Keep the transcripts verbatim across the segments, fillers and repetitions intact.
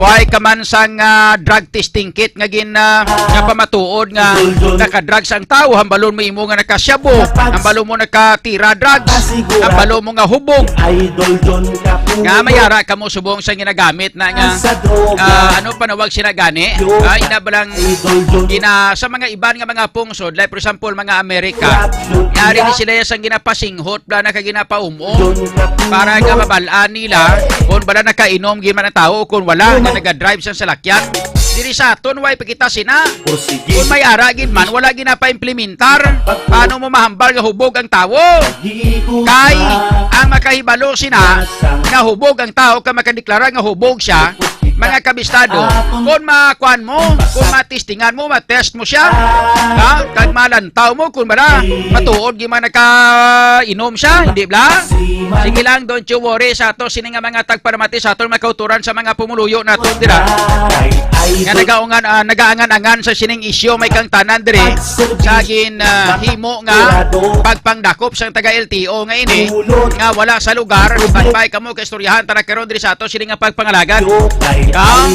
Why ka man sang, ah, drug testing kit nga gin, ah, nga pamatuod nga naka-drugs ang tawo? Hambalon mo imo nga naka-shabu, hambalon mo nakatira drugs, hambalon mo nga hubog. Idol John Kapulo. Nga may ara ka mo subong sa ginagamit na nga, ah, ano panawag sina gani? Ah, ina ba lang gina-, sa mga iban nga mga pungsod, like for example, mga Amerika, yari ni sila sang ginapasinghot bala na ka ginapaum-om para nga mabal-an nila kung bala nakainom gid man ang tawo o kung wala nga naga-drive sang salakyan. Diri sa aton, way pa kita sina. Kung may ara gid man, wala ginapa-implementar. Paano mo mahambal nga hubog ang tawo? Kay ang makahibalo sina nga hubog ang tawo, kay makadeklara nga hubog siya, mga kabistado, kung makuan mo, kung matistingan mo, matest mo siya, ha? Kag malantaw mo kung bala matuod gid man nakainom siya, hindi bala? Sige lang, don't you worry sa ato sini nga mga tagparamati, sa aton mga kauturan, sa mga pumuluyo nato dira nga nagaungan, ah, nagaangan-angan sa sining isyu, may kang tanan diri sa gin, ah, himo nga pagpangdakop sang taga L T O nga ini nga wala sa lugar. Standby kamo kay istoryahan ta na karon diri sa ato sini nga pagpangalagad. Ah,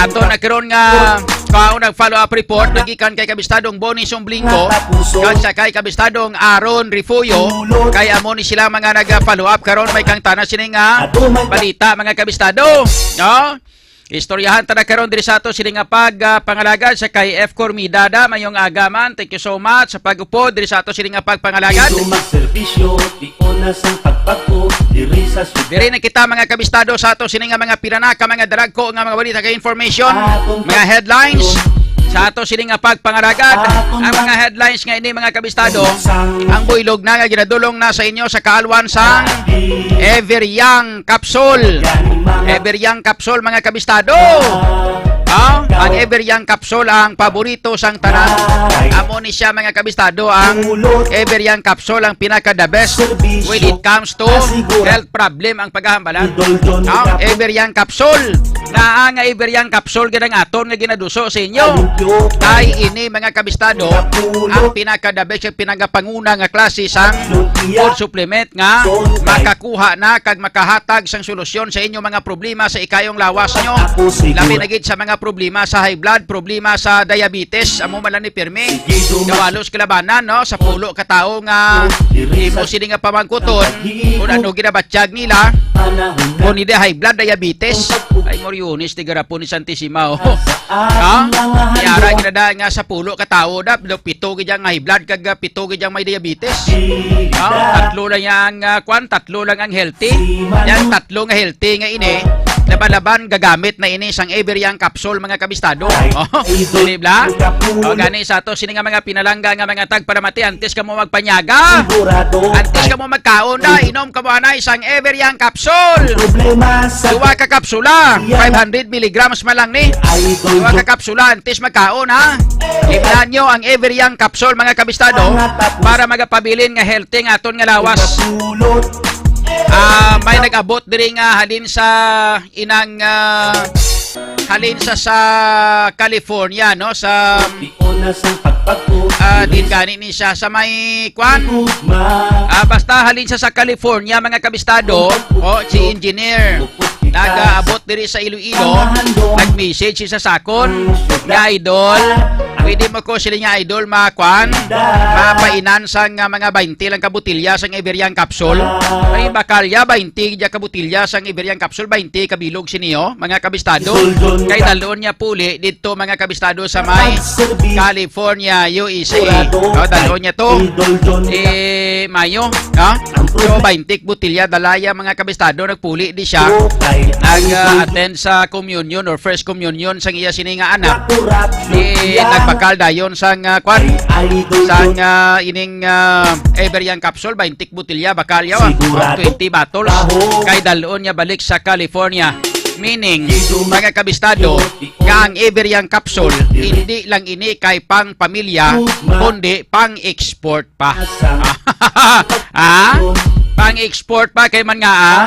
ato na karon nga kaon nag follow up report nagikan kay kabistadong Bonnie Sumblingo kag sa kay kabistadong Aaron Refugio, kay amo ni sila mga nag follow up karon, may kang tanan sini nga balita, mga kabistado. No? Istoryahan ta na karon diri sa ato sini nga pag, ah, pangalagad sa kay F Cormidada. Mayong aga man. Thank you so much sa pag-upod diri sa ato sini nga pagpangalagad. Dito magserbisyo, di oras ang pagpagpo, diri sa syudad. Diri na kita, mga kabistado, sa ato sini nga mga pinanaka, mga daragko nga mga balita kag information, mga headlines sa ato sini nga pagpangalagad. Ang mga headlines nga ini, mga kabistado, ang buylog na nga ginadulong na sa inyo sa kaalwan sang Everiang Capsule. Everiang Capsule, mga kabistado. Ah, ang Everiang Capsule ang paborito sang tanan. Amo ni siya, mga kabistado, ang Everiang Capsule ang pinaka the best when it comes to health problem ang paghahambalan. Ang Everiang Capsule, na ang Everiang Capsule gid ang aton nga ginaduso sa inyo. Kay ini, mga kabistado, ang pinaka the best, ang pinakapanguna nga klase sang food supplement nga makakuha na kag makahatag sang solusyon sa inyo mga problema sa ikayong lawas nyo. Labi na gid sa mga problema sa high blood, problema sa diabetes, amo man lang ni pirmi. Kabalos kalabanan, no, sa pulo ka tawo nga imo sini nga pamangkuton kung ano ginabatyag nila, kung hindi high blood, diabetes. Ay, Moriones, di garapon ni Santissima, oh. Ha? Yara ginada nga sa pulo ka tawo, dap, do pito gid ang high blood, kag, ah, pito gid ang may diabetes. Ha? Tatlo lang yang, ah, kwan, tatlo lang ang healthy. Yang tatlo nga healthy nga ini, laban-laban gagamit na ini sang Everiang capsule, mga kabistado. Oh, di ba? O gani sa ato sini nga mga pinalangga nga mga tagpalamati, antes kamo magpanyaga, antes kamo magkaon na, inom kamo anay sang Everiang capsule. Duwa ka kapsula, five hundred milligrams man lang ni. Duwa ka kapsula antes magkaon, ha? Imnan nyo ang Everiang capsule, mga kabistado, para magapabilin nga healthy nga aton nga lawas. Ah, may nag-abot diri nga halin sa inang, ah, halin sa, sa California, no, sa, ah, din gani ni siya sa may kwan. Ah, basta halin siya sa California, mga kabistado, o si engineer, nagaabot diri sa Iloilo, nag-message siya sa akon nga, "Idol, pwede mo ko sila nga, idol, makwan, mapainan sa nga mga baynte lang ka botelya sang Iberian capsule?" Ay, bakalya, baynte gid ka botelya sang Iberian capsule, baynte ka bilog sini, oh, mga kabistado. Kay dalon niya puli dito, mga kabistado, sa may California, U S A. Oh, dalon niya to. Eh, Mayo, ha? So, baynte ka botelya, dalaya, mga kabistado, nagpuli di siya. Nag-attend sa communion or first communion sang iya sini nga anak. Di nagbakal dayon sang, ah, kwan, sang, ah, ining, ah, Iberian capsule, baynte ka botelya, bakal yaw, ah, twenty bottles. Kay dalon niya balik sa California. Meaning, mga kabistado, nga ang Iberian capsule, hindi lang ini kay pang pamilya, kundi pang export pa. Ah, pang-export pa kay man nga, ah,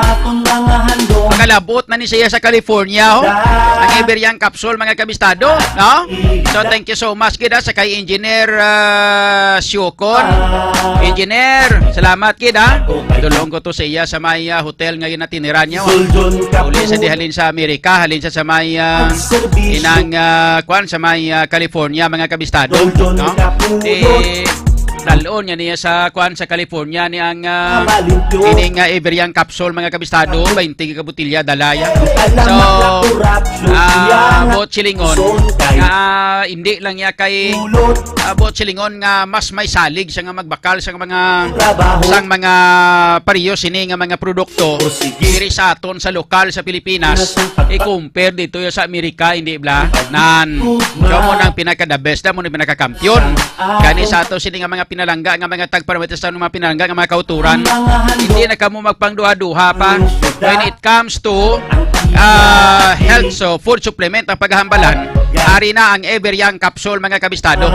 Kalabot na ni siya sa California, ho. Ang Iberian Capsule, mga kabistado, no? So, thank you so much gid, ah, sa kay Engineer, ah, Siocon. Engineer, salamat gid, ah. Dulong ko to sa iya sa may, ah, hotel nga ginatiniran niya, oh. Uli sa di halin sa Amerika, halin sa, sa may, ah, inang, ah, kwan, sa may, ah, California, mga kabistado, no? Eh, dalon niya niya sa, kwan, sa California ni ang, ah, ining, ah, Iberian Capsule, mga kabistado, twenty ka botilya, dalaya. So, ah, buot silingon, nga hindi lang niya kay, ah, buot silingon nga mas may salig siya nga magbakal sa mga, sang mga pareho sini nga mga produkto diri sa aton sa lokal sa Pilipinas, i-compare dito sa Amerika, hindi bla? Nan, siya mo nang pinaka-the best, na mo nang pinaka-kampiyon. Gani sa ato sini nga mga pinalangga, nga mga tagparamita sa mga pinalangga, nga mga kauturan, hindi na kamo magpangduha-duha pa when it comes to, ah, health, so food supplement ang paghambalan. Ari na ang Ever Young Capsule, mga kabistado.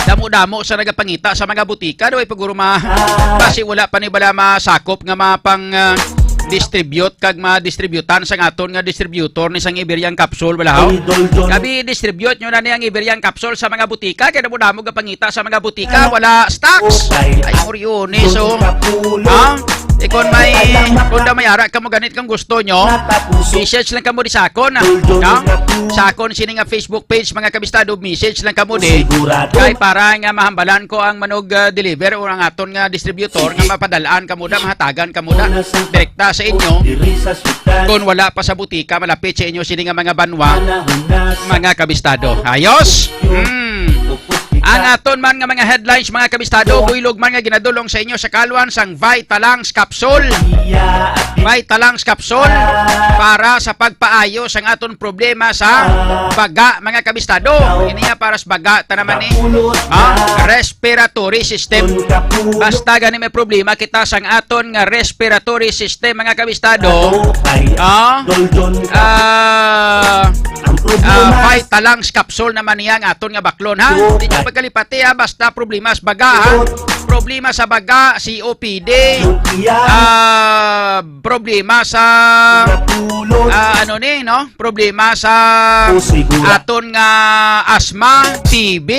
Damo-damo sa nagapangita sa mga butika, daw ay paguro ma-, basi wala pa ni bala masakop nga mapang, ah, distribute kag ma-distributan sang aton nga distributor ni sang Iberian Capsule, bala, ho? Idol John. Kabi, distribute nyo na ni ang Iberian Capsule sa mga butika. Kaya damo-damo gapangita sa mga butika. Wala stocks. Ay, Oriones, oh. Ha? Ikon may, kung da may ara ka mo ganit kang gusto nyo, message lang ka mo di sa akon, ah. No? Sa akon, sini nga Facebook page, mga kabistado, message lang ka mo di. Kay para nga mahambalan ko ang manog, ah, deliver o ang aton nga distributor nga mapadalaan ka mo da, mahatagan ka mo da direkta sa inyo. Kung wala pa sa butika, malapit sa inyo sini nga mga banwa, mga kabistado. Ayos? Hmm. Ang aton man nga mga headlines, mga kabistado, buylog man nga ginadulong sa inyo sa kalwan sang Vitalang's Capsule. Vitalang's Capsule para sa pagpaayo sang aton problema sa baga, mga kabistado. Ini nga para sa baga, ta naman ni, ah, respiratory system. Basta gani may problema kita sang aton nga respiratory system, mga kabistado. Ah, ah, ah, Vitalang's Capsule naman niya ang aton nga baklon, ha? Hindi niyo pagkalipati, ha? Basta problema sa baga, ha? Problema sa baga, C O P D, ah, problema sa, ah, ano ni, no? Problema sa aton nga asma, T B,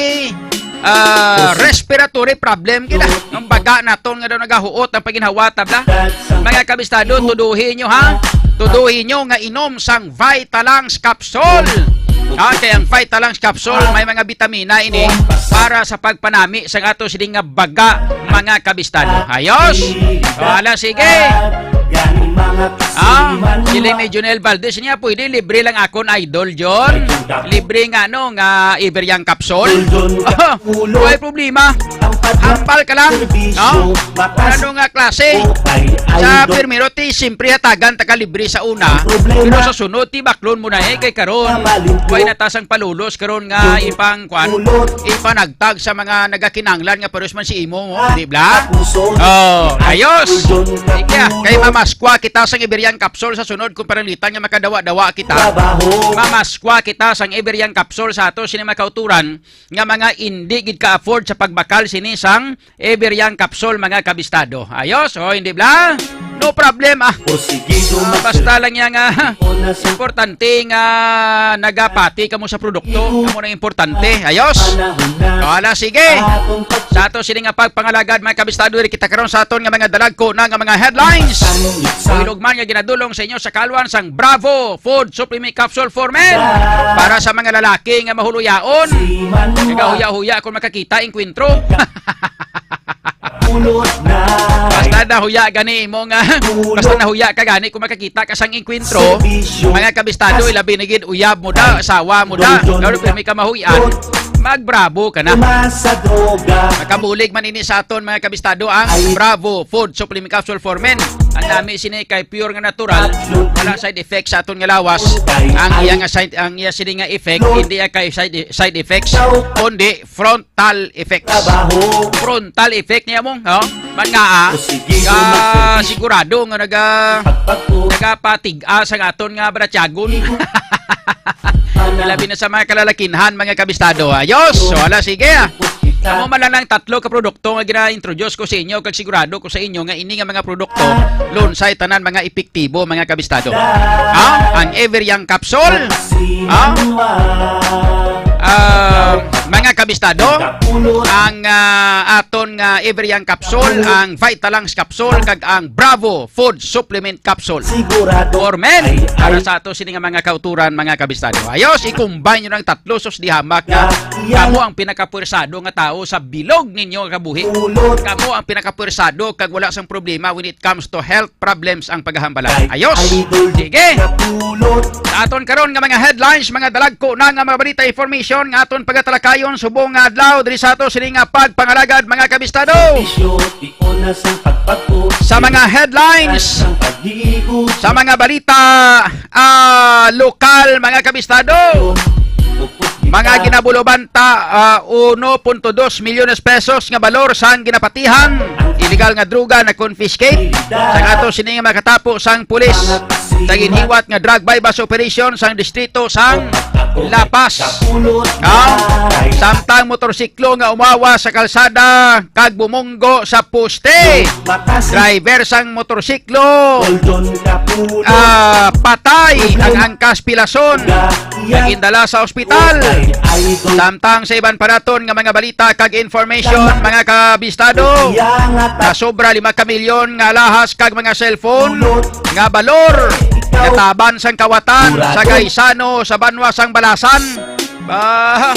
ah, respiratory problem gid, ah. Ang baga naton nga daw nagahuot ang paginhawa, tabla. Mga kabistado, tuduhi nyo, ha? Tuduhi nyo nga inom sang Vitalang's Capsule. Ha? Kay ang Vitalang's Capsule may mga bitamina ini para sa pagpanami sa ato sini nga baga, mga kabistado. Ayos? Wala, sige. Ah, sila ni Junel Valdez niya, pwede libre lang akon, Idol John. Libre nga, ano, nga Iberian Capsule. May problema. Hambal ka lang, no? Kung ano nga klase. Sa primero, ti, siyempre, hatagan ta ka libre sa una. Pero sa sunod, ti, baklon mo na, eh, kay karon. Way na ta sang palulos karon nga ipang, kwan, ipanagtag sa mga nagakinanglan nga pares man si imo, mo, di bla? Oh, ayos. Sige, kay mamaskwa kita sang Iberian Capsule sa sunod kung pananglitan nga makadawa-dawa kita. Mamaskwa kita sang Iberian Capsule sa ato sini makauturan nga mga indi gid ka-afford sa pagbakal sini sang Iberian Capsule, mga kabistado. Ayos, o, hindi bla? No problem, ah. Ah, basta lang yan nga importante nga nagapati kamo sa produkto. Amo nang importante. Ayos? Wala, sige. Sa ato sini nga pagpangalagad, mga kabistado, diri kita karon sa aton nga mga dalagko na nga mga headlines. Ilog man nga ginadulong sa inyo sa kalwan sang Bravo Food Supplement Capsule for Men. Para sa mga lalaki nga mahuluyaon, nagahuya-huya kung makakita, engkwentro. Basta nahuya gani mo nga, basta nahuya ka gani kung makakita ka sang engkwentro, mga kabistado, ilabi na gid uyab mo da, asawa mo da, pero pirmi ka mahuy-an, magbravo ka na. Makabulig man ini sa aton, mga kabistado, ang Bravo Food Supplement Capsule for Men. Ang nami sini kay pure nga natural, wala side effects sa aton nga lawas. Ang iya nga side, ang iya sini nga effect, hindi iya kay side, side effects, kundi frontal effects. Frontal effect niya mo, no? Man nga, ah, ka sigurado nga naga-, nagapatig-a sa aton nga baratyagon. Labi na sa mga kalalakinhan, mga kabistado. Ayos! So, ala, sige, ah. Amo man lang tatlo ka produkto nga gina-introduce ko sa inyo, kag sigurado ko sa inyo nga ini nga mga produkto lunsay tanan mga epektibo, mga kabistado. Ha? Ang Ever Young Capsule, ha? Ah, mga kabistado, ang ah, aton nga Ever Young Capsule, ang Vitalux Capsule, kag ang Bravo Food Supplement Capsule. Sigurado. For men, ay, para ay, sa ato sini nga mga kauturan, mga kabistado. Ayos, i-combine nyo ng tatlo, sus, di hamak nga kamo ang pinakapwersado nga tao sa bilog ninyo nga kabuhi. Kamo ang pinakapwersado kag wala sang problema when it comes to health problems ang pagahambala. Ayos. Sige. Sa aton karon nga mga headlines, mga dalagko na nga mga balita, information nga aton pagatalakayon subong nga adlaw diri sa ato sini nga pagpangalagad, mga kabistado. Sa mga headlines, sa mga balita, ah, lokal, mga kabistado. Mga ginabulobanta, ah, uno punto dos milyones pesos nga balor sang ginapatihan, illegal nga droga na confiscate. Sa ato sini nga makatapo sang pulis sa ginhiwat nga drug buy-bust operation sang distrito sang La Paz. Ah, samtang motorsiklo nga umawa sa kalsada kag bumunggo sa poste. Driver sang motorsiklo, ah, patay ang angkas pilason. Nagindala sa ospital. Samtang sa iban pa naton nga mga balita kag information, mga kabistado, na sobra lima ka milyon nga alahas kag mga cellphone nga balor nataban sang kawatan sa Gaisano sa banwa sang Balasan. Ba,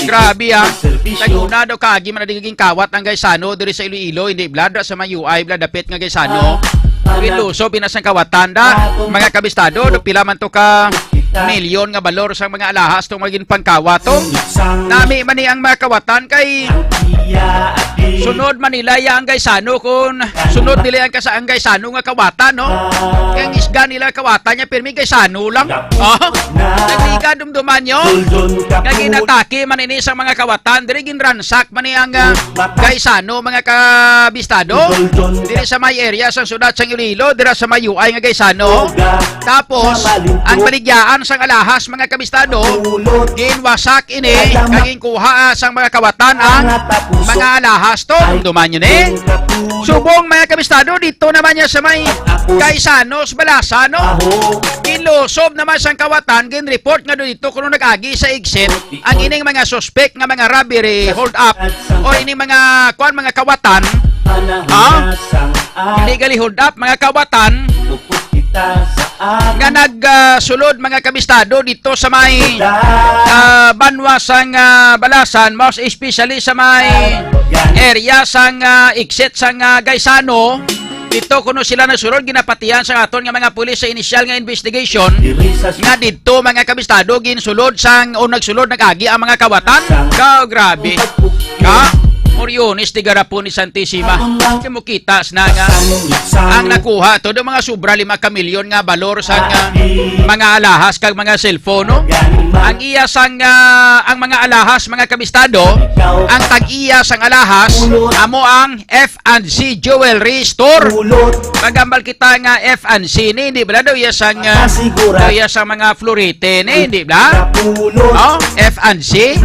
grabe, ah. Nag-una daw kaagi man na di naging kawat ang Gaisano diri sa Iloilo, hindi, Vlad, sa may U I, Vlad, dapit nga Gaisano. Luso, pinasang kawatan da, mga kabistado, no, pila man to ka milyon nga balor sang mga alahas tong maging pangkawat to. Nami man ni ang mga kawatan kay sunod man nila ya ang Gaisano kun sunod nila ang kasa ang Gaisano nga kawatan, no? Kay ang isga nila kawatan niya pirmi Gaisano lang. Oh, nagligad dumduman nyo. Kay ginatake man ini sa mga kawatan, diri ginransak man ni ang ah, Gaisano, mga kabistado. Diri sa may area sa siyudad sang Iloilo, dira sa may U I nga Gaisano. Tapos, ang baligyaan sang alahas, mga kabistado, ginwasak ini, kag ginkuha sang mga kawatan ang mga alahas to. Dumduman nyo ni. Subong, mga kabistado, dito naman niya sa may Gaisano, sa Balasan, no? Ginlusob naman sang kawatan, ginreport nga dito kuno nag-agi sa exit ang ining mga suspect nga mga robbery hold up o ining mga, kuan, mga kawatan. Ha? Illegally hold up, mga kawatan nga nagsulod, mga kabistado, dito sa may ah, banwa sang ah, Balasan, most especially sa may area sang ah, exit sang ah, Gaisano. Dito kuno sila nagsulod, ginapatihan sa aton nga mga pulis sa inisyal nga investigation nga dito, mga kabistado, ginsulod sang o nagsulod nag-agi ang mga kawatan. Ka, grabe. Ka? Moriones di garapon ni Santisima. Kay mukita na nga ang nakuha to do mga sobra lima ka milyon nga balor sa nga mga alahas kag mga cellphone, no? Ang iya sang ah, ang mga alahas, mga kabistado, ang tag-iya sang alahas amo ang F and C Jewelry Store. Magambal kita nga F and C ni, hindi ba daw iya sang ah, daw iya sang mga florete ni, hindi ba? Oh, F and C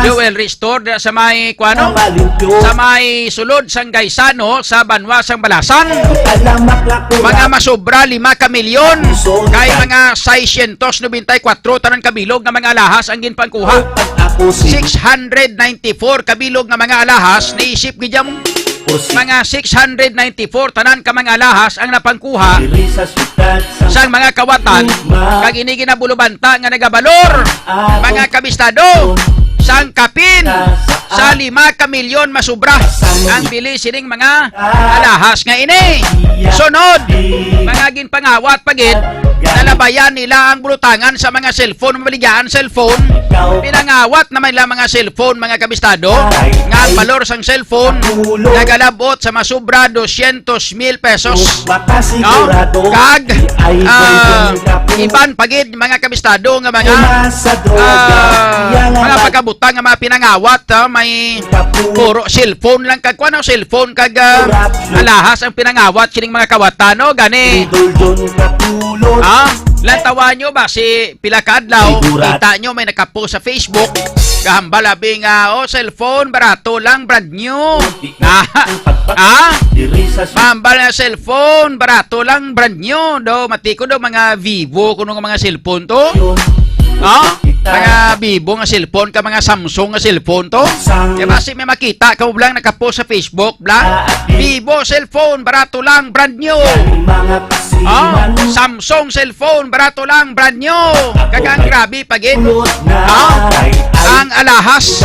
Jewelry Store da sa may kuano? Sa may sulod sang Gaisano sa banwa sang Balasan. Mga masobra lima ka milyon kay mga seiscientos noventa y cuatro tanan kabilog nga mga alahas ang ginpangkuha. Six hundred ninety-four kabilog nga mga alahas, naisip gid ang mga six hundred ninety-four tanan ka mga alahas ang napangkuha sang mga kawatan, kag ini ginabulubanta nga nagabalor, mga kabistado, sang kapin sa lima ka milyon masubra ang bili sining mga alahas nga ini. Sunod, mga ginpangawat pa gid, nalabayan nila ang bulutangan sa mga cellphone, mabaligyaan cellphone. Pinangawat naman nila mga cellphone, mga kabistado, nga ang balor sang cellphone nagalabot sa masubra dosyentos mil pesos. No? Kag ah, iban pa gid, mga kabistado, nga mga ah, mga pagkabutang nga mga pinangawat, ah, may puro cellphone lang kag kuan, cellphone kag ah, alahas ang pinangawat sining mga kawatan, no? Gani. Ah, lantawan nyo ba si pila ka adlaw, kita nyo may nakapost sa Facebook Kahambal abi nga, oh, cellphone, barato lang, brand new. Ah, ah? Mahambal nga cellphone, barato lang, brand new. Do, matiko do, mga Vivo, kuno nga mga cellphone to. Oh? Mga Vivo nga cellphone, ka mga Samsung nga cellphone to. Kaya basi may makita ka mo lang nakapost sa Facebook, bla? Vivo cellphone, barato lang, brand new. Oh? Samsung cellphone, barato lang, brand new. Kag ang grabe pa gid. Oh? Ang alahas.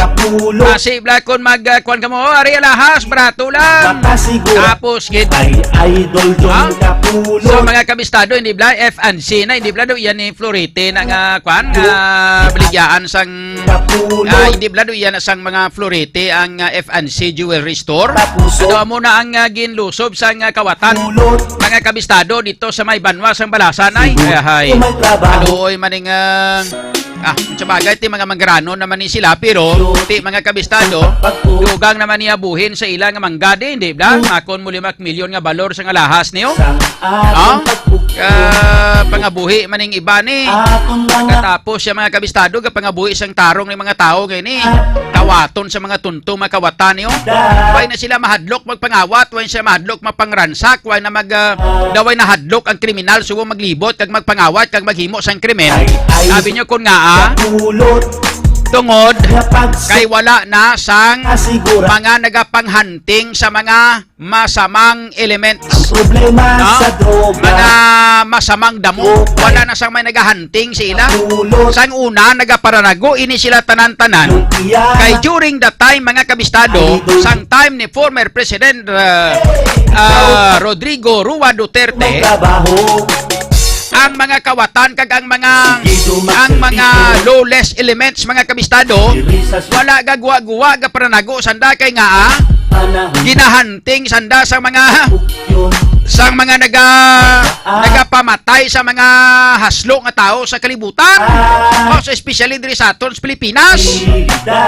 Basi bla kon mag, uh, kuwan ka mo, oh, ari alahas, barato lang. Tapos gid. Ay, idol John. Ah? Kapulo. So, mga kabistado, hindi bla, F and C na, hindi bla, do, yan ni Florete na nga, kuwan, nga baligyaan sang, Kapulo. Ah, hindi bla, do, yan na sang mga Florete ang, ah, F and C Jewelry Store. Kapuso. Ato mo na ang, ah, ginlusob sang, ah, kawatan. Kulot. Mga kabistado, dito sa may banwa sang Balasan, ay, Sige. Ay, ay. Kung may trabaho. Kaluoy maning, ah, Ah, sa bagay, ti mga manggaranon naman ni sila, pero ti mga kabistado, dugang naman niya buhin sa ila nga mangga, di, hindi bla? Makon mo lima milyon nga balor sa nga lahas niyo? Ah? Ah, pangabuhi man ning iba ni. Katapos siya mga kabistado, kapangabuhi sang tarong ni mga tao ngayon ni. Kawaton sa mga tunto, makawatan niyo. Way na sila mahadlok magpangawat, way sila mahadlok mapangransak, way na mag, ah, daway na hadlok ang kriminal, subo maglibot, kag magpangawat, kag maghimo sang krimen. Ay, ay. Sabi niyo kun nga, ah, Pulot. Tungod Napagsa- kay wala na sang Asigura. Mga nagapanghanting sa mga masamang elements. Ang problema No? sa droga. Mga masamang damo. Okay. Wala na sang may nagahanting sa ila. Pulot. Sang una, nagaparanago ini sila tanan-tanan. Yung iya. Kay during the time, mga kabistado, Idol. Sang time ni former President, uh, uh, Rodrigo Rua Duterte, Magtrabaho. Ang mga kawatan kag ang mga, Sige, ang mga magservisyo. Lawless elements, mga kabistado, Diri sa su- wala gagwa-guwa, gaparanago, sanda kay nga, ah, Panahon. Ginahanting, sanda sa mga, Yun. Sa mga naga-, Ah. Nagapamatay sa mga haslo nga tawo sa kalibutan. Ah. Most especially diri sa aton sa Pilipinas. Bida.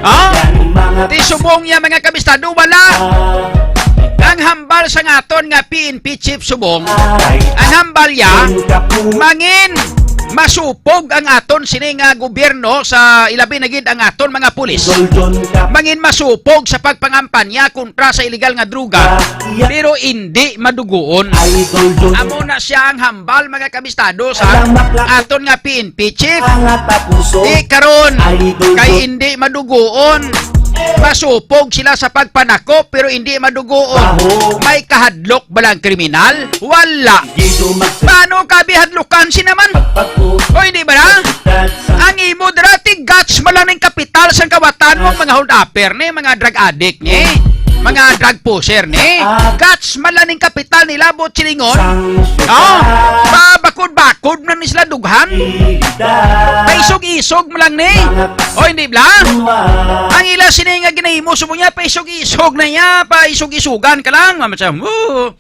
Ah? Yan, mga Ti subong niya, mga kabistado, wala. Ah. Ang hambal sa ngaton nga P N P chief subong, Ay. Ang hambal niya, Ang kapu- mangin masupog ang aton sini nga gobyerno sa ilabi na gid ang aton mga pulis. Idol John Cap. Mangin masupog sa pagpangampanya kontra sa iligal nga droga, Ah, iya. Pero indi maduguon. Idol John. Amo na siya ang hambal, mga kabistado, sa Salamat lang. Aton nga P N P chief. Ang tapuso. Di karon, Idol kay John. Indi maduguon. Masupog sila sa pagpanakop, pero indi maduguon. Baho. May kahadlok ba lang kriminal? Wala. Dito mag- Paano ka bihadlukan si naman? Pagpag- Oy, di ba na? Ang imo dira, ti guts man lang ning kapital sang kawatan mo, mga hold upper ni, mga drug addict ni, mga drug pusher ni. Ah. Guts man lang ning kapital nila, buot silingon. Sang Oh, pabakod-bakod man ni sila dughan. Ida. Paisog-isog man lang ni. Mga Oh, hindi bla? Ang ila sini nga ginahimo, sumo niya, paisog-isog na niya, paisog-isugan ka lang. Mama siya, "Oh,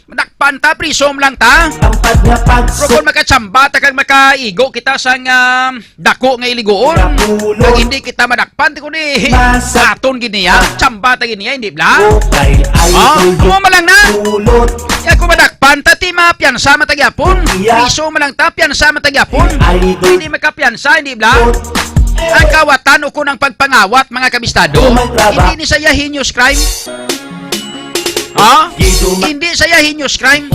madakpan ta, prisom lang ta." Tampad nga pagsu- Pero kung makatsamba ta kag makaigo kita sa nga dako nga iliguon, Kapulot. Kag hindi kita madakpan, ti kundi Nasa- aton gid niya, tsamba ta gid niya, hindi bla? Okay, ay, Ah, tulog. Amo man lang na. Tulot. Ya, kung madakpan ta, ti mapiyansa man ta gyapon. Iya. Priso man lang ta, piyansa man ta gyapon. Ay, tulog. Hindi makapiyansa, hindi bla? Tulot. Ang kawatan o kung ang pagpangawat, mga kabistado, Oh, may traba. Hindi ni saya heinous crime. Ha? Hindi saya heinous crime.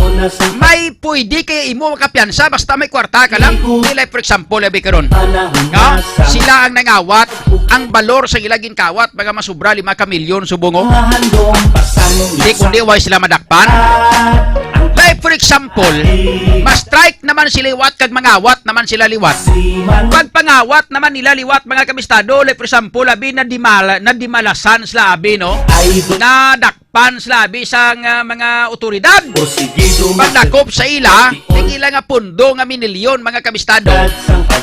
May pwede kay imo makapiyansa basta may kwarta ka lang. Di like, for example, abi karon. Ha? Sila ang nangawat, ang balor sa ila ginkawat, mga masubra lima ka milyon subong, oh. Di kundi way sila madakpan. Like, for example, ma-strike naman sila liwat kag mangawat naman sila liwat. Pagpangawat naman nila liwat, mga kabistado, like, for example, abi, nadimala-, nadimalasan sila, abi, no? Nadak- pan sila, abi, sang, ah, mga otoridad. Porsigido. Pagdakop sa ila, Porsigido. Ang ila nga pundo nga minilyon, mga kabistado.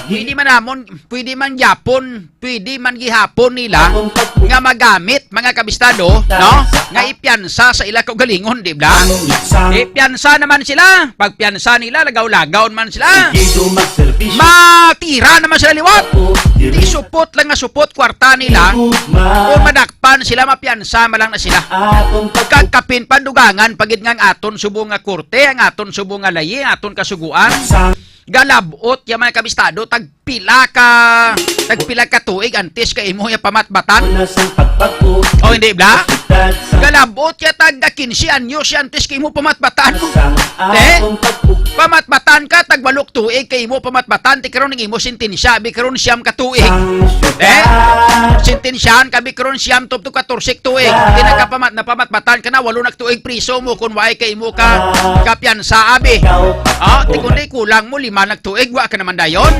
Pwede man namon, pwede man gyapon, pwede man gihapon nila nga magamit, mga kabistado, no? Nga ipiyansa sa ila kaugalingon, di ba? Ipiyansa naman sila. Pagpiyansa nila, lagaw-lagaw naman sila. Porsigido magserbisyo. Matira naman sila liwat. Di supot lang nga supot kwarta nila. Kung madak- pan sila, mapiyansa man lang na sila. Kag kapin pa, dugangan pa gid nga ang aton subong nga korte, ang aton subong nga layi, ang aton kasugoan. Galabot ya, mga kabistado, tagpila ka, tagpila ka tuig antes ka imo ya pamatbatan? O, hindi bala? Galabot ya tag kinse anyos ya antes ka imo pamatbatan. Eh? Pamatbatan ka, tagwalok tuig ka imo pamatbatan, ti karon ang imo sentensya, abi karon siyam ka tuig. Eh? Sentensyahan ka, abi karon siyam tubtob katorse tuig. Di na ka pamat-, napamatbatan ka na, walo na tuig priso mo kung waay ka imo ka, kapiyansa, abi. Ah, ti kundi kulang mo lima na tuig, wa ka naman dayon.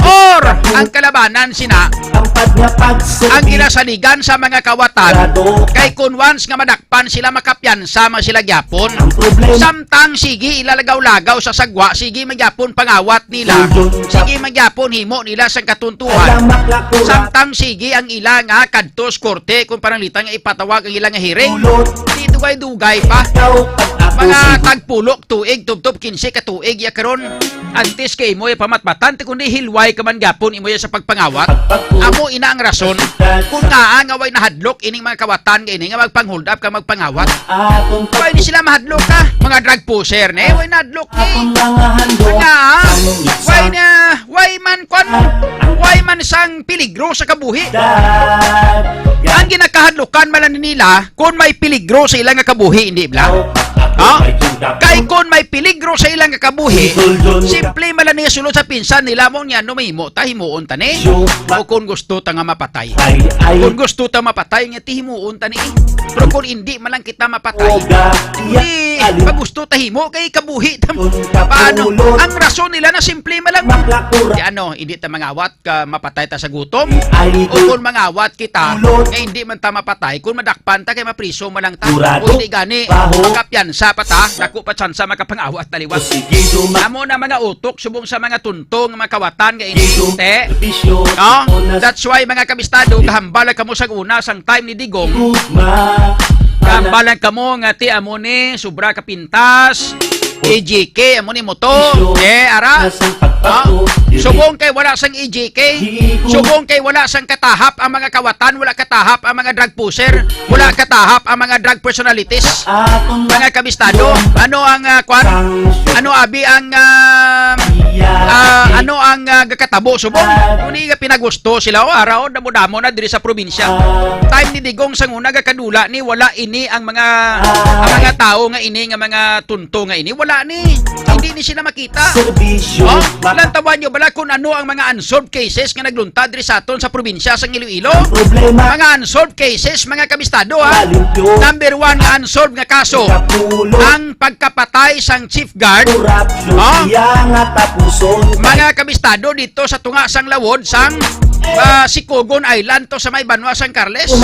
Or, ang kalabanan sina, ang ginasaligan sa mga kawatan, kay kun once nga madakpan sila, makapiyansa man sila gyapon. Samtang sige ilalagaw-lagaw sa sagwa, sige man gyapon pangawat nila, sige man gyapon himo nila sang katuntuhan. Samtang sige ang ila nga kadto sa korte kung pananglitan nga ipatawag ang ila nga hearing. Di dugay-dugay pa. Mga tagpulok tuig, tubtob kinse ka tuig ya karon. Antes kay imo ya pamatbatan, ti kundi hilway ka man gapon imo ya sa pagpangawat. Amo ina ang rason kung ngaa nga way nahadlok ining mga kawatan nga ini nga magpang-hold up ka magpangawat. Way ni sila mahadlok ka, mga drug pusher, ne? Way nahadlok ni. Mga, way na, way man kwan, way man sang peligro sa kabuhi. Ang ginakahadlukan man lang nila kung may peligro sa ila nga kabuhi, hindi bala? Ha? Kay kung may peligro sa ila nga kabuhi, simple man lang niya sulod sa pinsan nila mo niya, "No, mahimo ta, himuon ta ni. O kung gusto ta nga mapatay. Kung gusto ta mapatay, nga ti himuon ta ni. Pero kung hindi man lang kita mapatay, di pag gusto ta himo, kay kabuhi ta." Paano? Ang rason nila na simple man lang. Di ano, hindi ta mangawat ka mapatay ta sa gutom, o kung mangawat kita, nga hindi man ta mapatay, kung madakpan ta, kay mapriso man lang ta. Kung di gani, makapiyansa pa ta, dako pa tsansa makapangawat na liwat. Amo na mga utok, subong sa mga tunto nga mga kawatan nga ininte. No? That's why, mga kabistado, kahambal lang kamo sa una, sang time ni Digong. Kahambal lang kamo nga ti amo ni, sobra ka pintas. E J K, amo ni mo to. Eh, ara. Ah, subong kay wala sang E J K. Subong kay wala sang katahap ang mga kawatan, wala katahap ang mga drug pusher, wala katahap ang mga drug personalities. Mga kabistado, ano ang, ah, kwan? Ano abi ang, ah, ah, ano ang, ah, gakatabo subong? Kung di nga pinagusto sila, o, ara, o, damo-damo na diri sa probinsya. Time ni Digong sang una gakadula ni, wala ini ang mga, ang mga tawo nga ini nga mga tunto nga ini, wala ni. Hindi ni sila makita. Oh, lantawan nyo bala kung ano ang mga unsolved cases nga nagluntad diri sa aton sa probinsya sang Iloilo? Mga unsolved cases, mga kabistado, ha? Number one nga unsolved nga kaso, ang pagkapatay sang chief guard. Oh, mga kabistado, dito sa tunga sang lawod sang, ah, Sikogon Island, to sa may banwa sang Carles.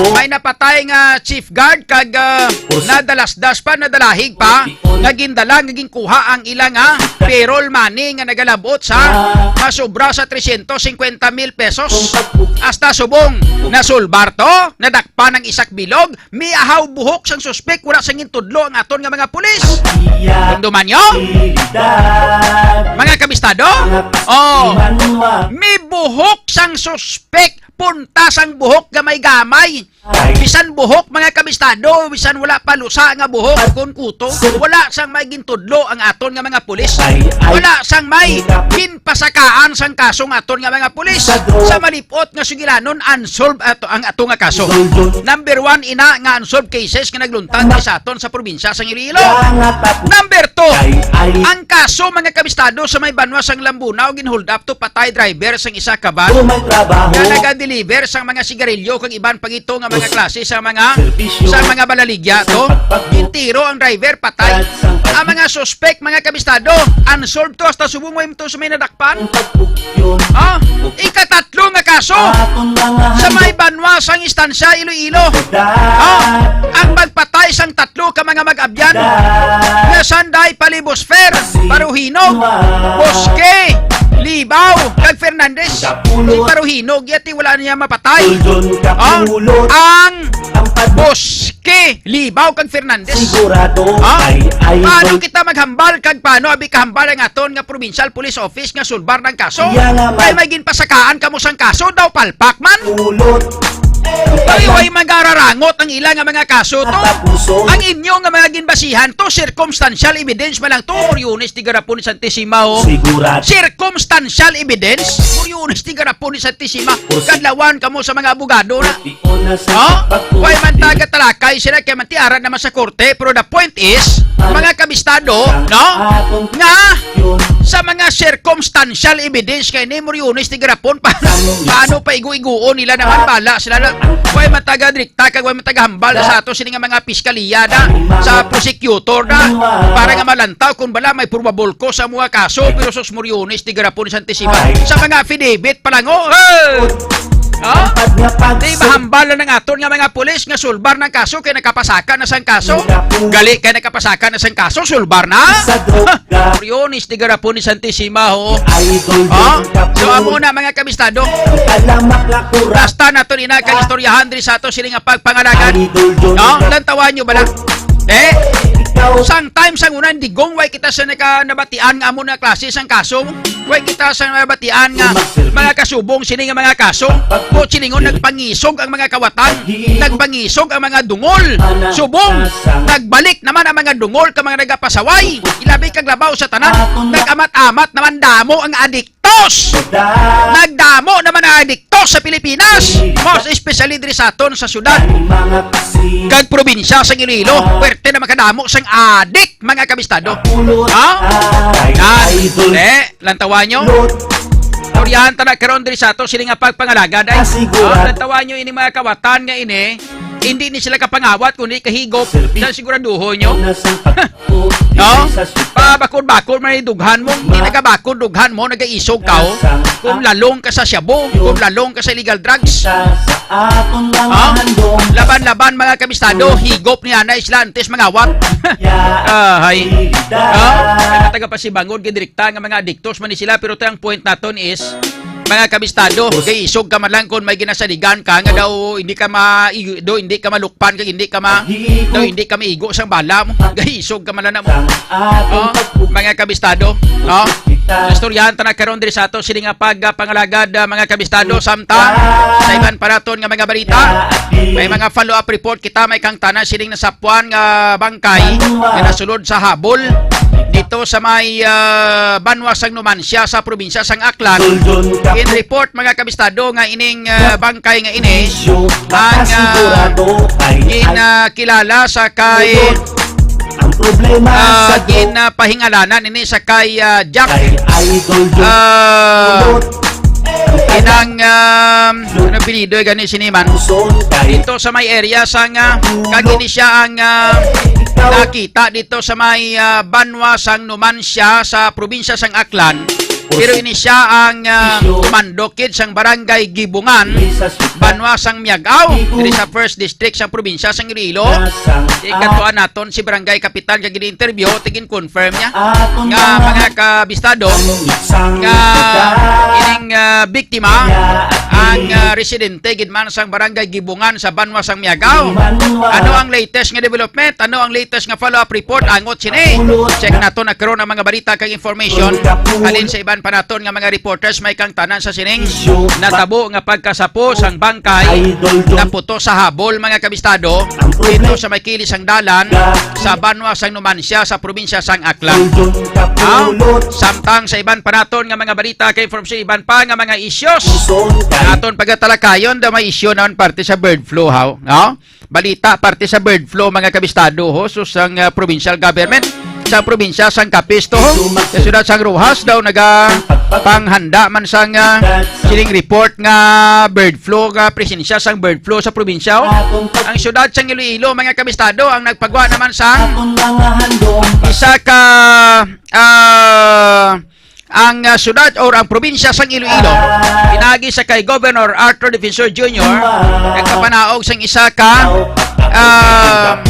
May napatay nga chief guard kag, ah, nadalasdas pa, nadalahig pa, nga gindala, nga ginkuha ang ila nga payroll money nga nagalabot sa masobra sa trescientos cincuenta mil pesos. Hasta subong nasulbar to, nadakpan ang isak bilog, miahaw buhok sang suspek, wala sang gintudlo ang aton nga mga pulis. Dumduman nyo? Mga kabistado? Oh, may buhok sang suspek, punta sang buhok gamay-gamay. Bisan buhok, mga kabistado, bisan wala pa lusa nga buhok, kun kuto, wala sang may gintudlo ang aton nga mga pulis. Wala sang may ginpasakaan sang kaso nga aton nga mga pulis. Sa malipot nga sugilanon, unsolved ato ang ato nga kaso. Number one ina nga unsolved cases nga nagluntad sa aton sa probinsya sang Iloilo. Number two, ang kaso, mga kabistado, sa may banwa sang Lambunao, ginhold up to patay driver sang isa ka van nga naga-deliver sang mga sigarilyo kag iban pa gito nga mga klase sa mga, sa mga balaligya to. Gintiro ang driver, patay. Ang mga suspek, mga kabistado, unsolved to, hasta subong way to sa may nadakpan. Ah, ikatatlo nga kaso sa may banwa sang Estancia, Iloilo. Ah, ang pagpatay sang tatlo ka mga mag-abyan nga sanday Palibos Fer, Paruhinog, Bosque, Libao, kag Fernandez. Si Paruhinog, yati wala niya mapatay. Ah, ang Bosque, Libao, kag Fernandez. Ah, paano kita maghambal kag paano abi kahambal ang aton nga provincial police office nga sulbar ng kaso? Kay may ginpasakaan kamo sang kaso daw, palpak man. Kay way magararangot ang ila nga mga kaso to. Ang inyo nga mga ginbasihan to, circumstantial evidence man lang to, Moriones, Tigarapon ni Santissima, oh. Circumstantial evidence, Moriones, Tigarapon ni Santissima. Kadlawan kamo sa mga abogado na. Oh? Way man taga talakay sila kay mantiaran naman sa korte, pero the point is, mga kabistado, no? Nga sa mga circumstantial evidence kay ni Moriones, Tigarapon, pa, paano pa igu-iguon nila naman, bala sila na. Way man taga direkta kag way man taga hambal sa ato sini nga mga piskalya na, sa prosecutor na, para nga malantaw kung bala may probable cause sa mga kaso, pero sus, Moriones, Tigarapon ni Santissima, sa mga affidavit pa lang, oh, hey! Oh? Di ba hambal na ng aton nga mga pulis nga sulbar ng kaso kay nakapasaka na sang kaso? Gali kay nakapasaka na sang kaso, sulbar na? Moriones, Tigarapon ni Santissima, ho. Oh? So, amo na, mga kabistado. Basta naton ina kay istoryahan diri sa ato sini nga pagpangalagad. No? Lantawan nyo bala? Eh? Sang time sang una, digong way kita sa naka-, nabatian nga amo na klase sang kaso. Way kita sa nabatian nga mga kasubong sini nga mga kaso. Ko silingon, nagpangisog ang mga kawatan, nagpangisog ang mga dungol. Subong, nagbalik naman ang mga dungol ka mga nagapasaway. Ilabi kag labaw sa tanan, nag-amat-amat naman damo ang adiktos. Nagdamo naman ang adiktos sa Pilipinas, most especially diri sa aton sa syudad kag probinsya sa Iloilo. Pwerte na makadamo sang adik, mga kabistado. Ha? Yan. Eh, lantawan nyo. Istoryahan ta na karon diri sa ato sini nga pagpangalagad ay. Ah, lantawan nyo ini, mga kawatan nga ini. Hindi ni sila kapangawat kundi kahigop. Sa siguraduhon nyo. No? Pabakod-bakod man ni dughan mo. Hindi nagabakod dughan mo, nagaisog ka, oh. Kung lalong ka sa shabu, kung lalong ka sa illegal drugs. Ha? Laban-laban, mga kabistado, higop ni anay sila antes mangawat. Ah, hay. Ha? Ang taga Pasibangod, gidirekta nga mga adiktos man ni sila, pero ang point naton is, mga kabistado, gaisog ka man lang kung may ginasaligan ka nga daw hindi ka ma do hindi ka malukpan kag hindi ka ma daw hindi ka maigo sang bala mo. Gaisog ka man lang na mo. Oh, mga kabistado, no? Istoryahan ta na karon diri sa ato sini nga pagpangalagad, ah, mga kabistado, samtang sa iban pa naton nga mga balita, may mga follow-up report kita, may kangtanan sining nasapuan nga bangkay nga nasulod sa habol dito sa may, ah, banwa sang Numancia sa probinsya sang Aklan. In report, mga kabistado, nga ining, ah, bangkay nga ini ang, ah, ginakilala sa kay, ah, ginapahingalanan ini sa kay, ah, Jack, ah, inang, um, ano apelyido gani sini man? Dito sa may area sang, ah, kag ini siya ang, ah, nakita dito sa may, ah, banwa sang Numancia sa probinsya sang Aklan. Pero ini siya ang, ah, komando kid sang Barangay Gibungan, banwa sang Miag-ao, diri sa First District sang probinsya sang Iloilo. Ikatuan naton si Barangay Kapitan nga gini-interview, tigin-confirm niya nga, mga kabistado, nga ining, ah, biktima ang, ah, residente gid man sang Barangay Gibungan sa banwa sang Miag-ao. Ano ang latest nga development? Ano ang latest nga follow-up report? Angot sini. Check naton na karon ang mga balita kag information halin sa iban pa naton nga mga reporters. May kangtanan sa sining natabo nga pagkasapo sang bangkay naputo sa habol, mga kabistado, dito sa may kilis sang dalan sa banwa sang Numancia sa probinsya sang Aklan. Ha? Samtang sa iban pa naton nga mga balita kag information, iban pa nga mga issues, aton pagatalakayon daw may issue naman parte sa bird flu, ha? No? Balita parte sa bird flu, mga kabistado, ho, sus, sang, ah, provincial government sa probinsya sang Capiz to, ho. Sa siyudad sang Roxas daw nagapanghanda man sang, ah, sining report nga bird flu, nga presensya sang bird flu sa probinsya, ho. Ang siyudad sang Iloilo, mga kabistado, ang nagpagwa naman sa isa ka, ah, ang, ah, syudad or ang probinsya sang Iloilo, pinagi sa kay Governor Arthur Defensor Junior, nagpapanaog sang isa ka, ah,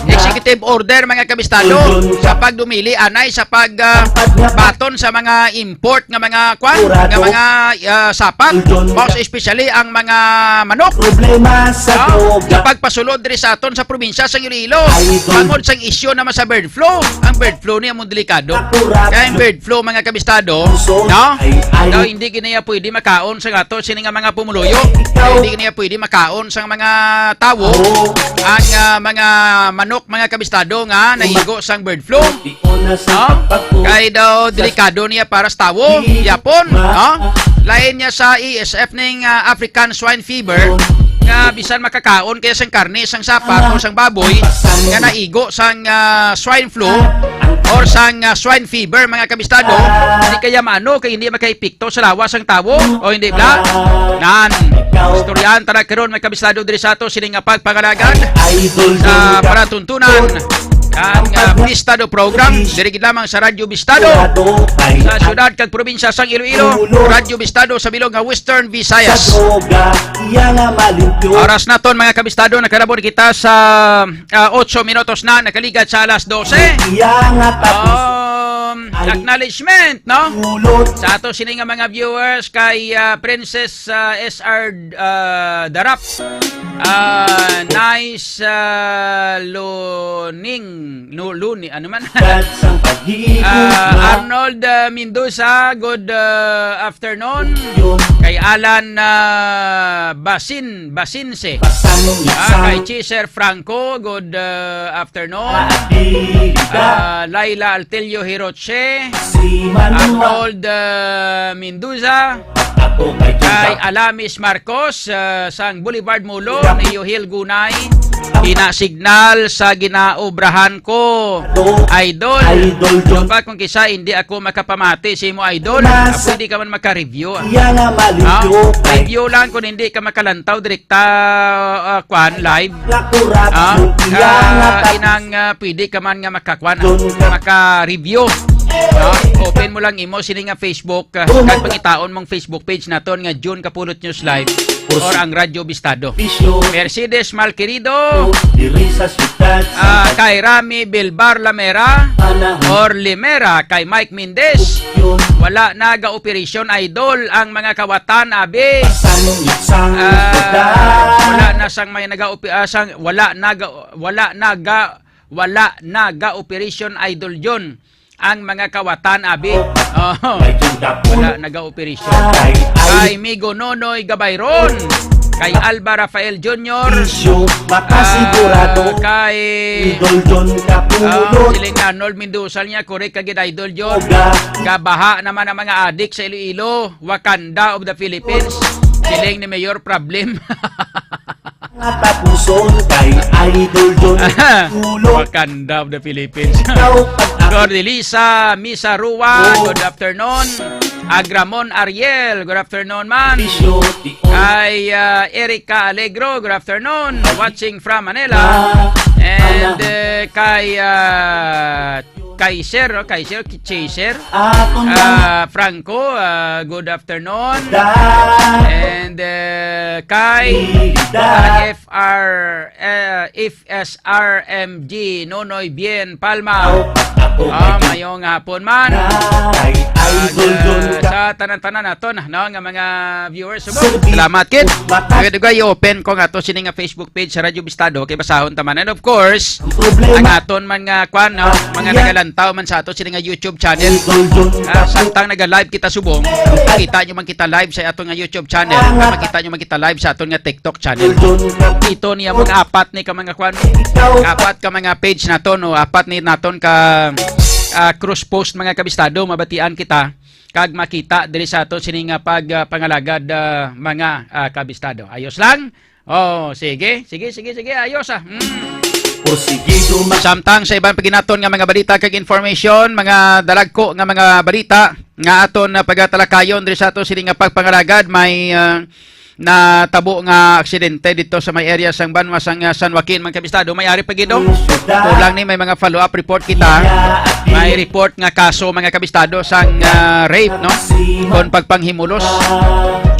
executive order, mga kabistado, sa pagdumili anay sa pag, ah, baton sa mga import nga mga kwan, nga mga, ah, sapat, most especially ang mga manok. Sa pagpasulod diri sa aton sa probinsya sa Iloilo, bangod sang isyu naman sa bird flu. Ang bird flu niya mong delikado. Kaya ang bird flu, mga kabistado, no? Daw hindi gid niya pwede makaon sa ato sini nga mga pumuluyo. Hindi gid niya pwede makaon sa mga tawo ang, ah, mga manok, mga kabistado, nga naigo sang bird flu. No? Kay daw delikado niya para sa tawo, yapon, no? Lain niya sa A S F ning, ah, African Swine Fever, nga bisan makakaon kaya sang karne sang sapat o sang baboy nga naigo sang, ah, swine flu or sang, ah, swine fever, mga kabistado, hindi kaya maano kay hindi makaepekto sa lawas sang tawo o hindi bla? Nan, istoryahan tara karon, mga kabistado, diri sa ato sini nga pagpangalagad sa paratuntunan ang, ah, Bistado program diri gid lamang sa Radyo Bistado sa syudad kag probinsya sang Iloilo, Radyo Bistado sa bilog nga Western Visayas. Oras naton, mga kabistado, nakalabot kita sa, ah, otso minutos na, nakaligad sa alas dose. Um, acknowledgement, no? Sa ato sini nga mga viewers kay, ah, Princess, ah, S R, ah, Darap. Ah, nice, ah, Luning, no, Luni, ano man? Ah, Arnold, ah, Mendoza, good, ah, afternoon. Kay Alan, ah, Basin, Basinse. Ah, kay Chiser Franco, good, ah, afternoon. Ah, Laila Altelio Hiroche, Arnold, ah, Mendoza, kay Alamis Marcos, ah, sang Boulevard Mulo, ni Yohil Gunay, ina signal sa ginaobrahan ko, idol. Idol John. Kung kisa, hindi ako makapamati sa imo, idol. Ah, pwede ka man maka-review, ah. Ah, review lang kung hindi ka makalantaw direkta, ah, kwan, live. Ah, ah, inang, ah, pwede ka man nga makakuan, ah, maka-review. Ah, open mo lang imo sini nga Facebook, ah, kag pangitaon mong Facebook page naton nga June Kapulot News Live or ang Radyo Bistado. Mercedes Malquerido, ah, kay Rami Bilbar Lamera or Limera, kay Mike Mendez. Wala na ga-operasyon, idol, ang mga kawatan, abi. Ah, wala na sang may naga-opi-, ah, sang, wala na ga-, wala na ga-, wala na ga-operasyon, Idol John, ang mga kawatan, abi. Oh. Wala na ga-operasyon. Kay Migo Nonoy Gabayron, kay Alba Rafael Junior, ah, kay, ah, siling Arnold Mendoza niya, correct ka gid, Idol John. Gabaha naman ang mga adik sa Iloilo, Wakanda of the Philippines. Siling ni Mayor Problem. Nga tapuson kay Idol John Tulo. Wakanda of the Philippines. Ikaw pag ako. Cordelisa Misarua, oh, good afternoon. Agramon Ariel, good afternoon, man. Bisyo, di ko. Kay, ah, Erica Alegro, good afternoon. Watching from Manila. Ah, and, ah, eh, kay, ah, Kaiser, no? Kaiser, Ki-, Chaser. Ah, Franco, ah, good afternoon. And, eh, kay, ah, F R, eh, F S R M G, Nonoy Bien Palma. Ah, mayong hapon man. Kay Idol John, ah, sa tanan-tanan naton, no, nga mga viewers. Salamat, kid. Dugay-dugay, i-open ko nga to sini nga Facebook page sa Radyo Bistado kay basahon ta man. And of course, ang aton man nga kwan, no, mga nagalantaw man sa ato sini nga YouTube channel. Ah, samtang naga-live kita subong, kita nyo man kita live sa aton nga YouTube channel. Makita nyo man kita live sa aton nga TikTok channel. Ito niya mga apat ni ka mga kwan, apat ka mga page naton, no, apat ni naton ka, ah, cross post, mga kabistado, mabatian kita kag makita diri sa ato sini nga pag, ah, pangalagad, ah, mga, ah, kabistado. Ayos lang? Oh, sige, sige, sige, sige, ayos, ah. Mm. Porsigido ma- Samtang sa iban pa ginaton nga mga balita kag information, mga dalagko nga mga balita nga aton na pagatalakayon diri sa ato sini nga pagpangalagad, may, ah, natabo nga aksidente dito sa may area sang banwa sang, ah, San Joaquin, mga kabistado. May ari pa gid, oh. Kulang ni, may mga follow-up report kita. May report nga kaso, mga kabistado, sang, ah, rape, no? Kon pagpanghimulos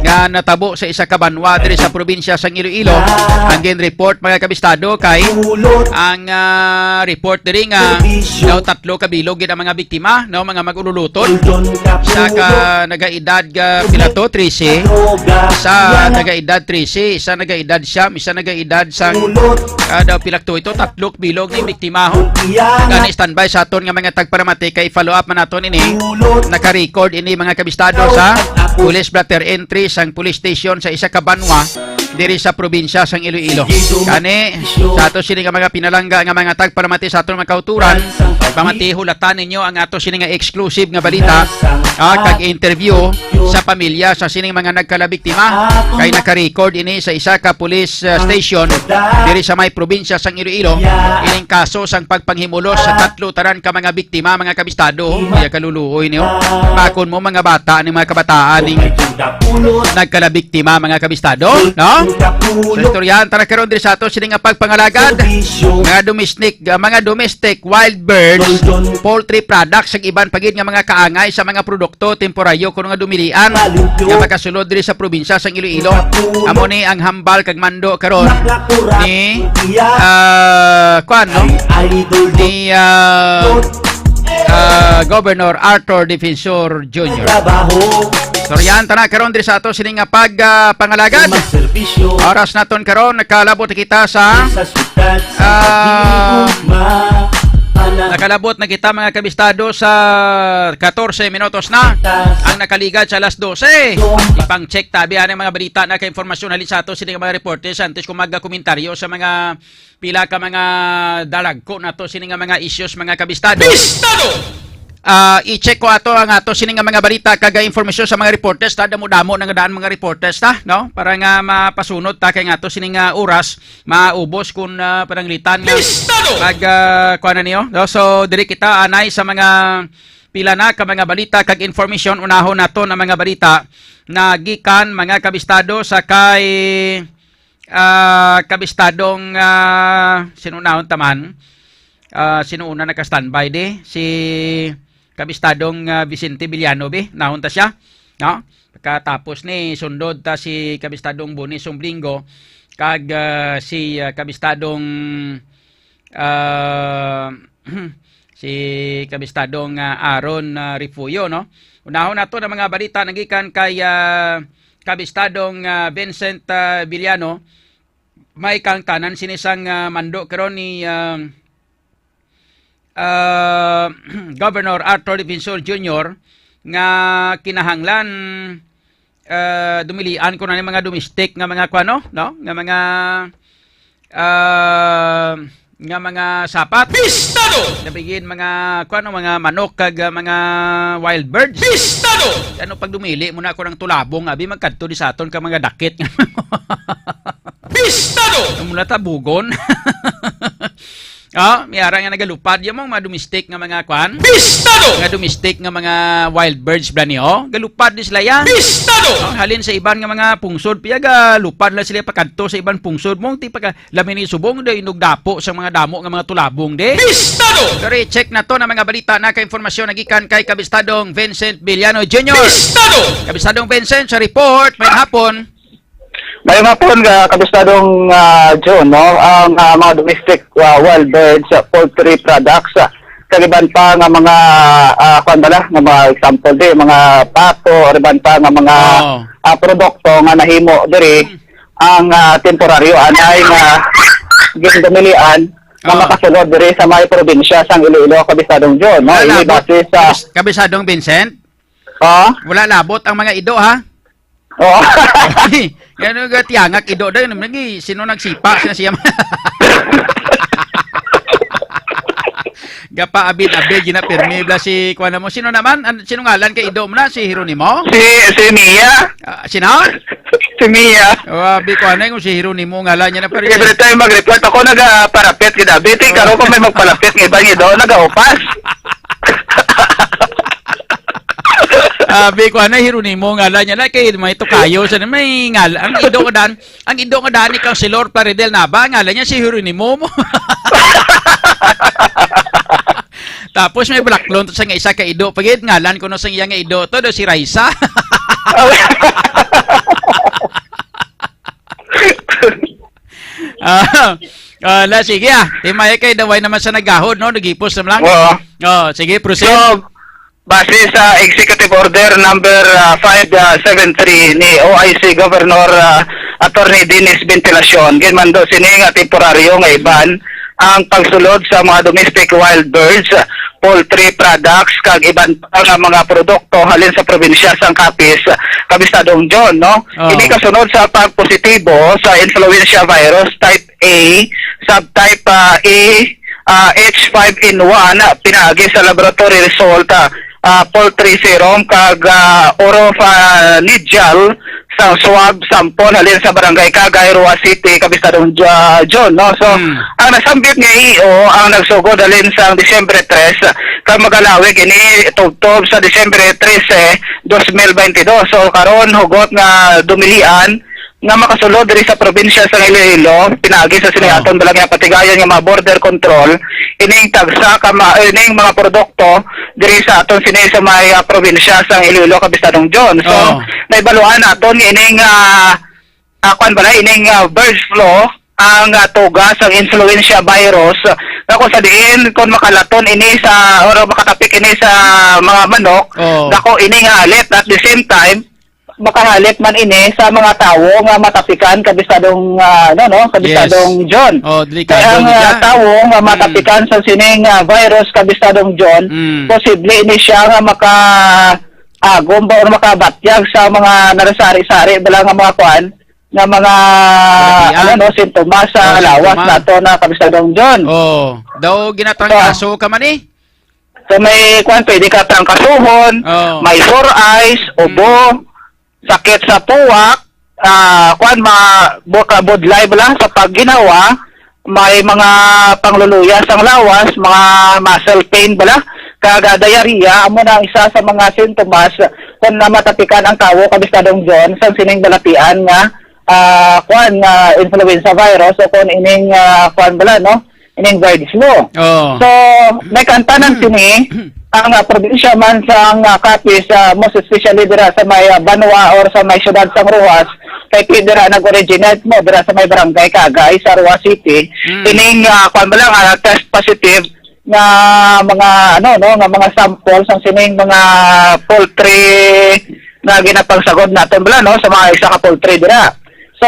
nga ah, natabo sa isa ka banwa diri sa probinsya sang Iloilo. Ang gin-report, mga kabistado, kay ang, ah, report diri nga daw tatlo ka bilog gid ang mga biktima, no, mga mag-ululutod. Isa ka nagaedad, ah, pila to, trese. Isa nagaedad trese, isa nagaedad siyam, isa nagaedad sang, ah, daw pila to ito, tatlo ka bilog ni biktima, ho. Gani, standby sa aton nga mga tagparamati kay follow up man naton ini. Naka-record ini, mga kabistado, sa police blotter entry sang police station sa isa ka banwa diri sa probinsya sang Iloilo. Gani, sa ato sini nga mga pinalangga nga mga tagparamati sa aton mga kauturan, pamati, hulatan ninyo ang ato sini nga exclusive nga balita, ah, kag interview sa pamilya sa sining mga nagkalabiktima, kay naka-record ini sa isa ka police, ah, station diri sa may probinsya sang Iloilo, ining kaso sang pagpanghimulos sa tatlo tanan ka mga biktima, mga kabistado. Kaya kaluluoy niyo. Bakon mo, mga bata, ni mga kabataan ning nagkalabiktima, mga kabistado, no? So, istoryahan ta na karon diri sa ato sini nga pagpangalagad, mga domestic, ah, mga domestic wild birds, poultry products, ug iban pa gid nga mga kaangay sa mga produkto temporaryo kuno nga dumilian nga makasulod diri sa probinsya sang Iloilo. Amo ni ang hambal kag mando karon ni, ah, kwan, no? Ni, ah, ah, Governor Arthur Defensor Junior. Istoryahan ta na karon diri sa ato sini nga pag, ah, pangalagad. Oras naton karon, nakalabot na kita sa, ah, nakalabot na kita, mga kabistado, sa katorse minutos na ang nakaligad sa alas dose. Ipang-check tabi ang mga balita na kay informasyon halin sa ato sini nga mga reporters antes ko magkomentaryo sa mga pila ka mga dalagko nato sini nga mga issues, mga kabistado. Bistado! Ah, i-check ko ato ang ato sini nga mga balita kag informasyon sa mga reporters. Ta, damo-damo na nga daan mga reporters ta, no? Para nga mapasunod ta kay nga ato sini nga oras maubos kun, ah, pananglitan nga Bistado! Mag, ah, kuha na niyo, no? So, diri kita anay sa mga pila na ka mga balita kag information. Unahon nato ang mga balita na gikan, mga kabistado, sa kay ah, kabistadong, ah, sino unahon ta man? Ah, sino una naka-standby di? Si kabistadong, ah, Vicente Villano, bi? Unahon ta siya, no? Pagkatapos ni, sundot ta si kabistadong Boni Sumblingo, kag, ah, si, ah, kabistadong, ah, si kabistadong, ah, Aaron, ah, Refugio, no? Unahon nato ang mga balita nagikan kay, ah, kabistadong, ah, Vincent, ah, Villano. May kaangtanan sini sang, ah, mando karon ni, ah, ah, Governor Arthur Defensor Junior nga kinahanglan, ah, dumilian ko na ni mga domestic nga mga kuano, no? Nga mga, ah, nga mga sapat. Pistado! Nabigin mga kuano, mga manok kag, ah, mga wild birds. Pistado! Ano pag dumili mo na ako ng tulabong, abi magkadto di sa aton ka mga dakit. Pistado! Ang mula tabugon. Ah, may ara nga nagalupad yung mga domestic nga mga kwan. Pistado! Nga domestic nga mga wild birds bla niyo. Galupad ni sila yan. Pistado! Oh, halin sa iban nga mga pungsod, piya galupad lang sila pakadto sa iban pungsod. Mong ti pagka lamin ni subong do inugdapo sa mga damo nga mga tulabong di. Pistado! Pero i-check na to na mga balita na ka-informasyon nagikan kay Kabistadong Vincent Villano Junior. Pistado! Kabistadong Vincent sa report, may hapon. May hapon ka, Kabistadong, ah, John, no? Ang, ah, mga domestic, ah, wild birds, ah, poultry products, ah, kag iban pa nga mga, ah, kwan bala, nga mga example di, mga pato, or iban pa nga mga, Oo. ah, produkto nga nahimo diri, Hmm. ang, ah, temporaryo anay nga gindumilian nga Oo. makasulod diri sa may probinsya sang Iloilo, Kabistadong John, no? Wala Ini labot. base sa Kabis-, Kabistadong Vincent? Ha? Wala labot ang mga ido, ha? Oo. Ay, ano ga tiyangak ido daw, nagi, sino nagsipa siya siya? Gapa abid-abid gina pirmi bla si kuan mo. Sino naman? An-, sino ngalan kay ido mo na? Si Jeronimo? Si, si Mia. Ah, sino? Si Mia. Oh, abi ko anay kung si Jeronimo ngalan niya na, pero Every time mag-report ako, nagaparapit gid abi. Ti, karon ko may magpalapit nga iba nga ido, nagaupas. Abi ko anay, Jeronimo ngalan niya na kay may tukayo sa may ngal-, ang ido ko dan, ang ido ko dan ni Councilor Plaridel Nava, ngalan niya si Jeronimo mo. Tapos may balaklon to sa nga isa ka ido. Pagid ngalan ko no sa iya nga ido to, do si Raisa. Ah, na, sige, ah. Timaya kay daway naman sa naggahod, no? Naghipos naman lang. Oo. Oh, sige, proceed. So, base sa Executive Order number, ah, five seven three ni O I C Governor, ah, Attorney Dennis Ventilacion, ginmando sini nga temporaryo nga iban ang pagsulod sa mga domestic wild birds, poultry products, kag iban pa nga mga produkto halin sa probinsya sang Capiz, Kabistadong John, no? Oh. Ini kasunod sa pagpositibo sa influenza virus type A, subtype, ah, A, ah, H five N one, pinaagi sa laboratory result, ah, ah, poultry serum kag, ah, oropharyngeal sang swab sample halin sa Barangay Kagay, Roxas City, Kabistadong, ah, John, no? So, Hmm. ang nasambit nga E O ang nagsugod halin sang Disyembre tres, kag magalawig ini tubtob sa Disyembre trese, dos mil baynte dos. So, karon, hugot nga dumilian nga makasulod diri sa probinsya sa Iloilo, pinaagi sa sini Oh. aton bala nga patigayon nga mga border control, ining tagsa ka ma-, ining mga produkto diri sa aton sini sa may, ah, probinsya sa Iloilo, Kabistadong John. So, Oh. naibaluan naton nga ining, ah, ah, kuwan bala, ining, ah, bird flu, ang, ah, tuga sang influenza virus, nga kung sa diin, kung makalaton ini sa, or makatapik ini sa mga manok, Oh. dako ini nga halit. At the same time, makahalit man ini sa mga tawo nga matapikan, Kabistadong, ah, ano, no, Kabistadong Yes. John. Oh, delikado Kaya ang, gid ah, yan. tawo nga Mm. matapikan sa sining, ah, virus, Kabistadong John, Mm. posible ini siya nga maka-, agom ba or makabatyag sa mga narasari-sari bala nga mga kuan, nga mga, Kalapian. ano, no, sintomas sa Oh, lawas sintomas. nato na, Kabistadong John. Oh, daw ginatrangkaso ka man eh. So may kuan, pwede ka trangkasuhon, Oh. may sore eyes, Mm. ubo, sakit sa puwak, ah, kuan, ma-, bu-, budlay bala sa pagginhawa, may mga pangluluya sang lawas, mga muscle pain bala, kag, ah, diarrhea, amo na ang isa sa mga sintomas kung namatapikan ang tawo, Kabistadong John, sang sining balapian nga, ah, kuan, nga influenza virus o kung ining, ah, kuan bala, no? Ining bird flu. Oh. So, may kaantanan Hmm. sini, ang, ah, probinsya man sa, ah, Capiz, ah, most especially dira sa may, ah, banwa or sa may siyudad sang Roxas, kay ti-, dira nag-originate mo, dira sa may barangay Kagay sa Roxas City. Hmm. Ining, ah, kuwan ba lang, ah, test positive nga mga, ano, no, nga mga sample sang sining mga poultry nga ginapangsagod naton bala, no, sa mga isa ka poultry dira. So,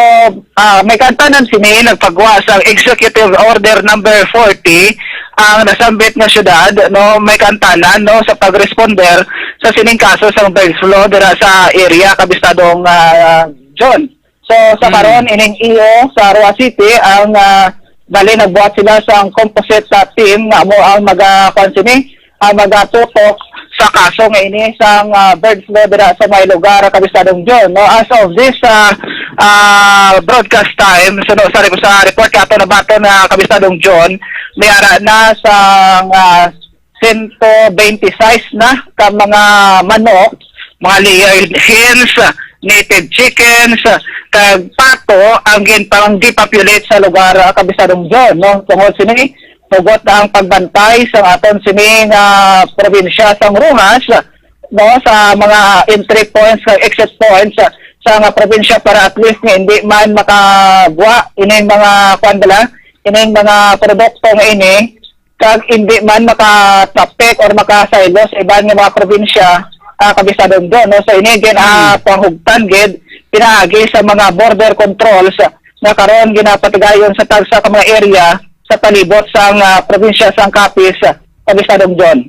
ah, may kaantanan sini nagpagwa sa Executive Order number forty ang nasambit nga syudad, no, may kaantanan, no, sa pag-responder sa sining kaso sang bird flu dira sa area, Kabistadong, ah, John. So, sa Hmm. karon, ining E O sa Roxas City ang, ah, bali nagbuhat sila sang composite, ah, team nga amo ang maga-, kuwan sini, ang magatutok sa kaso nga ini sang, ah, bird flu dira sa may lugar, Kabistadong John, no? As of this, ah, ah, broadcast time, suno sa, sa report nga ato nabaton, ah, Kabistadong John, may ara na sang, ah, sento bente sais na ka mga manok, mga layer hens, native chickens, kag pato ang gin-, pang-depopulate sa lugar, ah, Kabistadong John, no? Tungod sini, hugot ang pagbantay sa aton sini nga probinsya sang Roxas, no, sa mga entry points kag exit points sa, sa nga probinsya para at least nga hindi man makagwa ining mga, kuwan bala, ining mga produkto nga ini, kag hindi man makatapik or makasaylo sa iban nga mga probinsya, ah, Kabistadong John, no? So, ini gid, ah, Hmm. panghugtan gid pinaagi sa mga border controls nga karon ginapatigayon sa tagsa ka mga area sa palibot sang, ah, probinsya sang Capiz, Kabistadong John.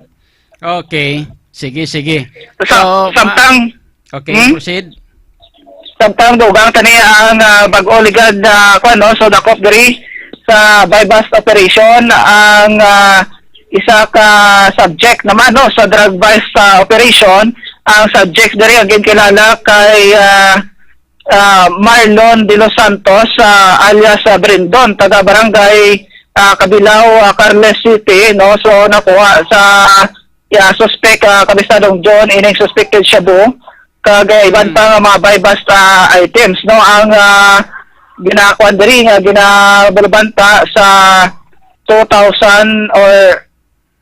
Okay. Sige, sige. Sa, So, ma-, samtang, okay, hmm? Proceed. Samtang dugang tani ang, ah, bag-o ligad na, kuwan, no? So, dakop diri sa buy-bust operation ang, ah, isa ka subject naman, no, sa drug bust, ah, operation. Ang subject diri ang ginkilala kay, ah, ah, Marlon de los Santos, ah, alias, ah, Brindon, taga Barangay, ah, Kabilao, ah, Carles City, no? So, nakuha sa, yeah, suspect, ah, Kabistadong John, ining suspected shabu, kag, ah, iban Hmm. pa nga mga buy-bust, ah, items, no? Ang, ah, ginakuan diri nga ginabulbanta sa two thousand or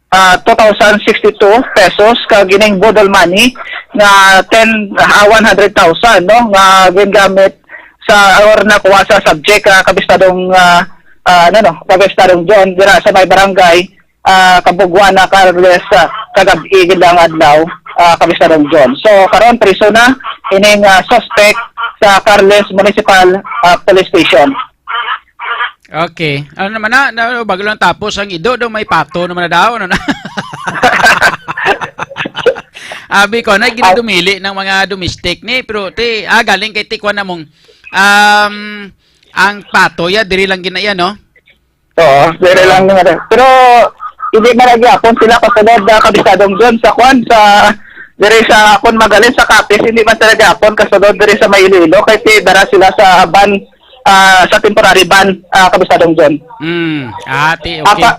ah, two thousand sixty-two pesos, kag ining boodle money nga ten, ah, one hundred thousand, no, nga gingamit sa, or nakuha sa subject, ah, Kabistadong, ah, ah, ano, no, Kabistadong John, dira sa may barangay, ah, Kabuguana, Carles, ah, kagab-i gid lang adlaw, ah, Kabistadong John. So, karon priso na ining, ah, suspect sa Carles Municipal, ah, Police Station. Okay. Ano naman na, na bago lang tapos ang ido daw may pato naman na daw, ano na? Abi ko na ginadumili ng mga domestic ni, pero ti ah, galing kay tikwan na mong um, ang pato ya diri lang ginaya, no? Oo, diri lang nga. Pero hindi man lagi akon sila kasulod na Kabistadong John sa kwan, sa diri sa akon magaling sa Capiz, hindi man sila gyapon kasulod diri sa may Iloilo kay ti dara sila sa ban, ah, sa temporary ban, ah, Kabistadong Johon. Mm. Ah, ti, okay. Apa,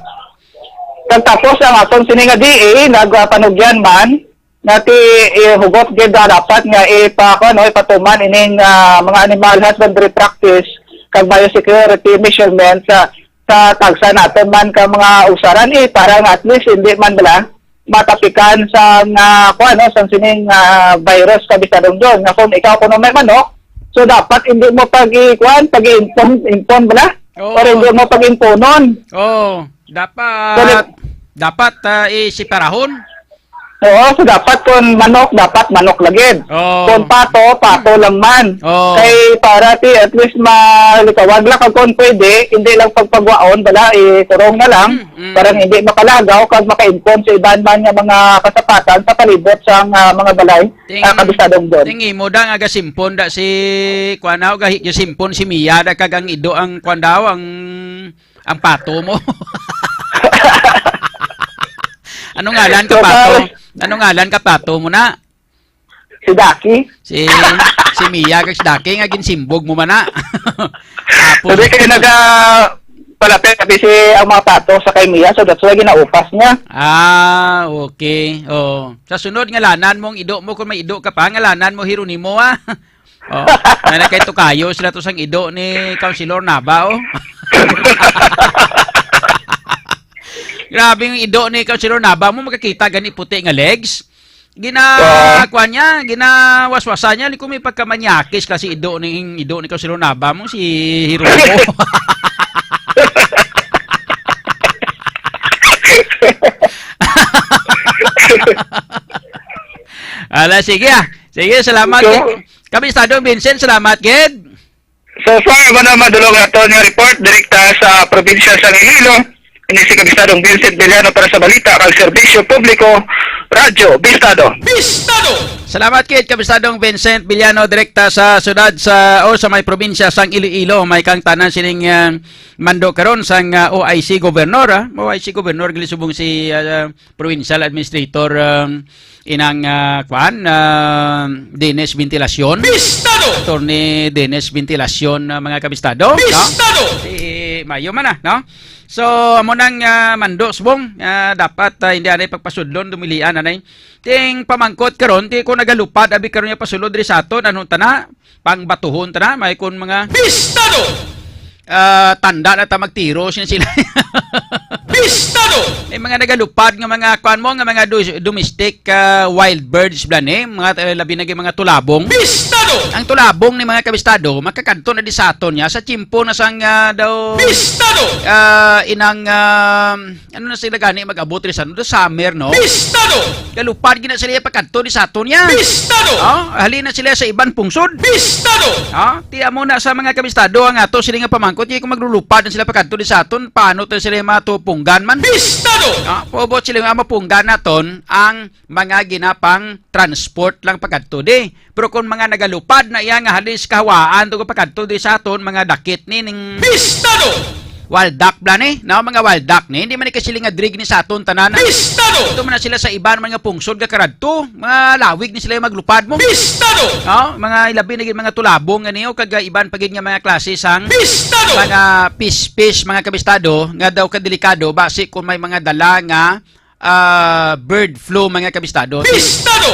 kag tapos ang aton sini nga D A nagapanugyan man nga ti, eh, hugot gid nga dapat nga ipa, ano, ipatuman ining, ah, mga animal husbandry practice kag biosecurity measurement sa, sa tagsa naton man ka mga usaran, eh, para nga at least hindi man bala matapikan sa nga kuan, no, sa sining, ah, virus, Kabistadong John, nga kung ikaw kuno may manok, so dapat hindi mo pag-i-, kuan, pag-iimpon, impon bala? Oo. Or hindi mo pag-imponon. Oh, dapat Correct. dapat ah, isiparahon. Oo, so dapat kung manok, dapat manok lagid. Oo. Kung pato, pato lang man. Oo. Kay para ti at least malikawag lang kag kung pwede, hindi lang pagpagwaon, bala, ikurong na lang. Mm, mm. Para hindi makalagaw kag makaimpon sa iban man nga mga kasapatan sa palibot sa nga mga balay, Ting, ah, Kabistadong John. Ting imo da nga gasimpon da si kuan daw, gahi gasimpon si Mia da kag ang ido ang kuan daw ang ang pato mo. Ano ngalan ka So, pato? sorry. Ano ngalan ka pato mo na? Si Daki. Si si Mia kag si Daki nga ginsimbog mo man na. Tapos Sabi kayo naga palapit kasi ang mga pato sa kay Mia, so that's why ginaupas niya. Ah, okay. Oh. Sa sunod ngalanan mong ido mo kung may ido ka pa, ngalanan mo Jeronimo ah. Oh, na kay tukayo sila to sang ido ni Councilor Naba oh. Grabe yung ido ni Councilor Naba mo makakita gani puti nga legs. Gina Ah. Kuan niya, ginawaswasa niya ni kung may pagkamanyakis kasi ido ni ido ni Councilor Naba mo si Hiromo. Ala, sige ah. Sige, salamat. So, Gid. Kabistadong Vincent, salamat gid. So far, wala madulog ato nga report direkta sa probinsya sa Iloilo. Ini si Kabistadong Vincent Villano para sa Balita kag Serbisyo Publiko, Radyo Bistado. Salamat kid Kabistadong Vincent Villano direkta sa syudad sa o sa may probinsya sang Iloilo. May kang tanan sining ah, mando karon sang ah, O I C Governor, ah. O I C Governor gali subong si ah, Provincial Administrator ah, inang ah, kuan ah, Dennis Ventilacion. Attorney Dennis Ventilacion, ah, mga kabistado, no? Si Mayo man na, no? So, amo nang ah, mando subong, ah, dapat ah, hindi anay pagpasudlon, dumilian anay. Ting pamangkot karon, ti ko nagalupad abi karon nga pasulod diri sa aton, anong tana? Pangbatuhon tana, may kun mga ah, tanda na ta magtiro siya sila. May mga nagalupad nga mga kuan mo nga mga do- domestic ah, wild birds bla ni, mga ah, labi na gyud mga tulabong. Ang tulabong ni mga kabistado makakadto na di sa aton niya sa tiyempo na sang ah, daw ah, inang ah, ano na sila gani mag-abot ri sa ano, daw summer, no? Galupad gina sila pakadto di sa aton niya. Oh, halin na sila sa iban pungsod. Oh, ti amo na sa mga kabistado ang ato sila nga pamangkot, kung maglulupad na sila pakadto di sa aton, paano to sila matupunggan man? Ah, pubot sila nga mapunggan naton ang mga ginapang transport lang pakadto di. Pero kung mga nagalupad na iya nga halin sa kahawaan to pakadto di sa aton, mga dakit ni ning wild duck bla ni, no? Mga wild duck ni, hindi man ni kasi nga drig ni sa aton tanan. Ito man na sila sa iban mga pungsod nga karadto, mga lawig ni sila maglupad mo. No? Mga ilabi na gid mga tulabong nga niyo kag iban pa gid nga mga klase sang mga pispis, mga kabistado, nga daw kadelikado basi kung may mga dala nga ah, bird flu, mga kabistado.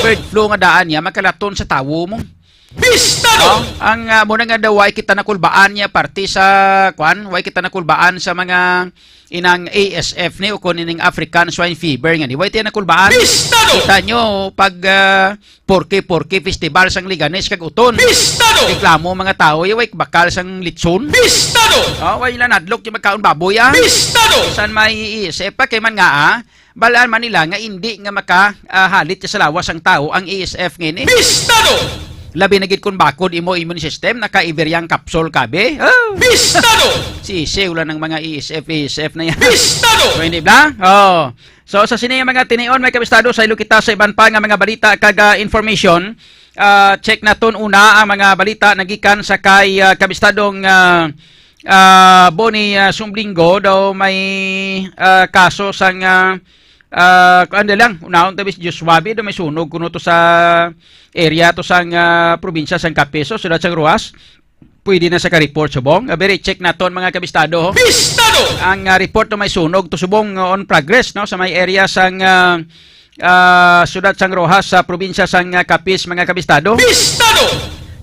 Bird flu nga daan niya makalaton sa tawo mo. Pista, no? Oh, ang, ah, muna nga daw, way kita nakulbaan niya parte sa, kwan, way kita nakulbaan sa mga inang A S F ni, o kung ining African Swine Fever nga ni. Way tayo nakulbaan. Pista, no? Kita nyo, pag, ah, Porke-Porke Festival sang Liganes kag Uton. Pista, no? Reklamo mga tao, ya, way bakal sang litson. Pista, no? Oh, way lang nadlok yung magkaon baboy, ah. Pista, no? San may A S F pa, kay man nga, ah, balaan man nila nga indi nga maka, ah, halit sa lawas ang tao ang A S F ngini. Pista, no? Labi na gid kung bakod imo immune system, naka-Iberyang capsule ka, be. Oh. Pista, no? Sisiw lang ng mga A S F, A S F na yan. Pista, no? So, hindi bla? Oh. So, sa sini nga mga tinion, may kabistado, saylo kita sa iban pa nga mga balita kag, ah, information. Ah, check naton una ang mga balita nagikan sa kay, ah, kabistadong, ah, ah, Boni, ah, Sumblinggo daw may, ah, kaso sang, ah, ah, kuan na lang, unahon tabi si Joshua, bi, daw may sunog kuno to sa area to sang, ah, probinsya sang Capiz, siyudad sang Roxas. Pwede na sa ka-report subong. Ah, very check naton mga kabistado, ho. Bistado! Ang, ah, report to may sunog to subong, ah, on progress, no, sa may area sang, ah, ah, siyudad sang Roxas sa probinsya sang, ah, Capiz, mga kabistado. Bistado!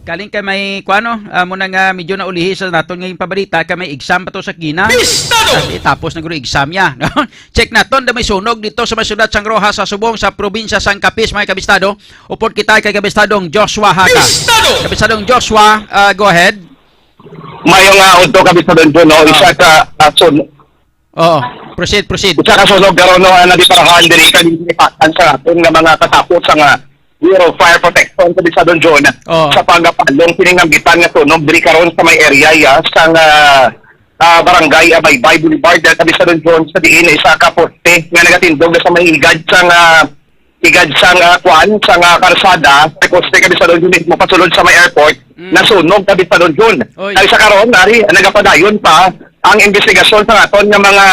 Kaling kay may kuano, ah, muna nga medyo naulihi sa naton nga pabalita kay may exam pa to sa kina. Bistado! At itapos na guro exam niya, no? Check naton, da may sunog dito sa may siyudad sang Roxas sa subong sa probinsya sang Capiz, mga kabistado. Upod kita kay kabistadong Joshua Haga. Bistado! Kabistadong Joshua, ah, go ahead. Mayo nga udto, Kabistadong Jun, no? Ah. Isa ka, ah, sun-, Oo. Proceed, proceed. Isa ka sunog karon, no, ang nadiparahan diri kag ginipatan sa aton nga mga katapos sa nga Bureau of Fire Protection, Kabistadong Jun, Oo. sa pagpalong kini nga bitan nga sunog diri karon sa may area, ya, sa nga, ah, barangay, ah, Baybay Boulevard, ah, Kabistadong Jun, sa diin isa ka poste nga nagatindog na sa may higad sa nga higad sang, ah, kuan, sang, ah, karsada, sa poste, Kabistadong Jun, mismo pasulod sa may airport, Mm. nasunog, Kabistadong Jun. Oy. Kay sa karon, ari, nagapadayon pa ang investigasyon sa aton nga mga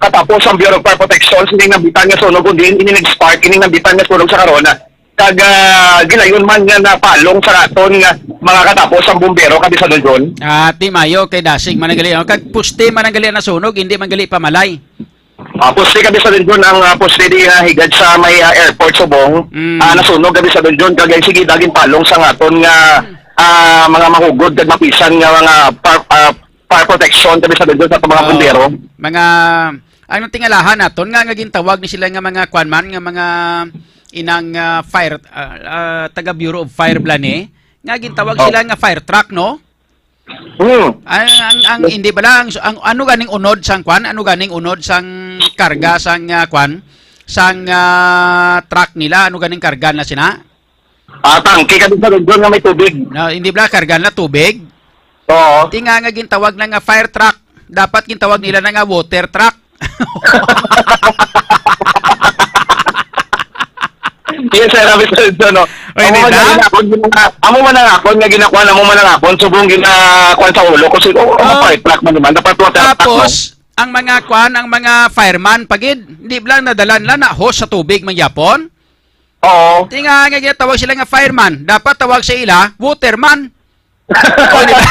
katapos ang Bureau of Fire Protection, sining nabitan nga sunog, kung diin ini nag-spark, ini nabitan nga sunog sa karon, kag, ah, gilayon man nga napalong sa aton nga mga katapos ang bumbero, Kabistadong Jun. Ah, ti mayo kay dasig man ang gali, oh. Kag poste man ang gali nasunog, hindi man gali pamalay. Ah, poste, Kabistadong Jun, ang, ah, poste di, ah, higad sa may, ah, airport subong. Mm. Ah, nasunog, Kabistadong Jun, kag ang sige daging palong sa aton nga, ah, mga mahugod kag mapisan nga mga par-, ah, fire protection, Kabistadong Jun, sa mga Oo. bumbero. Mga, ang tingalahan naton nga, nga gintawag ni sila nga mga kwan man, nga mga inang, ah, fire, ah, ah, taga Bureau of Fire bala ni, nga gintawag Oo. sila nga fire truck, no? Hmm. Ang, ang, ang, hindi bala, ang, ang, ano ganing unod sang kwan? Ano ganing unod sang karga sang, ah, kwan? Sang, ah, truck nila? Ano ganing karga na sina? Ah, tangke, Kabistadong Jun, nga may tubig. No, hindi bala karga na tubig? Oo. Ti nga, nga gintawag na nga fire truck, dapat gintawag nila na nga water truck. Yes, sir, Mister Jono. Oy, amo di man ba? Ang akon, amo man ang akon nga ginakuan, amo man ang akon, subong ginakuan sa ulo ko, sige, oh, ano Oh. fire truck man naman, dapat water truck, no? Tapos, ang mga kuan, ang mga fireman, pagid, hindi lang nadalan lang na hose sa tubig, mangyapon. Oo. Ti nga, nga ginatawag sila nga fireman, dapat tawag sa ila, waterman. Oh, di ba?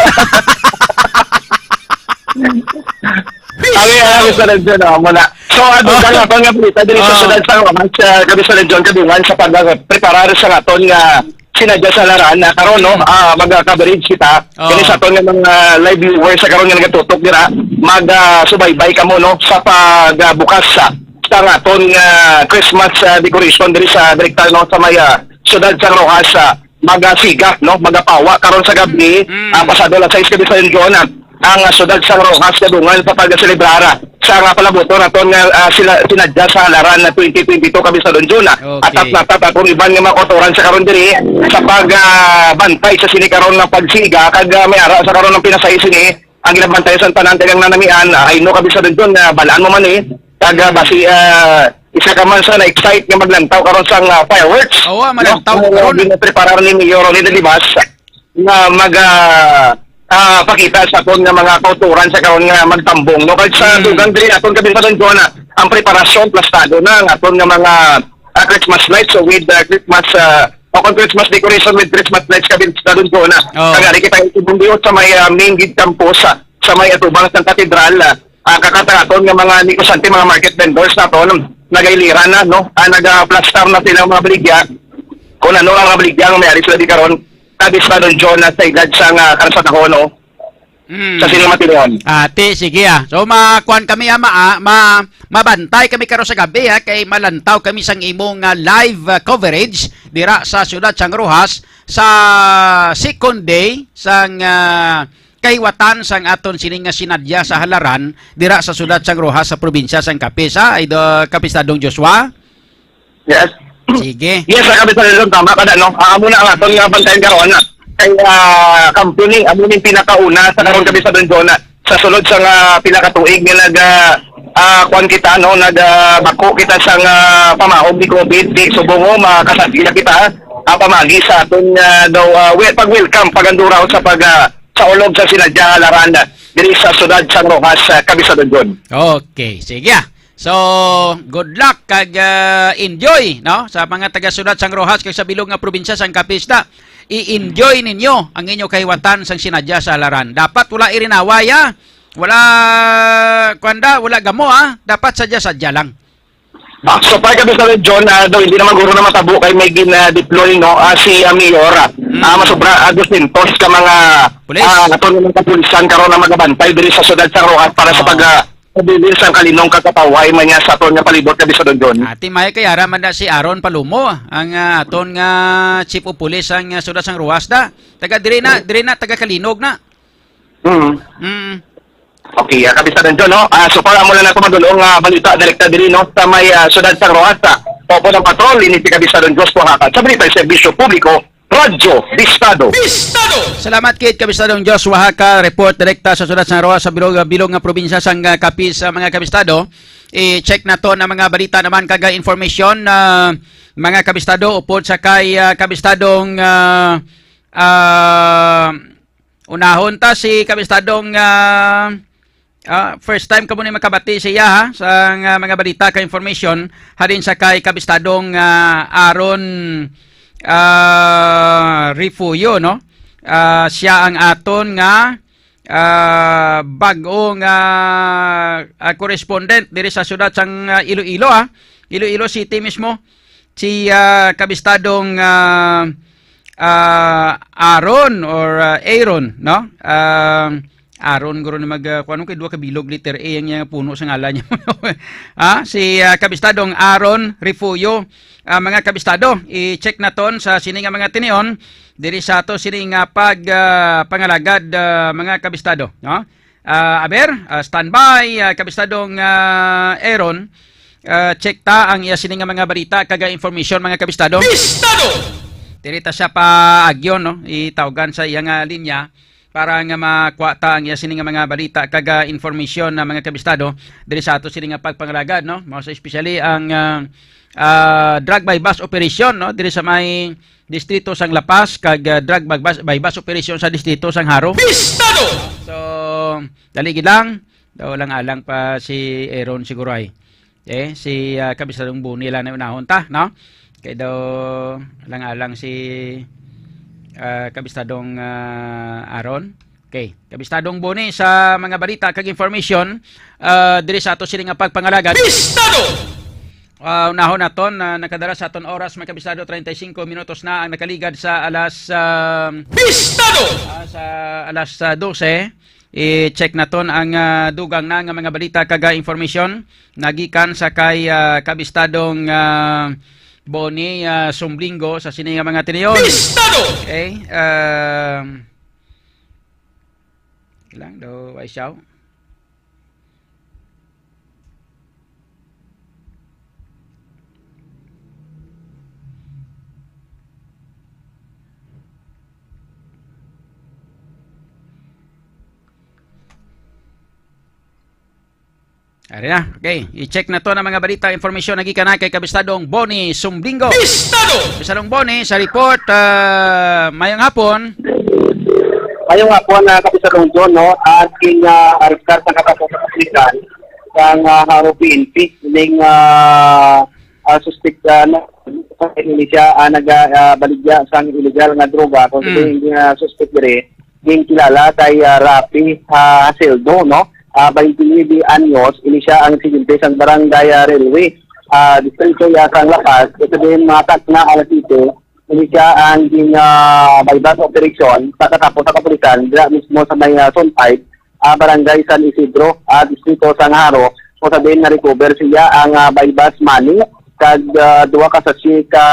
Ang iya, ang isa rin dyan, oh, muna. So, ano Oh. ka nga, pang nga balita, dito sa Oh. Dansang Roman, sa gabi sa Legion, Kadungan, sa pagpreparar sa aton nga sinadya sa laran na karon, no? Ah, mag-coverage kita. Oh. Kini sa aton nga mga live viewers sa karon nga nagatutok dira, mag, ah, subaybay kamo, no, sa pagbukas sa, sa aton nga Christmas, ah, decoration diri sa direkta, no, sa may, ah, siyudad sa Roxas, ah, magasiga, no? Magapawa karon sa gabi, Mm. ah, pasado alas sais, Kabistadong Jun, ah, ang, ah, siyudad sa Roxas, Kadungan sa pagselebrar, ah, sa nga palabuton naton nga, ah, sila, sinadya sa halaran na twenty twenty-two, Kabistadong Jun, ah. Okay. Atat na atat akong iban nga mga kautoran sa karon diri sa pag, ah, bantay sa sini karon nga pagsiga, kag, ah, may ara sa karon ang pinasay sini ang ginabantay sa tanan kag ang nanamian, ah, I know, Kabistadong Jun, ah, balaan mo man, eh. Kag, ah, basi, ah, isa ka man sa na-excite nga maglantaw karon sang, ah, fireworks. Oo, ah, malantaw No? karon. Ang ginapreparar ni Mayor Ronnie Delibas nga mag, ah, ah, pakita sa aton nga mga kautoran sa karon nga magtambong, no? Kag sa Mm. dugang diri naton, Kabistadong Jun, ah, ang preparasyon, plastado na ang aton nga mga, ah, Christmas lights, so with, ah, Christmas, ah, o kung Christmas decoration with Christmas lights, Kabistadong Jun, ah. Oh. Kag ari kita itubong diot sa may, ah, main gate campus, ah, sa may atubang sang katedral, ah, ah, kakataraton nga mga negosante, mga market vendors naton, nagailiran na, no? Ah, nagaplastar na sila ang mga baligya. Kung ano ang mga baligya ang may ari sila di karon. Kabisado John, na sa edad sa nga karasatahon, no? Mm. Sa sini matinuon. Ati, sige, ah. So, makuan kami, ah, ma-, ah, ma-, mabantay kami karon sa gabi, ah, kay malantaw kami sang imong, ah, live, ah, coverage dira sa siyudad sang Roxas sa second day sang, ah, kahiwatan sang aton sini nga sinadya sa halaran dira sa siyudad sang Roxas sa probinsya sang Capiz, ah, Idol Kapistadong Joshua. Yes. Sige. Yes, sa Kabisado John, tama ka na, no? Ah, amo na ang aton nga bantayan karon na. Kay, ah, kampiyon ni, amo ning pinakauna sa karon, Mm. Kabisado John, na sa sulod sa nga pila ka tuig nga nag, ah, ah, kuwan kita, no? Nag, ah, bako kita sa nga pamahog ni COVID, di subong, oh, makasadya kita, ah, pamagi sa aton nga daw, ah, wel-, pag-welcome, pag-anduraw sa pag, ah, sa ulog sa sinadya nga halaran diri sa siyudad sang Roxas, ah, Kabisado John. Okay, sige, ah. So, good luck kag, ah, enjoy, no? Sa mga taga-siyudad sang Roxas kag sa bilog nga probinsya sang Capiz ta, i-enjoy ninyo ang inyo kahiwatan sang sinadya sa halaran. Dapat wala irinaway, ah. Wala, kuwan da, wala gamo, ah. Dapat sadya-sadya lang. Ah, so, pa, Kabisado John, ah, daw hindi naman guro na matabo kay may gina-deploy, no? Ah, si, ah, Mayor, ah, Mm. ah, masobra, ah, dosyentos ka mga, Pulis. ah, ato naman kapulisan karon na magabantay diri sa siyudad sang Roxas para sa Oo. pag, ah, pabilin sang kalinong kag katawhay man niya sa aton nga palibot, Kabisado John. Ati, may kay ara man na si Aaron Palumo, ang, ah, aton nga chief of police sang, ah, siyudad sang Roxas da. Taga diri na, diri na, taga Calinog na. Mm. Mm. Okay, ah, Kabisado John, no? Ah, so para mo lang na madulong nga balita direkta diri, no, sa may, ah, siyudad sang Roxas, ah, opo ng patrol, ini si Kabisado Joshua Hakat sa Balita sa Serbisyo Publiko, Radyo Bistado. Bistado! Salamat, Kid Kabistadong Joshua Hakat, report direkta sa siyudad sang Roxas sa bilog, bilog nga probinsya sang, ah, Capiz, ah, mga kabistado. I-check naton ang mga balita naman kag, ah, information, ah, mga kabistado, upod sa kay, ah, Kabistadong, ah, ah, Unahon ta si Kabistadong, ah, ah, first time kamo ni makabati siya, ha, sa nga mga balita ka information halin sa kay Kabistadong, ah, Aaron, ah, Refugio, no? Ah, siya ang aton nga, ah, bag-o nga, ah, correspondent diri sa siyudad sang, ah, Iloilo, ha. Iloilo City mismo. Si, ah, Kabistadong, ah, ah, Aaron or, ah, Aaron, no? Ah, Aaron, guro ni mag, ah, kuwan, kay duha ka bilog, letter A ang iyang puno sa ngalan niya. Ah, si, ah, Kabistadong Aaron Refugio, ah, mga kabistado, i-check naton sa sini nga mga tinion diri sa ato sini nga pag, ah, pangalagad, ah, mga kabistado, no? Ah, aber, ah, standby, ah, Kabistadong, ah, Aaron. Ah, check ta ang iya sini nga mga balita kag, ah, information, mga kabistado. Bistado! Diri ta siya paagyon, no? Itawgan sa iya nga linya para nga makuha ta ang iya sini nga mga balita kag, ah, information na, mga kabistado, diri sa ato sini nga pagpangalagad, no? Mao sa especially ang, ah, ah, drug buy-bust operation, no? Diri sa may distrito sang La Paz kag, ah, drug buy-bust, buy-bust operation sa distrito sang Jaro. Bistado! So, dali gid lang. Daw lang alang pa si Aaron siguro ay. Eh, si, ah, Kabistadong Boni lang na unahon ta, no? Kay daw lang alang si, ah, Kabistadong, ah, Aaron. Okay, Kabistadong Boni sa mga balita kag information, ah, diri sa ato sini nga pagpangalagad. Bistado! Ah, unahon naton, ah, nakadala sa aton oras, mga kabistado, treinta y cinco minutos na ang nakaligad sa alas, ah, Bistado! ah, sa alas, ah, dose. I-check naton ang, ah, dugang na nga mga balita kag, ah, information nagikan sa kay, ah, Kabistadong, ah, Boni, ah, Sumblingo sa sini nga mga tinion. Bistado! Okay, ah, lang daw, ay siyaw. Ari na. Okay, i-check naton ang mga balita, information na gikan na kay Kabistadong Boni Sumblingo. Bistado! Kabistadong Boni sa report, ah, mayong hapon. Mayong hapon, ah, Kabistadong John, no? At king, ah, arestar sa kapatid sa kapitan sang, ah, Jaro P N P, ning, ah, ah, suspek, ah, na, sa Indonesia, ah, naga, ah, baligya sang illegal nga droga, kung Mm. sino yung, ah, suspek diri, yung kilala kay, ah, Rafi, ah, Haseldo, no? Ah, twenty-nine anyos, ini siya ang residente sang barangay, ah, Railway, ah, distrito ya sang La Paz, ito din mga takna alas siyete, Ini siya ang gin, ah, buy-bust operation sa katapos sa kapulisan dira mismo sa may, ah, Zone five, ah, Barangay San Isidro, ah, Distrito sang Jaro, kung sa diin na-recover siya ang, ah, buy-bust money kag, ah, duha ka sachet ka,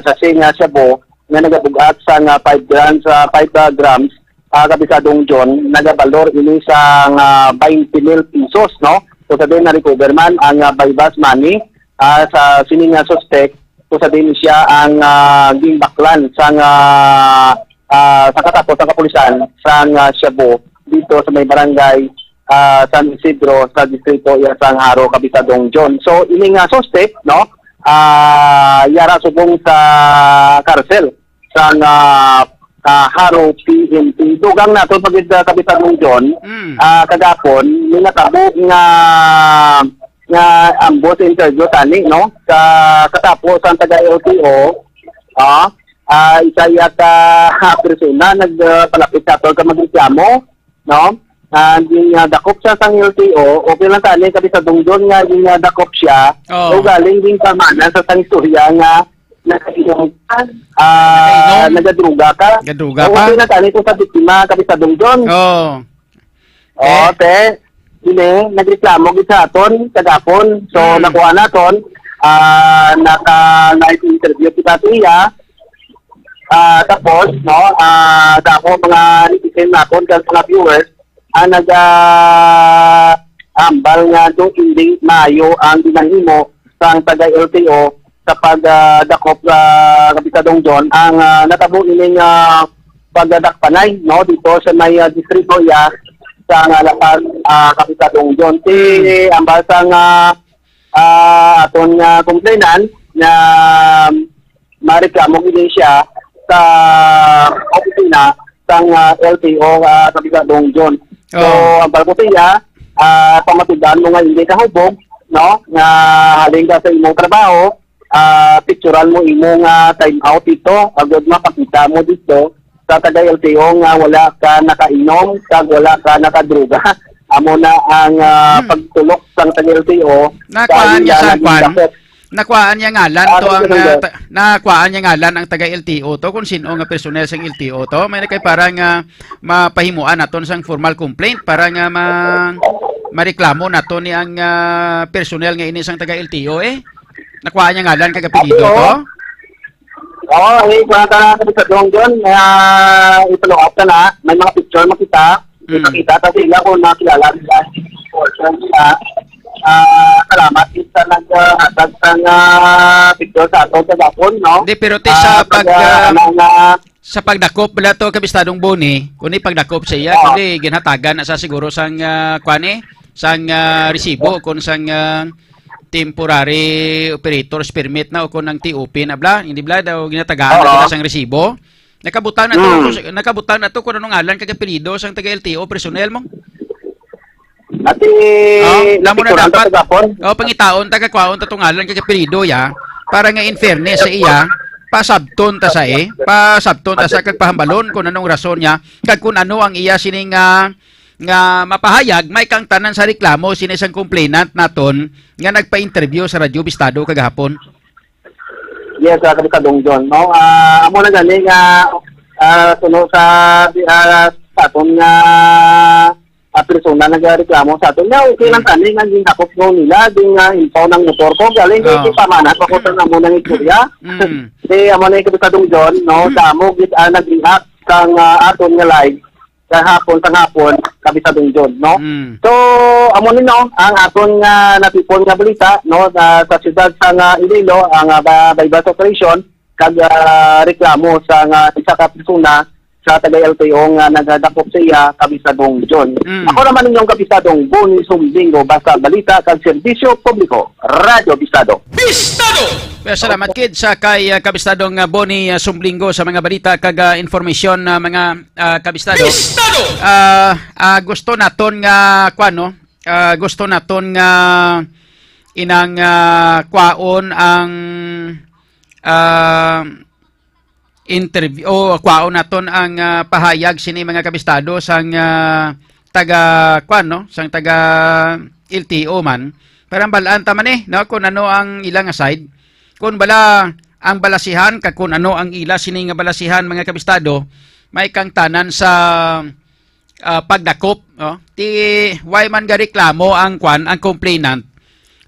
sachet nga shabu nga nagabug-at sang, ah, five grams, ah, five, ah, grams, ah, Kapisadong John, nagabalor ini sang, ah, twenty mil pesos, no? So, sa din na-recover man ang, ah, buy-bust money, ah, sa sini nga suspect, so sa din siya ang, ah, ginbaklan sang, ah, ah, sa katapos ang kapulisan sang, ah, shabu dito sa may barangay, ah, San Isidro sa distrito iya sang Jaro, Kapisadong John. So, ini nga suspect, no? Ah, yara subong sa karsel sang, ah, ah, Jaro P N P. Dugang nato pag, ah, Kapisadong John, Mm. ah, kagapon, may natabo nga, nga ambos interview tani, no? Sa katapos ang taga L T O, ah, ah, isa iya ka, ah, persona nagpalapit sa ato ka magreklamo, no? Ah, gin, ah, dakop siya sang L T O, okay lang tani, Kapisadong John, nga gin, ah, dakop siya, Oh. o galing din pamana sa sang istorya nga nakainom ka, ah, Nakainom? nagadruga ka. Nagadruga O, pa? okay lang tani kung sa biktima, Kapisadong John. Oh. Oh, Eh? te, ini, nagreklamo gid sa aton kagapon. So, Hmm. nakuha naton, ah, naka-live interview kita sa iya. Ah, tapos, no, ah, sa ako mga netizen naton kag mga viewers, ang nag, ah, ambal nga do hindi maayo ang ginahimo sang taga L T O sa pag, ah, dakop sa Kapisadong John ang, ah, natabo ining, ah, pagdakpanay, no, dito sa may, ah, distrito iya sa nga lapag, ah, Kapisadong John. Si Hmm. ambal sang, ah, ah, aton nga complainant nga mareklamo gid siya sa opisina sang, ah, L T O, ah, Kapisadong John. So, Oh. ang palputiya, ah, pamatudan mo nga hindi ka hubog, no? Nga halin ka sa imong trabaho, ah, picturan mo imo nga time out dito, agod mapakita mo dito sa taga L T O nga wala ka nakainom, kag wala ka nakadruga. Amo na ang, ah, Hmm. pagtulok sang taga L T O sa Nakuhaan niya ila sa naging kwan? dakop. Nakuhaan niya ngalan Ah, to ang, sige, ah, sige. ta-, nakuhaan niya ngalan ang taga L T O to, kung sino nga personnel sang L T O to. May na kay para nga mapahimuan naton sang formal complaint para nga ma-, mareklamo nato ni ang, ah, personnel nga ini sang taga L T O, eh. Nakuhaan niya ngalan kag apelyido Apo. to? Oo, eh, kung ang tanan sa Dong John, ah, i-follow up ka na. May mga picture makita. Mm. Ipakita ta sa ila kung nakilala nila. Ah, ah, salamat sa naghatag sang, ah, picture sa aton sa Japon, no? Di, pero ti sa Ah, pag, pag, ah, ah, ano nga, sa pagdakop bala to, Kabistadong Boni, kundi pagdakop sa iya, Ah. kundi ginhatagan na sa siguro sang, ah, kuan eh, sang, ah, resibo, kung sang, ah, temporary operator's permit na o kung ang T O P na bala, hindi bala daw ginatagaan na Oo. bala sang resibo. Nakabutang na to, Mm. kung, nakabutang na to kung anong ngalan kag apelyido sang taga L T O personnel mo. Ati, Oh, namo na napicturan ta dapat. sa Japon. Oh, pangitaon, taga kwaon ta tong ngalan kag apelyido, ya. Para nga in fairness sa iya, pasabton ta sa, eh. Pasabton ta sa kag pahambalon kung anong rason niya, kag kung ano ang iya sining, ah, nga mapahayag, may kang tanan sa reklamo sini sang complainant naton nga nagpa-interview sa Radyo Bistado kagahapon. Yes, ah, Kabistadong John, no? Ah, amo na gani nga, ah, suno sa, ah, sa aton nga, ah, persona nagareklamo sa aton. Nga, okay lang Mm. tani nga gindakop ko nila, di nga impaw ng motor ko. Galing kay Ah. si pamana, pakutan na mo ng istorya. Mm. Di, amo na yung Kabistadong John, no? Mm. Damo gid ang nag-react sang, ah, aton nga live. Sa hapon, sa hapon, Kabistadong John, no? Mm. So, amo ni, no, ang aton nga natipon nga balita, no, na sa siyudad sa nga Iloilo, ang, ah, ba-, buy-bust operation, kag, ah, reklamo sa nga isa ka persona sa taga L T O nga nagadakop sa iya, Kabistadong John. Mm. Ako naman inyong Kabistadong Boni Sumbingo, basta balita kag serbisyo publiko, Radyo Bistado. Bistado! Well, salamat, kid, sa kay, ah, Kabistadong, ah, Boni, ah, Sumblingo sa mga balita kag, ah, informasyon na mga, ah, Kabistado. Bistado! Ah, ah, gusto naton nga, kuwan, no? Ah, gusto naton nga inang, ah, kwaon ang, ah, interview, o kwaon naton ang, ah, pahayag sini mga kabistado sang, ah, taga, kwan, no? Sang taga L T O man. Para bal-an ta man, eh, no? Kung ano ang ilang side. Kung bala, ang balasihan, kag kun ano ang ila sini nga balasihan, mga kabistado, may kangtanan sa, ah, pagdakop, no? Ti, why man gareklamo ang kwan, ang complainant?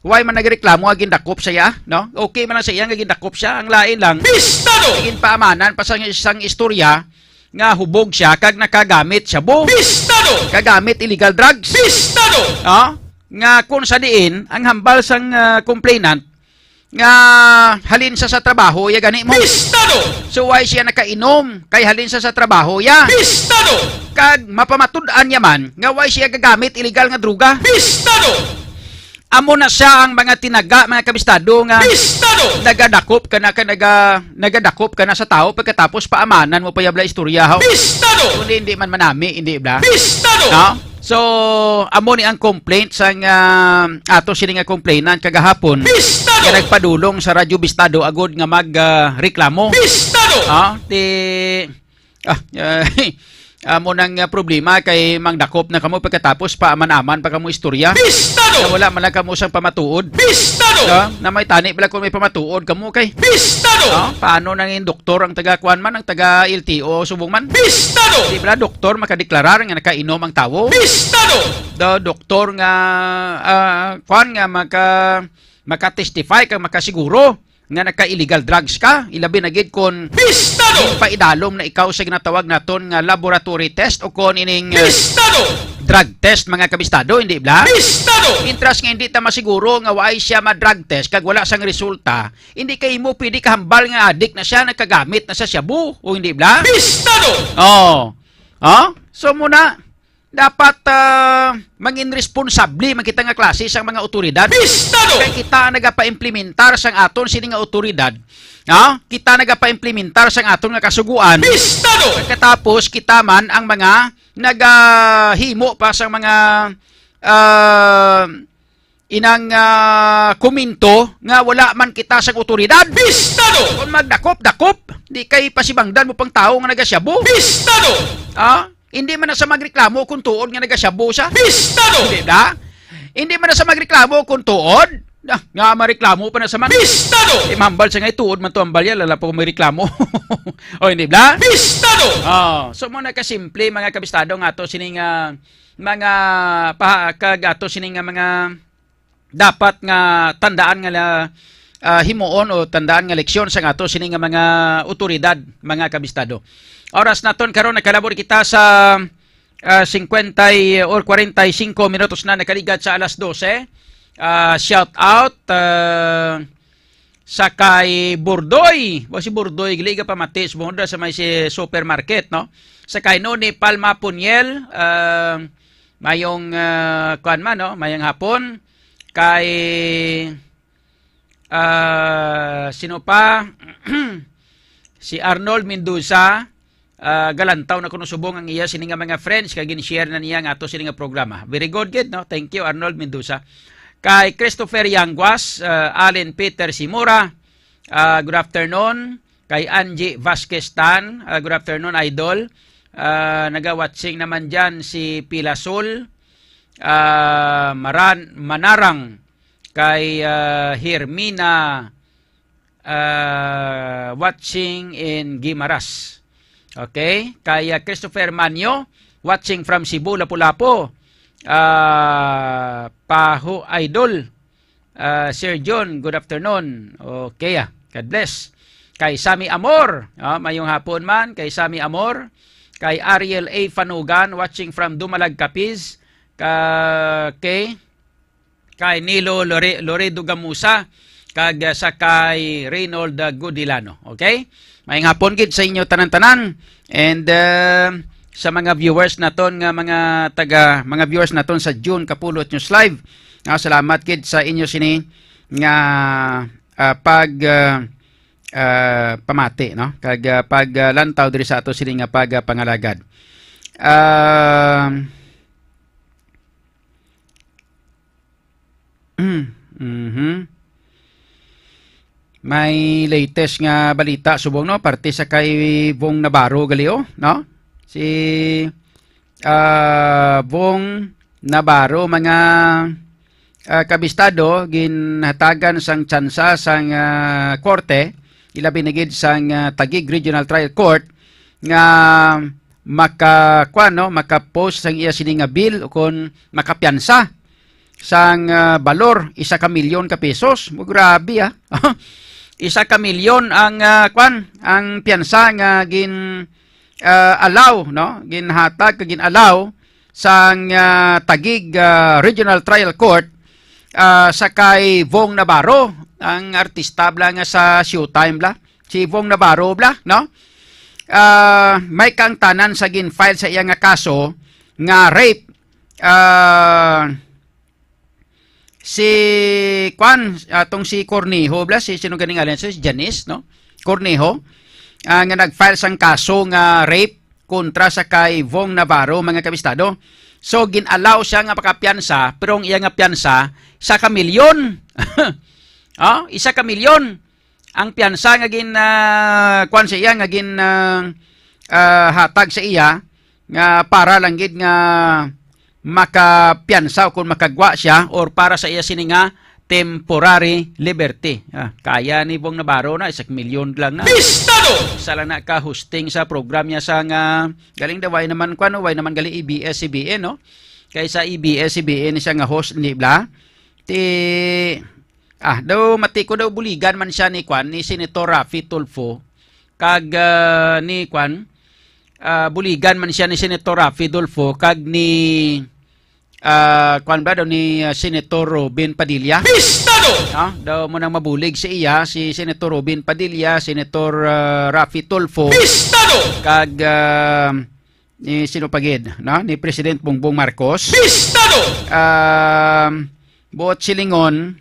Why man nagreklamo nga gindakop siya, no? Okay man lang sa iya nga gindakop siya, ang lain lang, Pistado! Ginpaamanan pa sa isang istorya nga hubog siya kag nakagamit shabu. Pistado! Kagamit illegal drugs. Pistado! Ah, nga kung sa diin, ang hambal sang, ah, complainant nga halin sa sa trabaho ya gani mo. Pistado! So why siya nakainom? Kay halin sa sa trabaho ya. Pistado! Kag mapamatud-an niya man nga why siya gagamit illegal nga droga. Pistado! Amo na siya ang mga tinaga, mga kabistado, nga Pistado! Nagadakop ka na, ka naga, nagadakop ka na sa tao pagkatapos paamanan mo pa yabla istorya, ha? Pistado! Kundi hindi man manami, hindi bla? Pistado! No? So, amo ni ang complaint sang, ah, ato sini nga complainant kagahapon Pistado! Nga nagpadulong sa Radyo Bistado agud nga mag, ah, reklamo. Pistado! Ah, ti, ah, eh, amo nang, ah, problema kay mangdakop na kamo pagkatapos paaman-aman pa kamo istorya. Pistado! Nga wala man lang kamo sang pamatuod. Pistado! Ah, na may tani pala kung may pamatuod kamo kay Pistado! Ah, paano nang yung doktor ang taga kuan man, ang taga L T O subong man? Pistado! Di bala doktor makadeklarar nga nakainom ang tawo? Pistado! The doktor nga, ah, kuan nga maka, makatestify kag makasiguro nga naka-illegal drugs ka, ilabi na gid kon Pistado! Paidalom na ikaw sa ginatawag naton nga laboratory test o kon ining, ah, Pistado! Drug test, mga kabistado, hindi bla? Pistado! Intras nga hindi ta masiguro nga waay siya ma-drug test kag wala sang resulta, hindi kay mo pwede kahambal nga adik na siya, nagkagamit na sa shabu, o hindi bla? Pistado! Oh. Oh? So muna, dapat, ah, mangin responsable man kita nga klase sang mga otoridad. Pistado! Kay kita ang nagapaimplementar sang aton sini nga otoridad. Ha? Kita nagapaimplementar sang aton nga kasuguan. Pistado! Katapos kita man ang mga nagahimo pa sang mga, ah, inang, ah, komento nga wala man kita sang otoridad. Pistado! Kung magdakop-dakop, di kay pasibangdan mo pang tawo nga nagasyabu. Pistado! Ah? Hindi man na sa magreklamo kung tuod nga nagasyabu siya. Pistado! Di ba? Hindi man na sa magreklamo kung tuod. Ah, nga mareklamo pa na sa man. Pistado! Imambal sa nga tuod man to ang balya, lala pa kung may reklamo. O, hindi ba? Pistado! Oh, so mo na kasimple, mga kabistado, nga to sining, ah, mga pa, kag ato sining nga mga dapat nga tandaan nga la-, ah, himuon o tandaan nga leksyon sa ato sini nga mga otoridad, mga kabistado. Oras naton karon, nakalabor kita sa, ah, singkwenta y-, or kwarenta y singko minutos na nakaligat sa alas dose. Ah, shout out, ah, sa kay Burdoy. Wa si Burdoy, gali ka pamati, sumunda sa may si supermarket, no? Sa kay Noni Palma Puniel, ah, mayong, ah, kuwan man, no? Mayong hapon. Kay, ah, sino pa? Si Arnold Mendoza, ah, galantaw na kuno subong ang iya sini nga mga friends kay gin-share na niya nga ato sini nga programa. Very good, gid, no? Thank you, Arnold Mendoza. Kay Christopher Yanguas, ah, Allen Peter Simora, ah, good afternoon. Kay Angie Vasquez Tan, ah, good afternoon, idol. Ah, naga-watching naman dyan si Pilasol, ah, Maran-, Manarang, kay, ah, Hermina, ah, watching in Guimaras. Okay? Kay, ah, Christopher Manyo, watching from Cebu, Lapu-Lapu. Ah, Paho Idol. Ah, Sir John, good afternoon. Okay, ah. God bless. Kay Sammy Amor, ah, mayong hapon man. Kay Sammy Amor. Kay Ariel A. Fanugan, watching from Dumalag, Capiz. Ka-, okay. Kay Nilo Lore-, Loredo Gamusa, kag, ah, sa kay Reynold, ah, Godilano. Okay? Maayong hapon gid sa inyo tanan-tanan. And, ah, sa mga viewers naton nga mga taga, mga viewers naton sa June Kapulot News Live, ah, salamat gid sa inyo sini nga, ah, pag, ah, ah, pamati, no? Kag, ah, pag, ah, lantaw diri sa ato sini nga pag, ah, pangalagad. Ah, Mm, mhm. May latest nga balita subong, no, parte sa kay Bong Navarro gali, oh, no? Si, ah, Bong Navarro, mga, ah, kabistado, ginhatagan sang tsansa sang, ah, korte ilabi na gid sang, ah, Taguig Regional Trial Court nga maka-, kuwan, no, maka-post sang iya sini nga bail o kon makapiyansa sang, ah, balor isa ka milyon ka pesos. Mo, grabe, ah. Isa ka milyon ang, ah, kuwan, ang piyansa nga gin, ah, allow, no? Ginhatag kag gin-allow sang, ah, Taguig, ah, Regional Trial Court, ah, sa kay Vong Navarro, ang artista bla nga sa Showtime bla. Si Vong Navarro bla, no? Ah, may kaangtanan sa gin-file sa iya nga kaso nga rape, ah, si, kwan, atong si Cornejo bla, si sino ganing ngalan, si Janice, no? Cornejo, ah, nga nag-file sang kaso nga rape kontra sa kay Vong Navarro, mga kabistado. So, gin-allow siya nga makapiyansa, pero ang iya nga piyansa, isa ka milyon. Oh, isa ka milyon. Ang piyansa nga gin, ah, kwan sa iya, nga gin, ah, ah, hatag sa iya, nga para lang gid nga makapiyansa o kung makagwa siya or para sa iya sini nga temporary liberty. Ah, kaya ni Vong Navarro na, isang milyon lang na. Pistado! Sa lang na ka hosting sa program niya sa nga, galing daw, way naman, kwan, no? Way naman galing A B S C B N, no? Kay sa A B S C B N siya nga host, hindi bla? Ti, ah, daw, mati ko daw buligan man siya ni, kwan, ni Senator Raffy Tulfo, kag, ah, ni, kwan, ah, buligan man siya ni Senator Raffy Tulfo, kag ni, ah, kwan ba daw, ni, ah, Senator Robin Padilla. Pistado! Ah, daw mo nang mabulig sa iya, si Senator Robin Padilla, Senator, ah, Raffy Tulfo, Pistado! Kag, ah, ni sino pa gid, no? Ni President Bongbong Marcos. Pistado! Um, buot silingon,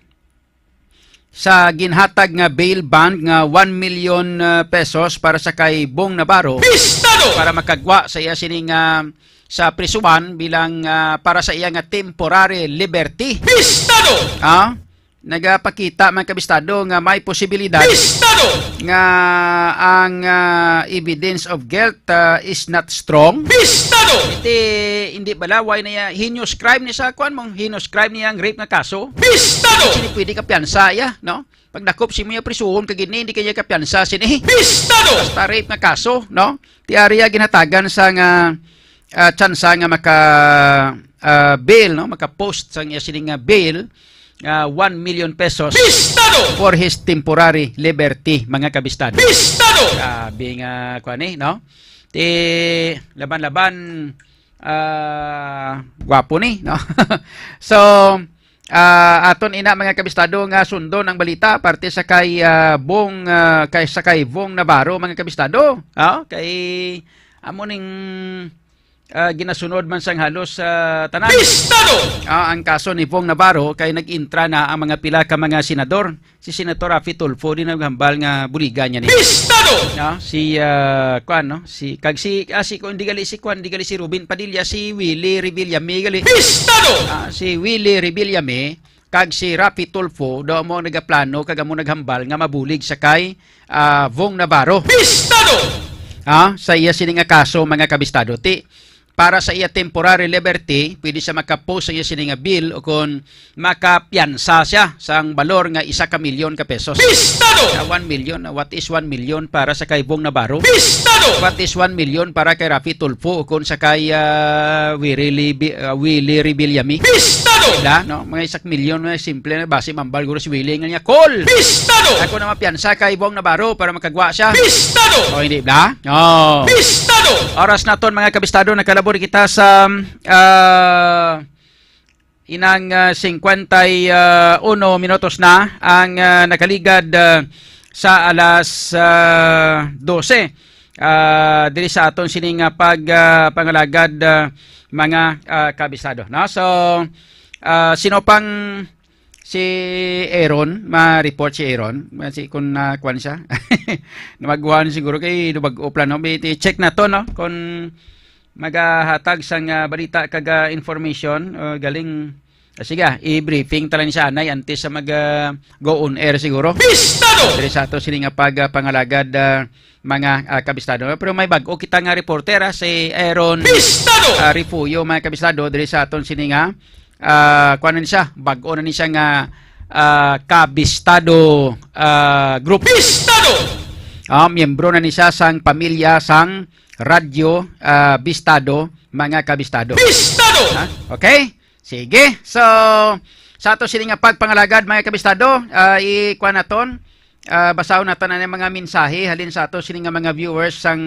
sa ginhatag nga bail bond nga one million, uh, pesos para sa kay Bong Navarro, Pistado! Para makagwa sa iya sining, uh, sa prisuhan bilang, uh, para sa iya nga temporary liberty. Pistado! Ah, nagapakita, mga kabistado, nga may posibilidad Pistado! Nga ang, uh, evidence of guilt, uh, is not strong. Pistado! Iti, hindi bala, way na ya, heinous crime ni sa, kwan mo, heinous crime niya ang rape nga kaso. Pistado! Sini pwede ka piyansa ya, no? Pagdakop si mo ya prisuhon ka gini, hindi kanya ka piyansa sini. Pistado! Basta rape nga kaso, no? Ti ari ya ginhatagan sa nga, ah, tsansa nga maka, ah, bail, no? Maka-post sang iya sini nga bail, ah, one million pesos Pistado! For his temporary liberty, mga kabistado. Pistado! Grabe nga, kwan eh, no? Ti, laban-laban, ah, gwapo ni, no? So, ah, aton ina, mga kabistado, nga sundon ang balita parte sa kay, ah, Bong, ah, kay, sa kay Bong Navarro, mga kabistado. Ah, kay amo ning, ah, ginasunod man sang halos, ah, tanan. Pistado! Ah, ang kaso ni Bong Navarro kay nag-intra na ang mga pila ka mga senador. Si Senator Raffy Tulfo din naghambal nga buligan niya ni. Pistado! No? Si, ah, kuan, no? Si, kag si, ah, si, kung di gali si kuan, di gali si Robin Padilla, si Willie Revillame gali. Pistado! Ah, si Willie Revillame kag si Raffy Tulfo daw mo nagaplano kag amo naghambal nga mabulig sa kay, ah, Vong Navarro. Pistado! Ah, sa iya sini nga kaso, mga kabistado. Ti, para sa iya temporary liberty, pwede siya maka-post sa iya sini nga bail o kon makapiyansa siya sang balor nga isa ka milyon ka pesos. Pistado! Sa one million, what is one million para sa kay Bong Navarro? Pistado! What is one million para kay Raffy Tulfo o kon sa kay, ah, Willie Libi-, ah, Willie Revillame? Pistado! Diba, no? Mga isak milyon, mga simple na, basi mambal guro si Willie nga niya, "Call!" Pistado! Ako na mapiyansa kay Bong Navarro para makagwa siya. Pistado! O, hindi ba? Oh. Pistado! Oras naton, mga kabistado, nakalabor kita sa, ah, inang, ah, singkwenta y uno minutos na ang, ah, nakaligad, ah, sa alas, ah, dose. Ah, diri sa aton sining, ah, pag, ah, pangalagad, ah, mga, ah, kabisado, no? So, ah, sino pang si Aaron, ma-report si Aaron, ma-, si, kung, ah, kuwan siya. Namaguhan siguro kay nabag-o plano. May i-check na to, no? Kung magahatag sang, ah, balita kag, ah, information, ah, galing, ah, sige, ah, i-briefing ta lang siya anay antes sa mag, ah, go on air siguro. Pistado! Diri sa ato sini nga pag, ah, pangalagad, ah, mga, ah, kabistado. Pero may bag-o kita nga reporter, ah, si Aaron, Pistado! Ah, Refugio, mga kabistado, diri sa aton sini nga, ah, kuwan na ni siya, bag-o na ni siya nga, ah, kabistado, ah, group. Pistado! Ah, miyembro na ni siya sang pamilya sang Radyo, ah, Bistado, mga kabistado. Bistado! Ha? Okay? Sige. So, sa ato sini nga pagpangalagad, mga kabistado, ah, i-, kuan naton, ah, basahon naton ang mga mensahe halin sa ato sini nga mga viewers sang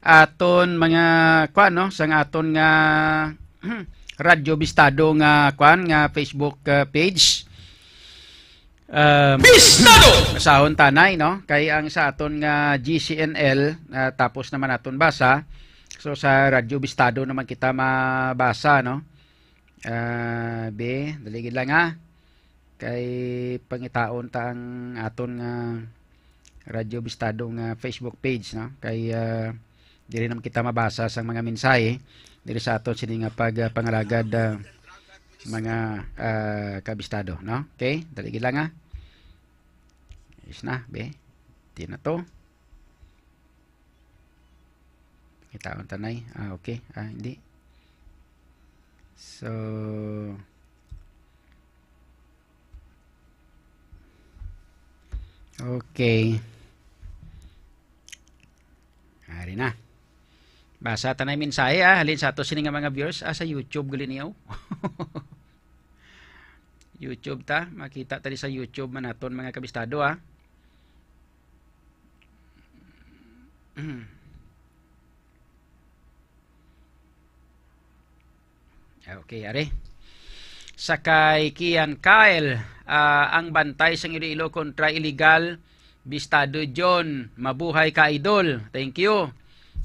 aton mga, kuan, no, sang aton nga Radyo Bistado nga, kuan, nga Facebook, ah, page. Um, Bistado! Basahon tanay, no? Kay ang sa aton nga G C N L, ah, tapos naman aton basa. So, sa Radyo Bistado naman kita mabasa, no? Ah, be, dali gid lang, ha. Kay pangitaon ta ang aton nga Radyo Bistado nga Facebook page, no? Kay, ah, diri naman kita mabasa sang mga mensahe diri sa aton sini nga pag, ah, pangalagad, ah, mga, ah, kabistado, no? Okay? Dali gid lang, ha. Is na, be. Di na to. Kitaon tanay. Ah, okay. Ah, hindi. So, okay. Ari na. Basa ta na yung mensahe, ah. Halin sa ato sini nga mga viewers, ah, sa YouTube gali niyo. YouTube ta, makita ta di sa YouTube man naton, mga kabistado, ah. Ah, okay, ari. Sa kay Kian Kyle, ah, ang bantay sang Iloilo kontra illegal, Bistado John, mabuhay ka, idol. Thank you.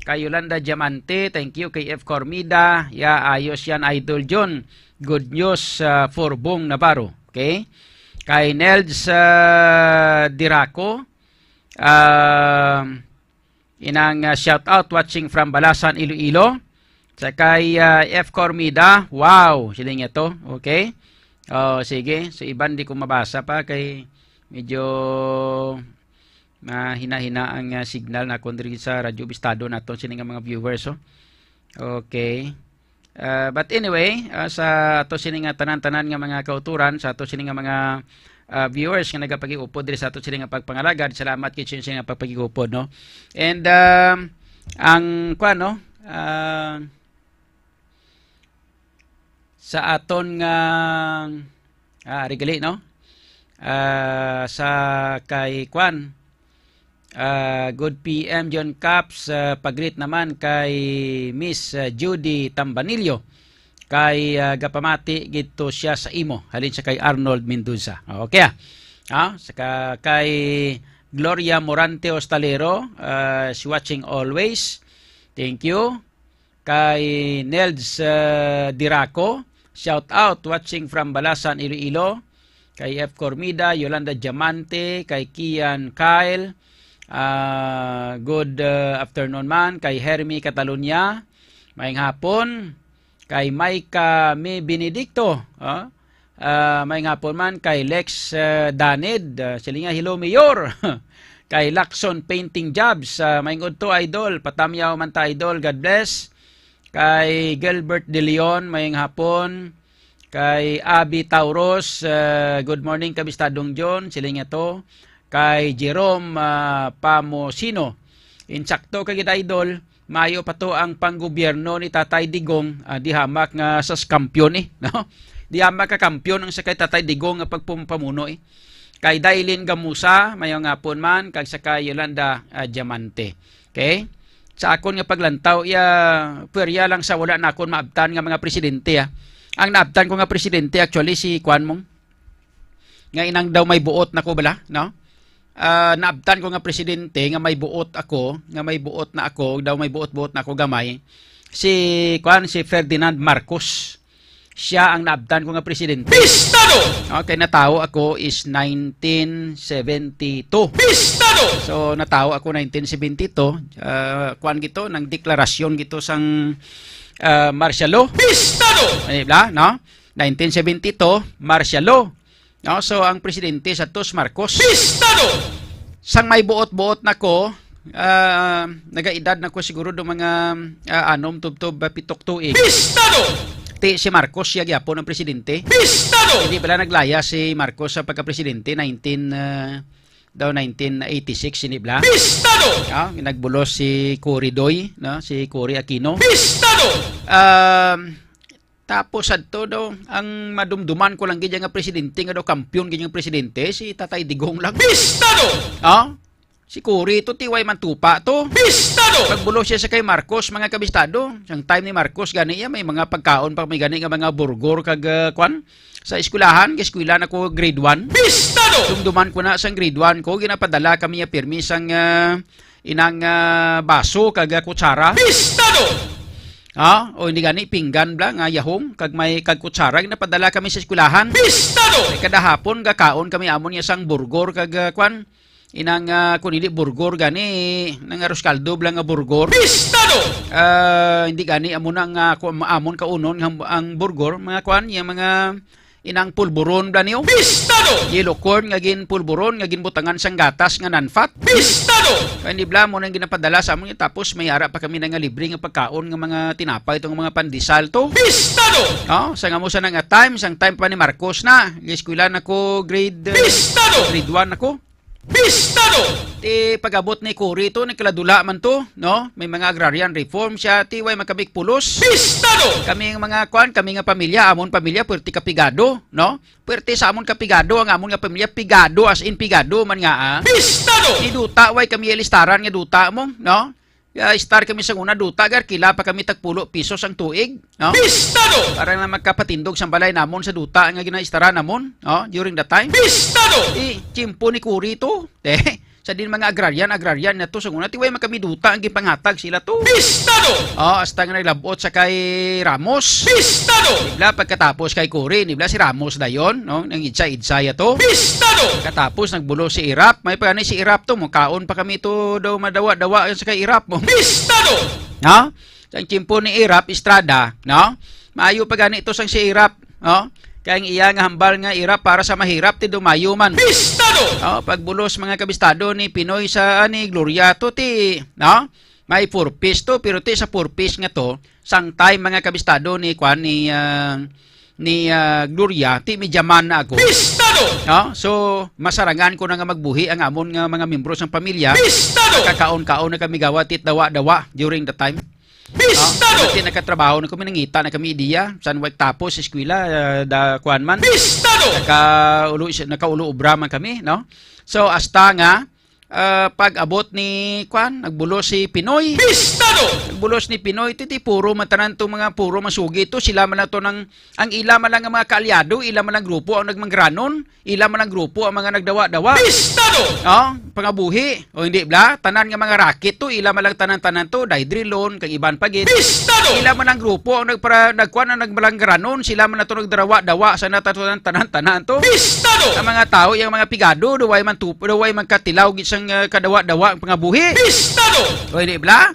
Kay Yolanda Diamante, thank you. Kay F Cormida, ya, ayos yan, Idol John. Good news, ah, for Bong Navarro. Okay? Kay Nelds, ah, Diraco, ah, inang, ah, shout out watching from Balasan, Iloilo. Sa kay, ah, F Cormida, wow, sila niya to. Okay? Oh, sige. So, iban di ko mabasa pa kay medyo mahina-hina ang, ah, signal na diri sa Radyo Bistado naton sini nga mga viewers, oh. Okay. Ah, but anyway, ah, sa ato sini nga tanan-tanan nga mga kauturan, sa ato sini nga mga, ah, viewers nga nagapagiupod diri sa ato sini nga pagpangalagad, salamat kay sini nga pagpagiupod, no? And, um, ang, kuwan, no? Ah, sa aton nga, ah, ari gali, no? Ah, sa kay kuwan, ah, good P M John Caps, ah, pag-greet naman kay Miss, ah, Judy Tambanillo. Kay, ah, gapamati gid to siya sa imo, halin siya kay Arnold Mendoza. Okay, ah. Ah, sa ka-, kay Gloria Morante Ostalero, ah, she watching always. Thank you. Kay Nelds, ah, Diraco, shout out, watching from Balasan, Iloilo. Kay F Cormida, Yolanda Diamante, kay Kian Kyle, ah, good, ah, afternoon man. Kay Hermie Catalunya, maayong hapon. Kay Micah May Benedicto, ah, ah, maayong hapon man. Kay Lex, ah, Daned, ah, sila nga, "Hello, Mayor." Kay Lacson Painting Jobs, ah, maayong udto, idol. Patamyaw man ta, idol. God bless. Kay Gilbert De Leon, maayong hapon. Kay Abby Tauros, ah, good morning, Kabistadong John. Sila nga to. Kay Jerome, ah, Pamosino. Insakto ka gid, idol. Maayo pa to ang panggobyerno ni Tatay Digong, ah, di hamak nga sa kampiyon, eh, no? Di hamak ka kampiyon ang sa kay Tatay Digong nga pagpumpamuno, eh. Kay Dailin Gamusa, maayong hapon man, kag sa kay Yolanda, ah, Diamante. Okay? Sa akon nga paglantaw, iya, pwerya lang sa wala na akon maabtan nga mga presidente, ah. Ang naabtan ko nga presidente, actually, si kuan mong, nga inang daw may buot na ko bala, no? Ah, naabtan ko nga presidente nga may buot ako, nga may buot na ako, daw may buot-buot na ako gamay, si kuan, si Ferdinand Marcos. Siya ang naabtan ko nga presidente. Pistado! Okay, natawo ako is nineteen seventy-two. Pistado! So, natawo ako nineteen seventy-two. Ah, kuan gito, nang deklarasyon gito sang, ah, martial law. Pistado! Eh, bla, no? Nineteen seventy-two, martial law. No? So, ang presidente sa tos Marcos. Pistado! Sang may buot-buot na ko, ah, nagaedad na ko siguro do mga, ah, anom tubtob, ah, pitok tuig. Pistado! Ti si Marcos siya gyapon ang presidente. Pistado! Hindi pala naglaya si Marcos sa pagka-presidente, nineteen, ah, daw nineteen eighty-six, hindi bala? Pistado! Ah, nagbulos si Cory Doy, no? Si Cory Aquino. Pistado! Um, tapos adto daw, ang madumduman ko lang gid nga presidente, nga daw kampiyon gid nga presidente, si Tatay Digong lang. Pistado! Ah? Si Cory to, ti way man tupa to. Pistado! Nagbulos siya sa kay Marcos, mga kabistado. Sang time ni Marcos, gani iya, may mga pagkaon pa, may gani nga mga burgor kag, ah, kwan, sa eskwelahan, kay eskwela na ko grade one. Pistado! Dumduman ko na sang grade one ko, ginapadala kami niya pirmi sang, ah, inang, ah, baso kag, ah, kutsara. Pistado! Ha? O hindi gani, pinggan bala nga yahong, kag may, kag kutsara, ginapadala kami sa eskwelahan. Pistado! Kay kada hapon, gakaon kami amon niya sang burgor kag, ah, kwan, inang, ah, kung hindi burgor gani, nang arroz caldo bala nga burgor. Pistado! Ah, hindi gani, amo na nga, ku-, amon kaunon nga ang burgor, mga kwan, yung mga inang pulburon bala niyo. Pistado! Yellow corn nga gin pulburon, nga ginbutangan sang gatas nga non-fat. Pistado! Kaya hindi bala mo nang ginapadala sa amon, tapos may ara pa kami na nga libre nga pagkaon nga mga tinapay, itong mga pandesal to. Pistado! Oh, sa nga mo sa nga time, sang time pa ni Marcos na, eskwela na ko grade, uh, Pistado! Grade one ako. Pistado! Ti pag-abot ni Cory to, nagkaladula man to, no? May mga agrarian reform siya, ti way magkamig pulos. Pistado! Kami nga mga kwan, kami nga pamilya, amon pamilya, puwerte kapigado, no? Puwerte sa amon kapigado, ang amon nga pamilya, pigado, as in pigado man nga, ah. Pistado! Ni duta, way kami alistaran nga duta mo, no? Ya, star kami sa una, duta, gar, kila pa kami tagpulo pisos ang tuig, no? Pistado! Para na magkapatindog sang balay namon sa duta nga ginaistaran namon, no? During that time. Pistado! Di, tiyempo ni Cory to. Eh, sa din mga agrarian, agrarian na to, sa una, ti way man kami duta ang gipanghatag sila to. Pistado! Oh, hasta nga naglabot sa kay Ramos. Pistado! Nibla, pagkatapos kay Cory, nibla si Ramos dayon, no? Nang idsa-idsa ya to. Pistado! Katapos, nagbulo si Erap. May pa gani si Erap to, mukaon pa kami to daw madawa-dawa sa kay Erap mo. Pistado! No? Sa tiyempo ni Erap Estrada, no? Maayo pa gani to sang si Erap, no? Kay ang iya nga hambal nga Erap para sa mahirap ti dumayo man. Pistado! No? Pagbulos mga kabistado ni Pinoy sa, ah, ni Gloria to ti, no? May four Ps to, pero ti sa four Ps nga to, sang time mga kabistado ni kwan ni, ah, ni, ah, Gloria, ti medya man na ako. Pistado! No? So, masarangan ko na nga magbuhi ang amon nga mga membro sang pamilya. Pistado! Kakaon-kaon na kami gawa, tit dawa-dawa during the time. Pistado! No? Ti nakatrabaho na kami, nangita na kami ideya. San way tapos sa eskwela, ah, da, kwan man. Pistado! Nakaulo, nakaulo obra man kami, no? So, hasta nga, ah, pag-abot ni, kwan, nagbulos si Pinoy. Pistado! Nagbulos ni Pinoy, ti, ti puro man tanan to mga puro masugi to. Sila man lang to nang, ang ila man lang nga mga kaalyado, ila man lang grupo ang nagmangranon, ila man lang grupo ang mga nagdawa-dawa. Pistado! Oh, pangabuhi. O hindi bla, tanan nga mga racket to, ila man lang tanan-tanan to, Daidrilon, kag iban pa gid. Pistado! Ila man lang grupo ang nagpara-, nagkuan ang nagmangranon, sila man lang to nagdarawa-dawa, sa natanan-tanan to. Pistado! Ang mga tao, yung mga pigado, duway man tup-, duway man katilaw gid sang, ah, kadawa-dawa ang pangabuhi. Pistado! O, hindi bla?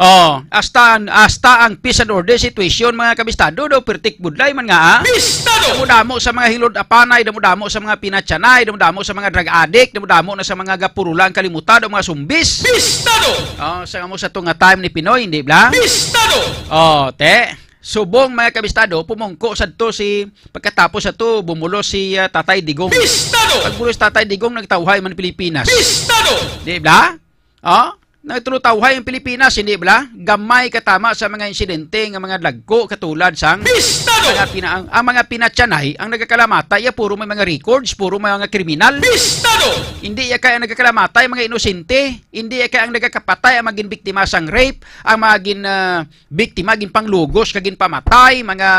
Oh, hasta, hasta ang peace and order situation, mga kabistado, daw pertik budlay man nga, ah. Pistado! Damo-damo sa mga hilod apanay, damo-damo sa mga pinatyanay, damo-damo sa mga drug addict, damo-damo na sa mga gapurula ang kalimutan, ang mga sumbis. Pistado! Oh, sa mo sa to nga time ni Pinoy, hindi bla? Pistado! Oh, te. Subong, mga kabistado, pumungko sadto si, pagkatapos sa to, bumulos si, ah, Tatay Digong. Pistado! Pagbulos Tatay Digong, nagtawhay man Pilipinas. Pistado! Di bla? Oh? Nagtulutawhay ang Pilipinas, hindi bala? Gamay katama sa mga insidente nga mga dagko katulad sang Pistado! Mga pina-, ang, ang mga pinatyanay, ang nagakalamatay, ya puro may mga records, puro may mga kriminal. Pistado! Hindi ya kay ang nagakalamatay, mga inosente. Hindi ya kay ang nagakapatay, ang maging biktima sang rape, ang maging, ah, biktima, ginpanglugos, kag ginpamatay, mga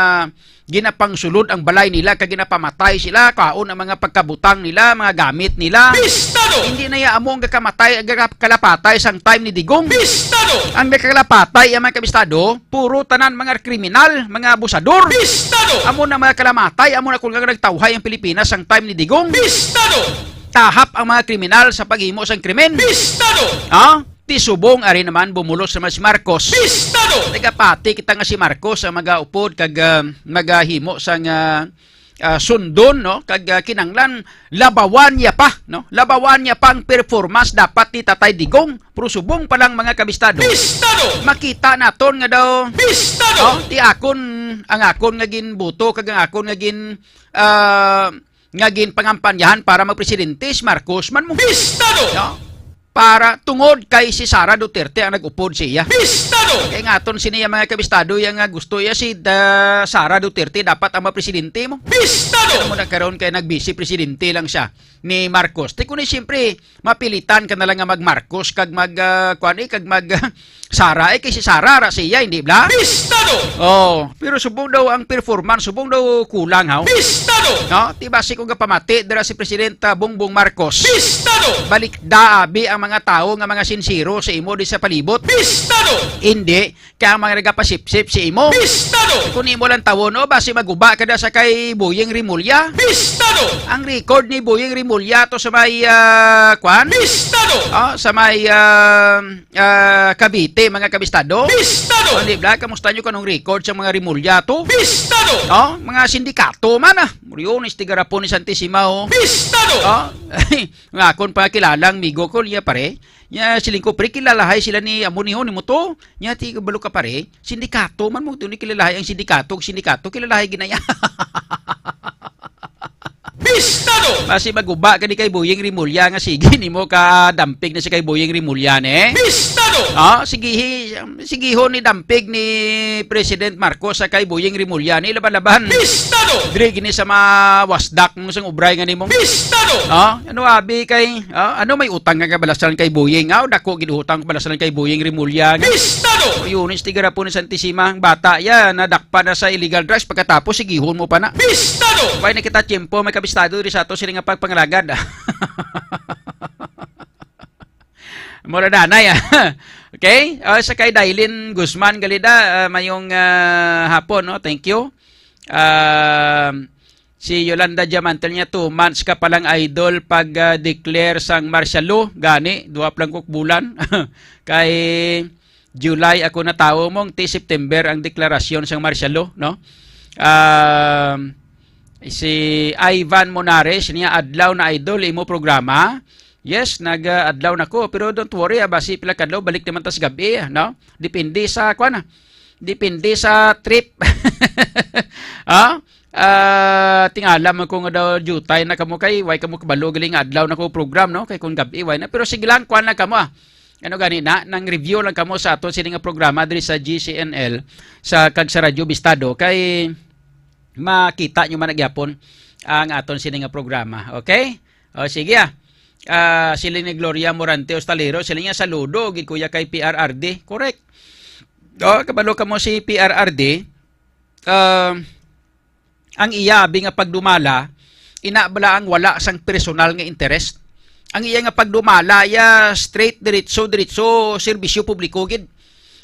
ginapangsulod ang balay nila, kag ginapamatay sila, kaon ang mga pagkabutang nila, mga gamit nila. Pistado! Hindi na ya amo ang gakamatay, ang gakakalapatay sang time ni Digong. Pistado! Ang nagkakalapatay, ang mga kabistado, puro tanan mga kriminal, mga abusador. Pistado! Amo na mga kalamatay, amo na kung nga nagtawhay ang Pilipinas sang time ni Digong. Pistado! Tahap ang mga kriminal sa paghimo sang krimen. Pistado! Ha? Ti subong ari naman bumulos naman si Marcos. Pistado! Nagapati kita nga si Marcos ang magaupod kag, ah, magahimo sang, ah, ah, sundon, no? Kag, ah, kinanglan labawan niya pa, no? Labawan niya pa ang performance dapat ni Tatay Digong. Pero subong pa lang, mga kabistado. Pistado! Makita naton nga daw, Pistado! Oh, ti akon, ang akon nga ginbuto kag ang akon nga gin, ah, nga ginpangampanyahan para magpresidente si Marcos man mo. Pistado! No? Para tungod kay si Sara Duterte ang nag-upod sa iya. Pistado! Kay nga aton sini ang mga kabistado iya nga gusto iya si, ah, Sara Duterte dapat ang mapresidente mo. Pistado! Ano mo na karon kay nag-vice presidente lang siya ni Marcos. Ti kuno siyempre mapilitan ka na lang nga mag-Marcos kag mag, ah, kuan, eh, kag mag, Sara, eh, kay si Sara ra siya, hindi bla? Pistado! Oh, pero subong daw ang performance, subong daw kulang, haw? Pistado! No? Ti basi ko gapamati dira si Presidenta Bongbong Marcos. Pistado! Balikda abi ang mga tawo nga mga sinsero sa imo di sa palibot. Pistado! Hindi, kay ang mga nagapasipsip sa imo. Pistado! Kung imo lang tawon, no, basi maguba ka na sa kay Boying Rimulya. Pistado! Ang record ni Boying Rimulya to sa may, ah, kwan? Pistado! Oh, sa may, ah, ah, Cavite, mga kabistado. Pistado! Oh, di bla, kamusta nyo kanong record sa mga Rimulya to? Pistado! Oh, mga sindikato man, ah. Muriones, tigarapon ni Santissima, oh. Pistado! Oh, nga akon pa kilalang migo ko niya, pare. Nya siling ko, "Pre, kilalahay sila ni amo ni, ho, ni mo to." Nya ti balo ka, pare, sindikato man mo, ti ni kilalahay ang sindikato, sindikato, kilalahay ginaya. Pistado! Basi maguba ka ni kay Boying Rimulya nga sige nimo ka dampig na si kay Boying Rimulya, ne? Pistado! Ah, sigihi, sigihon ni dampig ni President Marcos sa kay Boying Rimulya ni laban-laban. Pistado! Diri gini sa mawasdak mo sang ubray nga nimo. Pistado! Ah, ano abi kay, ah, ano may utang nga kabalaslan kay Boying? Ah, dako gid utang kabalaslan kay Boying Rimulya. Pistado! Yunis, tigarapon ni Santissima, ang bata ya, nadakpan na sa illegal drugs, pagkatapos sigihon mo pa na. Pistado! Way na kita tiyempo, may kabistado diri sa ato sini nga pagpangalagad. Mura na, anay, ah. Okay? Ah, sa kay Dailin Guzman Galida, ah, mayong, ah, hapon, no? Thank you. Um, si Yolanda Diamante niya, two months ka palang idol pag, ah, declare sang martial law. Gani, duwa pa lang kok bulan. Kay July ako natawo mong ti September ang deklarasyon sang martial law, no? Um, si Ivan Monares niya, "Adlaw na, idol, imo programa." Yes, nag, ah, adlaw na ko, pero don't worry, ah, basi pila kadlaw balik naman tas gabi, ah, no? Depende sa, kuan, ah. Depende sa trip. Ah? Ah, tingala man ko nga daw jutay na kamo kay way kamo kabalo gali nga adlaw na ko program, no? Kay kung gabi way na. Pero sige lang, kuan lang kamo, ah. Ano gani na, nang review lang kamo sa aton sini nga programa diri sa G C N L sa kag sa Radyo Bistado kay makita nyo man na gyapon ang aton sini nga programa. Okay? O, sige, ah. Ah, sila ni Gloria Morante Ostalero, sila niya, "Saludo gid, kuya, kay P R R D." Correct. O, kabalo kamo si P R R D, ah, ang iya abi nga pagdumala, ina bala ang wala sang personal nga interest. Ang iya nga pagdumala, iya straight, diretso, diretso, serbisyo publiko gid.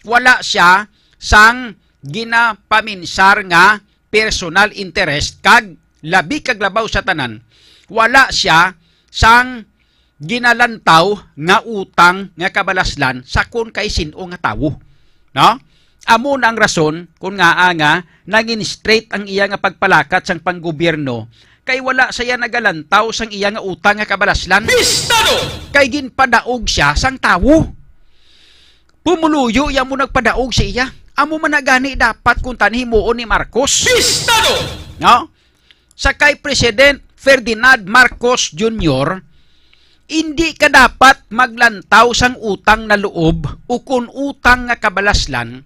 Wala siya sang ginapaminsar nga personal interest, kag labi kag labaw sa tanan, wala siya sang ginalantaw nga utang nga kabalaslan sa kon kay sin-o nga tawo. No? Amo na ang rason kon ngaa nga nangin straight ang iya nga pagpalakat sang panggobyerno, kay wala siya nagalantaw sang iya nga utang nga kabalaslan. Pistado! Kay ginpadaog siya sang tawo. Pumuluyo ya mo nagpadaog sa iya. Amo man na gani dapat kung tan himuon ni Marcos. Pistado! No? Sa kay President Ferdinand Marcos Junior, indi ka dapat maglantaw sang utang na loob ukon utang nga kabalaslan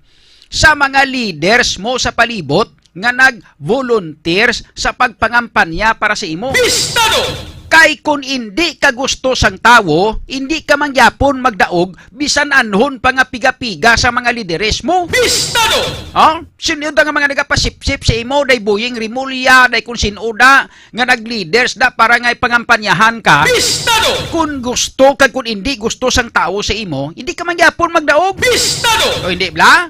sa mga leaders mo sa palibot nga nag-volunteers sa pagpangampanya para sa imo. Pistado! Kay kun indi ka gusto sang tawo, indi ka man gyapon magdaog bisan anhon pa nga piga-piga sa mga lideres mo. Pistado! Ha? Sino da nga mga nagapasipsip sa imo, day Boying Rimulya, day kung sino da, nga nag-leaders da para nga ipangampanyahan ka? Pistado! Kun gusto kag kun indi gusto sang tawo sa imo, hindi ka man gyapon magdaog. Pistado! O hindi bla?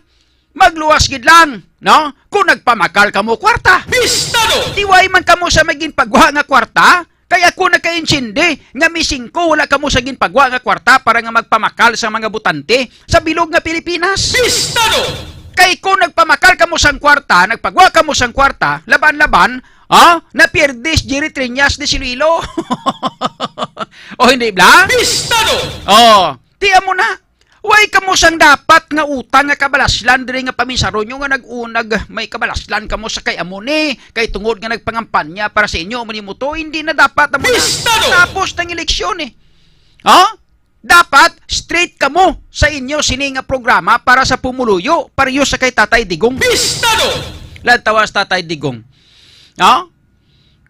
Magluwas gid lang, no? Kung nagpamakal kamo kwarta. Pistado! Di way man kamo sa may ginpagwa nga kwarta, kay ako nakaintindi nga misingko wala kamo sa ginpagwa nga kwarta para nga magpamakal sa mga botante sa bilog nga Pilipinas. Pistado! Kay kung nagpamakal kamo sang kwarta, nagpagwa kamo sang kwarta, laban-laban, oh, napierde si Jerry Triñas de Iloilo. O hindi bla? Pistado! Oh, ti amo na. Way kamo sang dapat nga utang nga kabalaslan diri nga paminsaro nyo nga nag-unag may kabalaslan kamo sa kay amo ni, kay tungod nga nagpangampanya para sa inyo, amo nimo to, hindi na dapat amo na. Pistado! Tapos ng eleksyon eh. Ha? Dapat straight kamo sa inyo sini nga programa para sa pumuluyo, pareho sa kay Tatay Digong. Pistado! Lantawa sa Tatay Digong. Ha?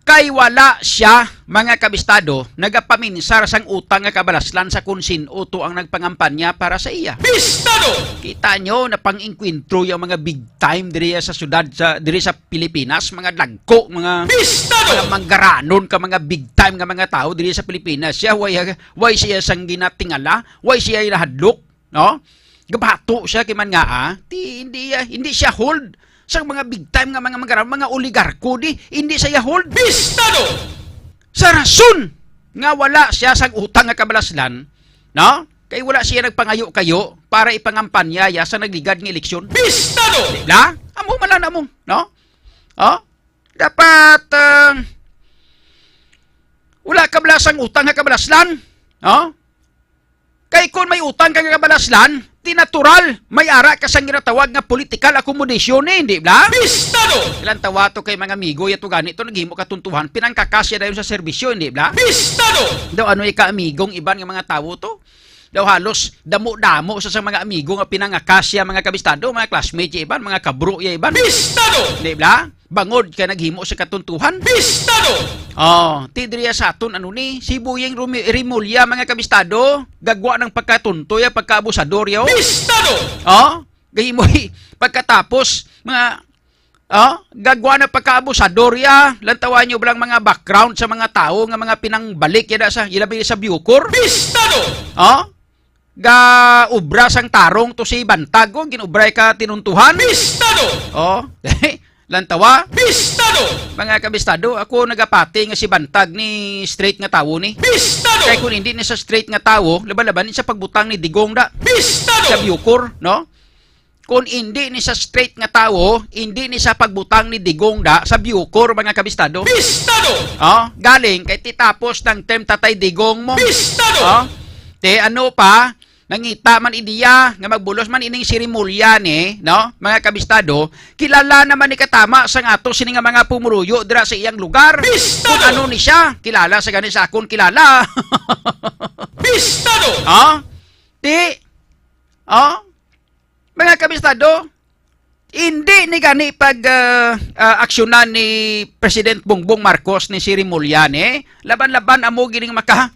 Kay wala siya, mga kabistado, nagapaminsar sang utang nga kabalaslan sa kung sin-o to ang nagpangampanya para sa iya. Pistado! Kita nyo, napang-inkwentro yung mga big time diri sa syudad, sa, diri sa Pilipinas, mga dagko, mga, Pistado! Mga manggaranon ka, mga big time nga mga tao diri sa Pilipinas. Siya, way, way siya sang ginatingala, way siya nahadlok, no? Gabato siya kay man nga, ah, ti, hindi, ah, hindi siya hold sa mga big time nga mga manggaranon, mga oligarko di, hindi siya hold. Pistado! Sa rason nga wala siya sang utang nga kabalaslan, no? Kay wala siya nagpangayo-kayo para ipangampanya ya sa nagligad nga eleksyon. Pistado! Di ba? Amo man lang amo, no? Oh? Dapat, ah, wala ka bala sang utang nga kabalaslan, no? Kay kung may utang ka nga kabalaslan, ti natural, may ara ka sang ginatawag nga political accommodation, eh, hindi bla? Pistado! Ilang tawa to kay mga amigo, yato gani to, naghimo katuntuhan, pinangkakasya dayon sa serbisyo, hindi bla? Pistado! Daw ano ika amigong iban nga mga tawo to? Daw halos damo-damo sa, sa mga amigo nga pinangakasya, mga kabistado, mga classmate ya iban, mga kabro ya iban. Pistado! Hindi bla? Bangod kay naghimo sa katuntuhan. Pistado! Oh, ti diriya sa aton, ano ni, si Boying Rumi-, Remulla, mga kabistado, gagwa ng pagkatunto ya, pagkaabusador ya, oh. Pistado! Oh, gahimo, pagkatapos, mga, oh, gagwa na pagkaabusador ya, lantawan nyo ba lang mga background sa mga tao nga mga pinangbalik ya da sa, ilabi sa Bucor? Pistado! Oh, ga-ubra sang tarong to si Bantag, oh, ginubray ka tinuntuhan. Pistado! Oh, lantawa. Pistado! Mga kabistado, ako nagapati nga si Bantag ni straight nga tawo ni. Pistado! Kay kung hindi ni sa straight nga tawo, laban-laban ni sa pagbutang ni Digong da. Pistado! Sa Bucor, no? Kung hindi ni sa straight nga tawo, hindi ni sa pagbutang ni Digong da sa Bucor, mga kabistado. Pistado! Oh, galing kay titapos ng term Tatay Digong mo. Pistado! Oh, te ano pa, nangita man idiya nga magbulos man ining seremonya ni, no? Mga kabistado, kilala naman ni katama sang ato sini nga mga pumuruyo dira sa iyang lugar. Pistado! Kung ano ni siya, kilala sa gani sa akon kilala. Pistado! Oh? Ti, oh? Mga kabistado, hindi ni gani pag, ah, ah, aksyonan ni President Bongbong Marcos ni si Remulla ni. Laban-laban amo gining maka-,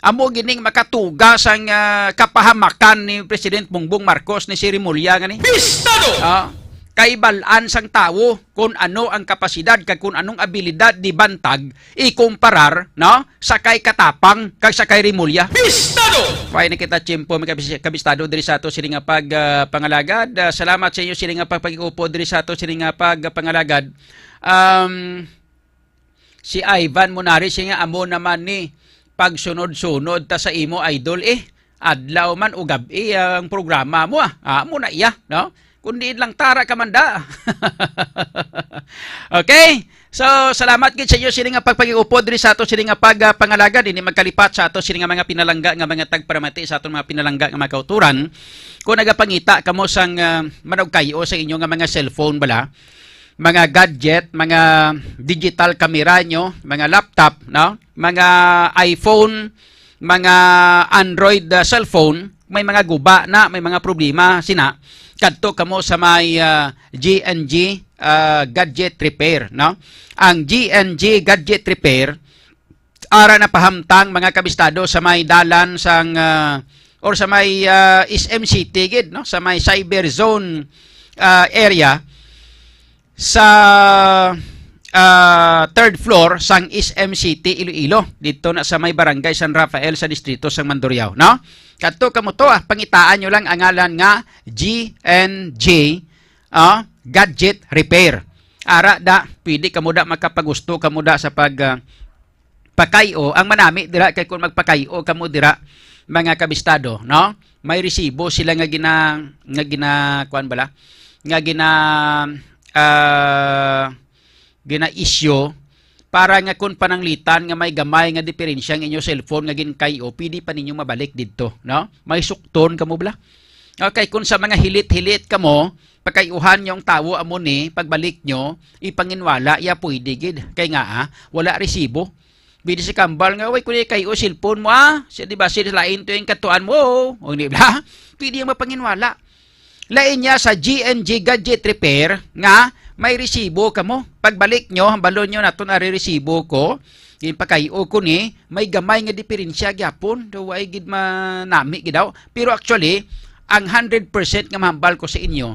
amo gining makatuga sang, ah, kapahamakan ni President Bongbong Marcos ni si Remulla nga ni. Pistado! Ah, kay bal-an sang tawo kung ano ang kapasidad kag kung anong abilidad ni Bantag ikumparar, no, sa kay Katapang kag sa kay Remulla. Pistado! Way na kita tiyempo, mga kabis-, kabistado, diri sa ato sini nga pag, ah, pangalagad. Ah, salamat sa inyo sini nga pagpag-upod diri sa ato sini nga pag, ah, pangalagad. Um, si Ivan Monari siya nga, "Amo naman ni pagsunod-sunod ta sa imo, idol, eh. Adlaw man o gab-i ang programa mo, ah." Ah, amo na iya, no? Kundi lang tara ka man da. Okay? So, salamat gid sa inyo sini nga pagpag-upod diri sa ato sini nga pag, ah, pangalagad, hindi magkalipat sa ato sini nga mga pinalangga nga mga tagparamati sa aton mga pinalangga nga mga kauturan. Kung nagapangita kamo sang, ah, manugkayo sa inyo nga mga cellphone bala, mga gadget, mga digital camera nyo, mga laptop, no? Mga iPhone, mga Android, ah, cellphone, may mga guba na, may mga problema sina, kadto kamo sa may, ah, G and G, ah, Gadget Repair, no? Ang G and G Gadget Repair, ara na pahamtang, mga kabistado, sa may dalan sang, ah, or sa may, ah, S M City gid, no? Sa may cyber zone, ah, area sa, ah, third floor sang S M City Iloilo, dito na sa may Barangay San Rafael sa distrito sang Mandurriao, no? Kadto kamo to, ah, pangitaan nyo lang ang ngalan nga G and G, ah, Gadget Repair. Ara da, pwede kamo da makapagusto kamo da sa pag, ah, pakay-o. Ang manami dira kay kung magpakay-o kamo dira, mga kabistado, no? May resibo sila nga gina-, nga gina-, kuwan bala? Nga gina-, ah, gina-issue para nga kung pananglitan nga may gamay nga diferensya ang inyo cellphone nga gin-K O, pwede pa ninyo mabalik didto, no? May sukton kamo bala? Okay, kung sa mga hilit-hilit kamo, pagkayuhan niyo ang tawo amo ni, pagbalik niyo, ipanginwala, iya pwede gid. Kay nga, ah, wala resibo. Pwede si kambal nga, "Way, kundi kay o cellphone mo, ah." Siya, di ba, siya lain to yung katuan mo. O, di ba? Pwede yung mapanginwala. Lain niya sa G N G Gadget Repair nga may resibo kamo. Pagbalik nyo, hambalon nyo naton ari resibo ko. Ginpakayo ko ni, may gamay nga diferensya gyapon. Do, way gid manami gid daw. Pero actually, ang hundred percent nga mahambal ko sa inyo,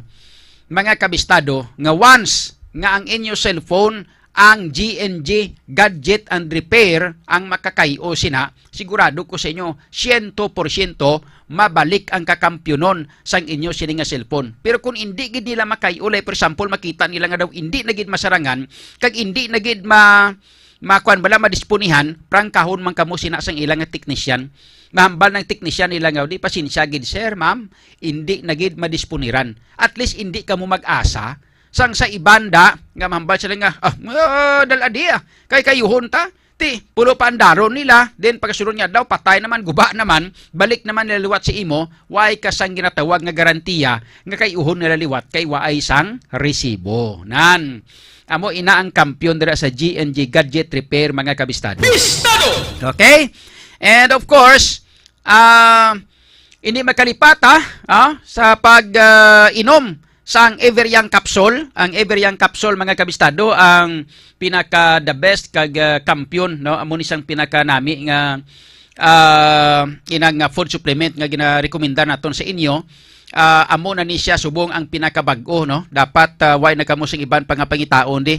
mga kabistado, nga once nga ang inyo cellphone ang G N G Gadget and Repair ang makakayo sina, sigurado ko sa inyo, siyento porsyento mabalik ang kakampyonon sang inyo sini nga cellphone. Pero kung indi gid nila makayo, like, for example, makita nila nga daw indi na gid masarangan, kag indi na gid ma-, makuan bala, madisponihan, prangkahon man kamo sina sang ila nga teknisyan. Mahambal ng teknisyan nila nga, "Di, pasensya gid, sir, ma'am, indi na gid madisponiran." At least, indi kamo mag-asa sang sa iban da nga mahambal sila nga, "Ah, ah, dal-a di, ah, kay kayuhon ta." Ti, pulo pa ang daron nila, then pagkasunod nga daw, patay naman, guba naman, balik naman nila liwat sa imo, way ka sang ginatawag nga garantiya nga kayuhon nila liwat kay waay sang resibo. Nan, amo ina ang kampiyon dira sa G N G Gadget Repair, mga kabistado. Bistado! Okay? And of course, ah, hindi makalipata, ah, sa pag, ah, inom sang Ever Young Capsule. Ang Ever Young Capsule, mga kabistado, ang pinaka the best kag, ah, kampiyon, no? Amo ni sang pinaka nami nga, ah, inang, ah, food supplement nga ginarekomendar naton sa inyo. Ah, amo na ni siya subong ang pinakabag-o, no? Dapat, ah, way na kamo sing iban pa nga pangitaon di.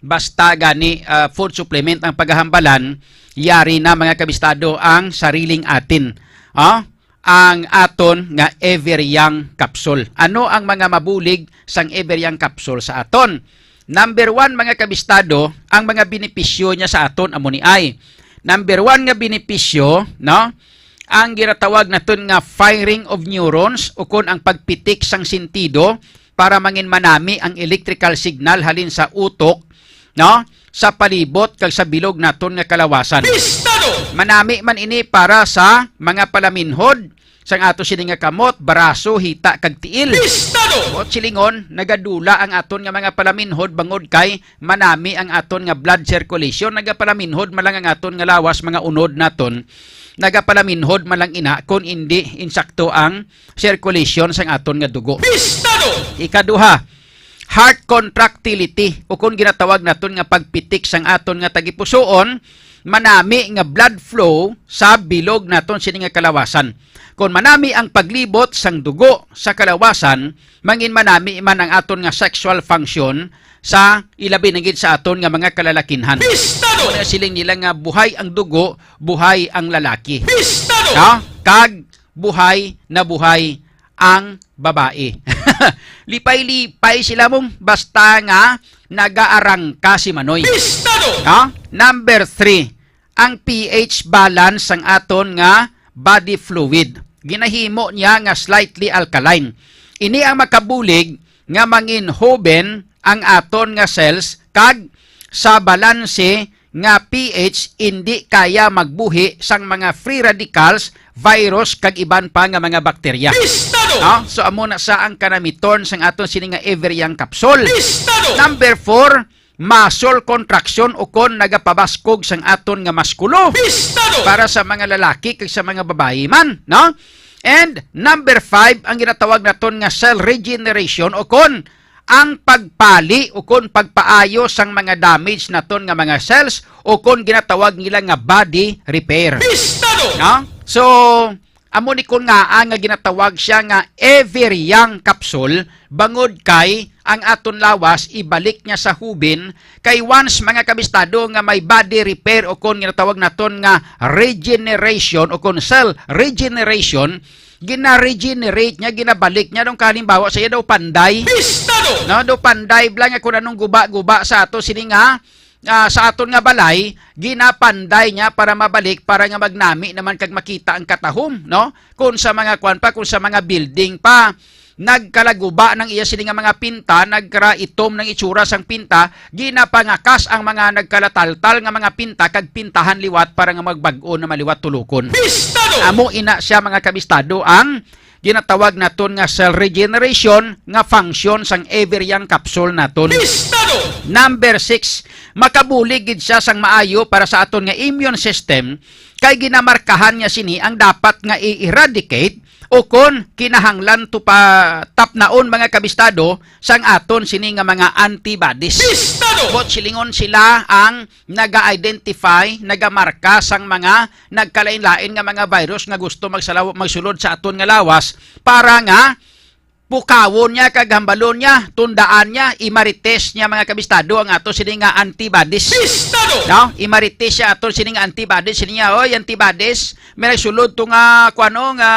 Basta gani, ah, food supplement ang pagahambalan, yari na, mga kabistado, ang sariling atin. Ah? Ang aton nga Ever Young Capsule. Ano ang mga mabulig sang Ever Young Capsule sa aton? Number one, mga kabistado, ang mga benepisyo niya sa aton amo ni ay. Number one nga benepisyo, no? Ang ginatawag naton nga firing of neurons, ukon ang pagpitik sang sentido para mangin manami ang electrical signal halin sa utok, no? Sa palibot kag sa bilog naton nga kalawasan. Pistado! Manami man ini para sa mga palaminhod sang ato sini nga kamot, baraso, hita, kag tiil. Pistado! Buot silingon, nagadula ang aton nga mga palaminhod bangod kay manami ang aton nga blood circulation. Nagapalaminhod man lang ang aton nga lawas, mga unod naton. Nagapalaminhod man lang ina kon indi insakto ang circulation sang aton nga dugo. Pistado! Ikaduha, heart contractility, o kon ginatawag naton nga pagpitik sang aton nga tagipusoon, manami nga blood flow sa bilog naton sini nga kalawasan. Kon manami ang paglibot sang dugo sa kalawasan, mangin manami man ang aton nga sexual function sa ilabi na gid sa aton nga mga kalalakinhan. Pistado! Mao na siling nila nga buhay ang dugo, buhay ang lalaki. Pistado! No? Kag buhay na buhay ang babae. Lipay-lipay sila mong basta nga nagaarangka si Manoy. Pistado! No? Number three, ang P H balance sang aton nga body fluid. Ginahimo niya nga slightly alkaline. Ini ang makabulig nga mangin hoben ang aton nga cells kag sa balanse nga P H indi kaya magbuhi sang mga free radicals, virus, kag iban pa nga mga bakterya. Pistado! No? So, amo na sa ang kanamiton sang aton sini nga Ever Young Capsule. Pistado! Number four, muscle contraction o kon nagapabaskog sang aton nga maskulo. Pistado! Para sa mga lalaki kag sa mga babayi man, no? And number five, ang ginatawag naton nga cell regeneration o kon ang pagpali o kon pagpaayo sang mga damage naton nga mga cells o kon ginatawag nila nga body repair. Pistado! No? So, amo ni kon ngaa nga ginatawag siya nga Ever Young Capsule, bangod kay ang aton lawas ibalik niya sa hubin, kay once, mga kabistado, nga may body repair o kon ginatawag naton nga regeneration o kon cell regeneration, gina-regenerate niya, ginabalik niya. Dong kalimbawa sa iya daw panday. Pistado! No, daw panday bala nga kung anong guba-guba sa ato sini nga, ah, sa aton nga balay, ginapanday niya para mabalik, para nga magnami naman kag makita ang katahom, no? Kung sa mga kwan pa, kung sa mga building pa, nagkalaguba ng iya sini nga mga pinta, nagkaraitom ng itsura sang pinta, ginapangakas ang mga nagkalataltal nga mga pinta kag pintahan liwat para nga magbag-o na maliwat tulukon. Pistado! Amo ina siya, mga kabistado, ang ginatawag naton nga cell regeneration nga function sang Everyang capsule naton. Pistado! Number six, makabulig gid siya sang maayo para sa aton nga immune system, kay ginamarkahan niya sini ang dapat nga i-eradicate o kon kinahanglan to pa tapnaon, mga kabistado, sang aton sini nga mga antibodies. Pistado! Buot silingon, sila ang naga-identify, nagamarka sang mga nagkalain-lain nga mga virus nga gusto magsalaw-, magsulod sa aton nga lawas para nga pukawon niya kag hambalon niya, tundaan niya, i-marites niya, mga kabistado, ang ato sini nga antibodies. Pistado! No? I-marites siya ato sini nga antibodies, sini niya, "Oy, antibodies, may nagsulod to nga, kuano, nga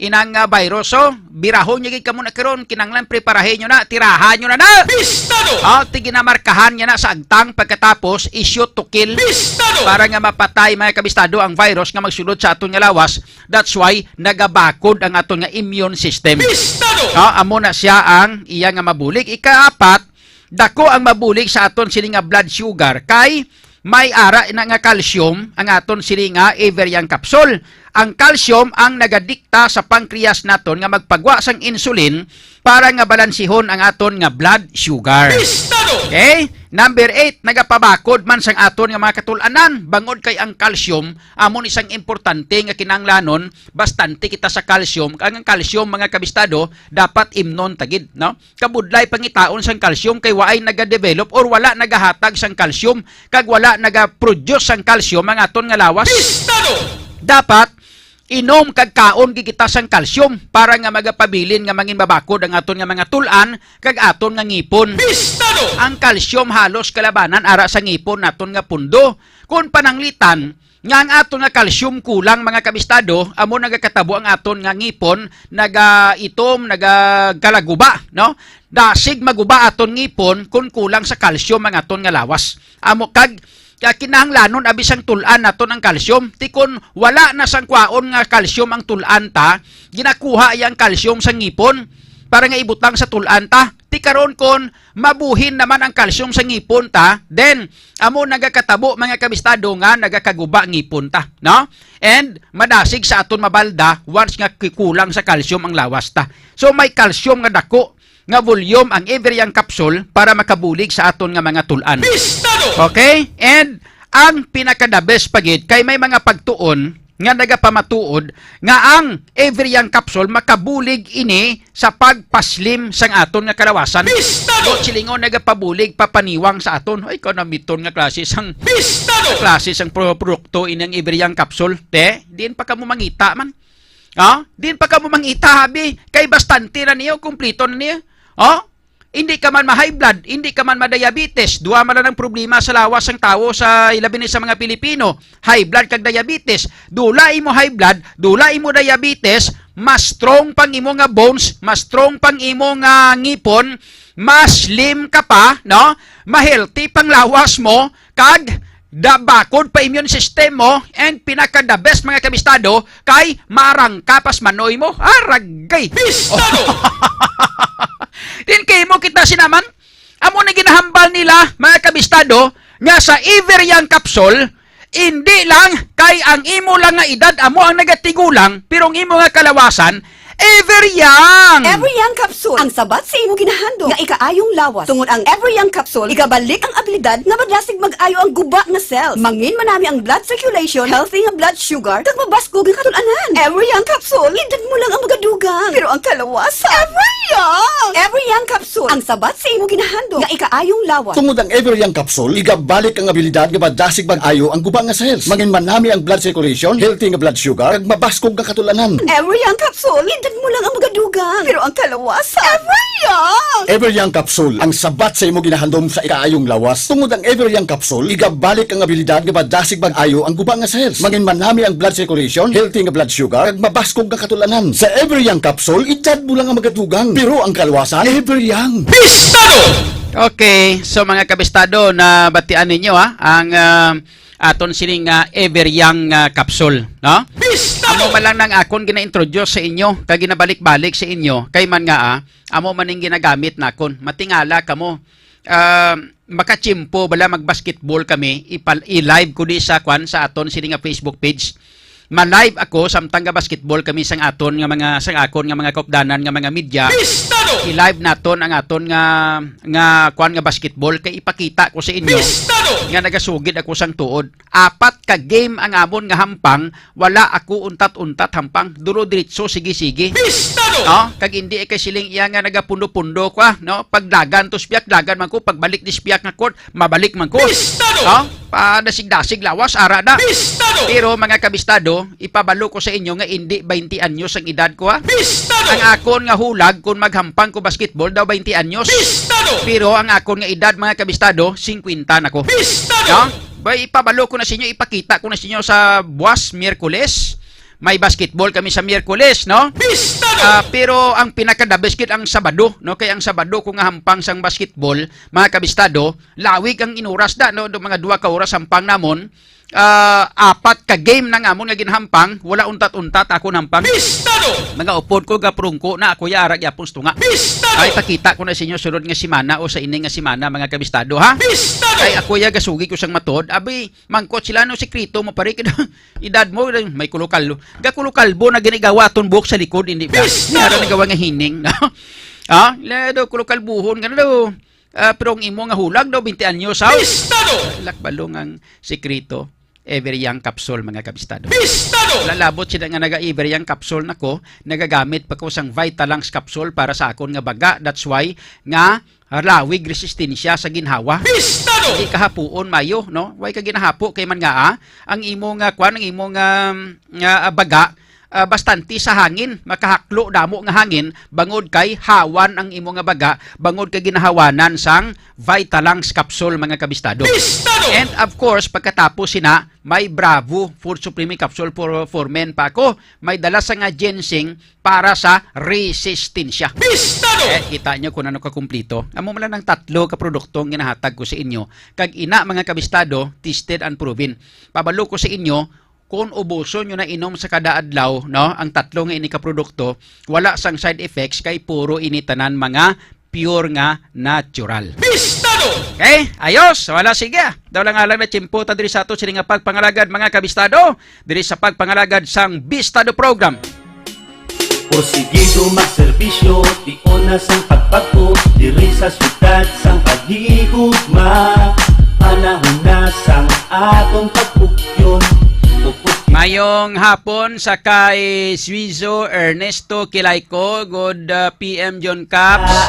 inang, ah, virus, oh. Birahon niya gid kamo na karon, kinanglan preparahin niyo na, tirahan niyo na na." Pistado! Oh, ti ginamarkahan niya na sa agtang, pagkatapos i-shoot to kill. Pistado! Para nga mapatay, mga kabistado, ang virus nga magsulod sa aton nga lawas. That's why nagabakod ang aton nga immune system. Pistado! Ah, amo na siya ang iya nga mabulig. Ikaapat, dako ang mabulig sa aton sini nga blood sugar kay may ara na nga calcium ang aton sini nga Everyang capsule. Ang calcium ang nagadikta sa pancreas naton nga magpagwa sang insulin para nga balansihon ang aton nga blood sugar. Pistado! Okay? Number eight, nagapabakod man sang aton nga mga katul-anan, bangod kay ang calcium amo ni sang importante nga kinahanglanon, bastante kita sa calcium. Ang, ang calcium, mga kabistado, dapat imnon ta gid, no? Kabudlay pangitaon sang calcium kay waay nagadevelop or wala nagahatag sang calcium kag wala nagaproduce sang calcium ang aton nga lawas. Pistado! Dapat inom kag kaon gid kita sang calcium para nga magapabilin nga mangin mabakod ang aton nga mga tul-an kag aton nga ngipon. Pistado! Ang calcium halos kalabanan ara sa ngipon naton nga pundo. Kon pananglitan nga ang aton nga calcium kulang, mga kabistado, amo nagakatabo ang aton nga ngipon nagaitom, nagakalaguba, no? Dasig maguba aton ngipon kon kulang sa calcium ang aton nga lawas. Amo kag, kaya kinahanglanon abi sang tul-an naton ang calcium. Ti kon wala na sang kwaon nga calcium ang tul-an ta, ginakuha iya ang calcium sa ngipon para nga ibutang sa tul-an ta. Ti karon kon mabuhin naman ang calcium sa ngipon ta, then amo nagakatabo, mga kabistado, nga nagakaguba ngipon ta, no? And madasig sa aton mabalda once nga ki-, kulang sa calcium ang lawas ta. So may calcium nga dako nga volume ang Everyang capsule para makabulig sa aton nga mga tul-an. Pistado! Okay? And ang pinaka-the best pa gid kay may mga pagtuon nga nagapamatuod nga ang Everyang capsule makabulig ini sa pagpaslim sang aton nga kalawasan. Pistado! Buot silingon, nagapabulig, papaniwang sa aton. Ay, kanamiton nga klase sang, Pistado! Klase sang pro-, produkto ini ang Everyang capsule. Te, diin pa kamo mangita man? Ha? Diin pa kamo mangita, abi? Kay bastante na niyo, kumplito na niyo. Oh? Hindi ka man ma-high blood, hindi ka man ma-diabetes. Duha man lang ang problema sa lawas sang tawo, sa ilabi ni sa mga Pilipino, high blood kag diabetes. Dula imo high blood, dula imo diabetes, mas strong pang imo nga bones, mas strong pang imo nga ngipon, mas slim ka pa, no? Ma-healthy pang lawas mo, kag da bakod pa immune system mo, and pinaka the best, mga kabistado, kay marang ka pas manoy mo. Aragay! Pistado! Din kay mo kita sinaman, amo na ginahambal nila, mga kabistado, nga sa Everyang capsule, hindi lang kay ang imo lang nga edad amo ang nagatigulang, pero ang imo nga kalawasan, Everyang! Everyang capsule, ang sabat sa imo ginahandom nga ikaayong lawas. Tungod ang Everyang capsule, igabalik ang abilidad nga madasig mag-ayo ang guba nga cells. Mangin manami ang blood circulation, healthy nga blood sugar, kag mabaskog nga katul-anan. Everyang capsule, edad mo lang ang magadugang, pero ang kalawasan, Everyang! Everyang capsule, ang sabat sa imo ginahandom nga ikaayong lawas. Tungod ang Everyang capsule, igabalik ang abilidad nga madasig mag-ayo ang guba nga cells. Mangin manami ang blood circulation, healthy nga blood sugar, kag mabaskog nga katul-anan. Everyang capsule, edad mo lang ang magadugang, pero ang kalawasan, Everyang! Everyang capsule, ang sabat sa imo ginahandom sa ikaayong lawas. Tungod ang Everyang capsule, igabalik ang abilidad nga madasig mag-ayo ang guba nga cells. Mangin manami ang blood circulation, healthy nga blood sugar, kag mabaskog nga katul-anan. Sa Everyang capsule, edad mo lang ang magadugang, pero ang kalawasan, Everyang! Pistado! Okay, so mga kabistado, nabatian ninyo, ha, ang, ah, aton sini nga Ever Young nga capsule, no? Amo man lang nang akon gina-introduce sa inyo, kag ginabalik-balik sa inyo, kay man nga, ah, amo man ning ginagamit nakon. Matingala kamo, ah, makatiyempo bala mag-basketball kami, ipal-, i-live ko di sa kwan, sa aton sini nga Facebook page. Ma-live ako samtang ga-basketball kami sang aton nga mga, sang akon nga mga kaupdanan nga mga media. I-live naton ang aton nga, nga kwan nga basketball kay ipakita ko sa inyo nga nagasugid ako sang tuod. Apat ka game ang amon nga hampang, wala ako untat-untat hampang, duro diretso, sige-sige. No? Kag hindi kay siling iya nga nagapundo-pundo ko, ah, no? Pagdagan to spiak, dagan man ko, pagbalik di spiak nga court, mabalik man ko. No? Padasig-dasig lawas, ara na. Pero, mga kabistado, ipabalo ko sa inyo nga indi twenty anyos ang edad ko, ha? Ang akon nga hulag kung maghampang ko basketball daw twenty anyos. Pero ang akon nga edad, mga kabistado, fifty na ko. No? Bay, ipabalo ko na sa inyo, ipakita ko na sa inyo sa buwas, Miyerkules. May basketball kami sa Miyerkules, no? Ah, pero ang pinaka-the best gid ang Sabado, no? Kay ang Sabado ko nga hampang sang basketball, mga kabistado, lawig ang inuras da, no? Do mga duha ka oras hampang namon. Ah, apat ka game na nga amon nga ginahampang, wala untat-untat ako nahampang. Mga upod ko, gaprungko na ako ya, ara gyapon sa tunga. Ay, pakita ko na sa inyo sunod nga semana o sa ini nga semana, mga kabistado, ha? Ay, ako ya, gasugi ko sang matuod. Abi, mangkot sila, no, sikreto mo, pare, kay edad mo, may kulo-kalbo. Gakulo-kalbo na ginigawa aton buhok sa likod, hindi ba? Pista! Yara nagawa nga hining, no? Ha? Lado, kulo-kalbuhon ka na daw. Ah, pero ang imo nga hulag daw, twenty anyos, ha? Pista, no? Lakbalong ang sikreto. Ever Young Capsule, mga kabistado. Pista, no? Lalabot sila nga naga-Ever Young Capsule na ko, nagagamit pa ko sang Vitalungs Capsule para sa akon nga baga. That's why nga lawig resistensya sa ginhawa. Pista, no? Hindi kahapuon mayo, no? Way ka ginahapo kay man nga, ah, ang imo nga kwan, ang imo nga, nga, ah, baga, ah, bastante sa hangin, makahaklo damo nga hangin, bangod kay hawan ang imo nga baga, bangod kay ginahawanan sang Vitalungs Capsule, mga kabistado. Pista, no? And of course, pagkatapos sina, may Bravo Food Supreme Capsule for, for Men pa ako. May dala sa nga ginseng para sa resistensya. Pista, no? Eh, kita nyo kung ano kakumplito. Amo man lang ang tatlo ka produktong ginahatag ko sa inyo. Kag ina, mga kabistado, tested and proven. Pabalo ko sa inyo, kung ubuson nyo na inom sa kada adlaw, no, ang tatlo nga ini ka produkto, wala sang side effects kay puro ini tanan mga pure nga natural. Bistado! Okay? Ayos! Wala, sige. Daw lang alang na tiyempo ta diri sa ato sini nga pagpangalagad, mga kabistado, diri sa pagpangalagad sang Bistado Program. Porsigido magserbisyo, tion na sang pagbag-o, diri sa siyudad sang paghigugma. Panahon na sang aton pagpugyon. Upod Mayong hapon sa kay Suizo Ernesto Kilayco, good, uh, P M John Caps.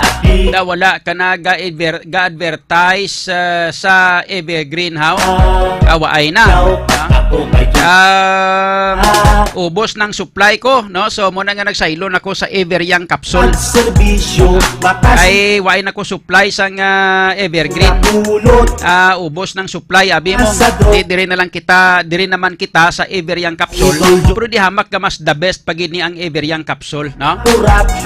Da wala ka na ga-adver-, ga-advertise, uh, sa Evergreen, how? Awaay na. Ah, ubos ng supply ko, no? So, mo na nga nagsaylo na ko sa Ever Young Capsule. Ay, waay na ko supply sang, ah, Evergreen. Ah, ubos ng supply, abi mo. Di, diri na lang kita, diri naman kita sa Ever Young Capsule. Pero di hamak nga mas the best pa gid ni ang Ever Young Capsule, no?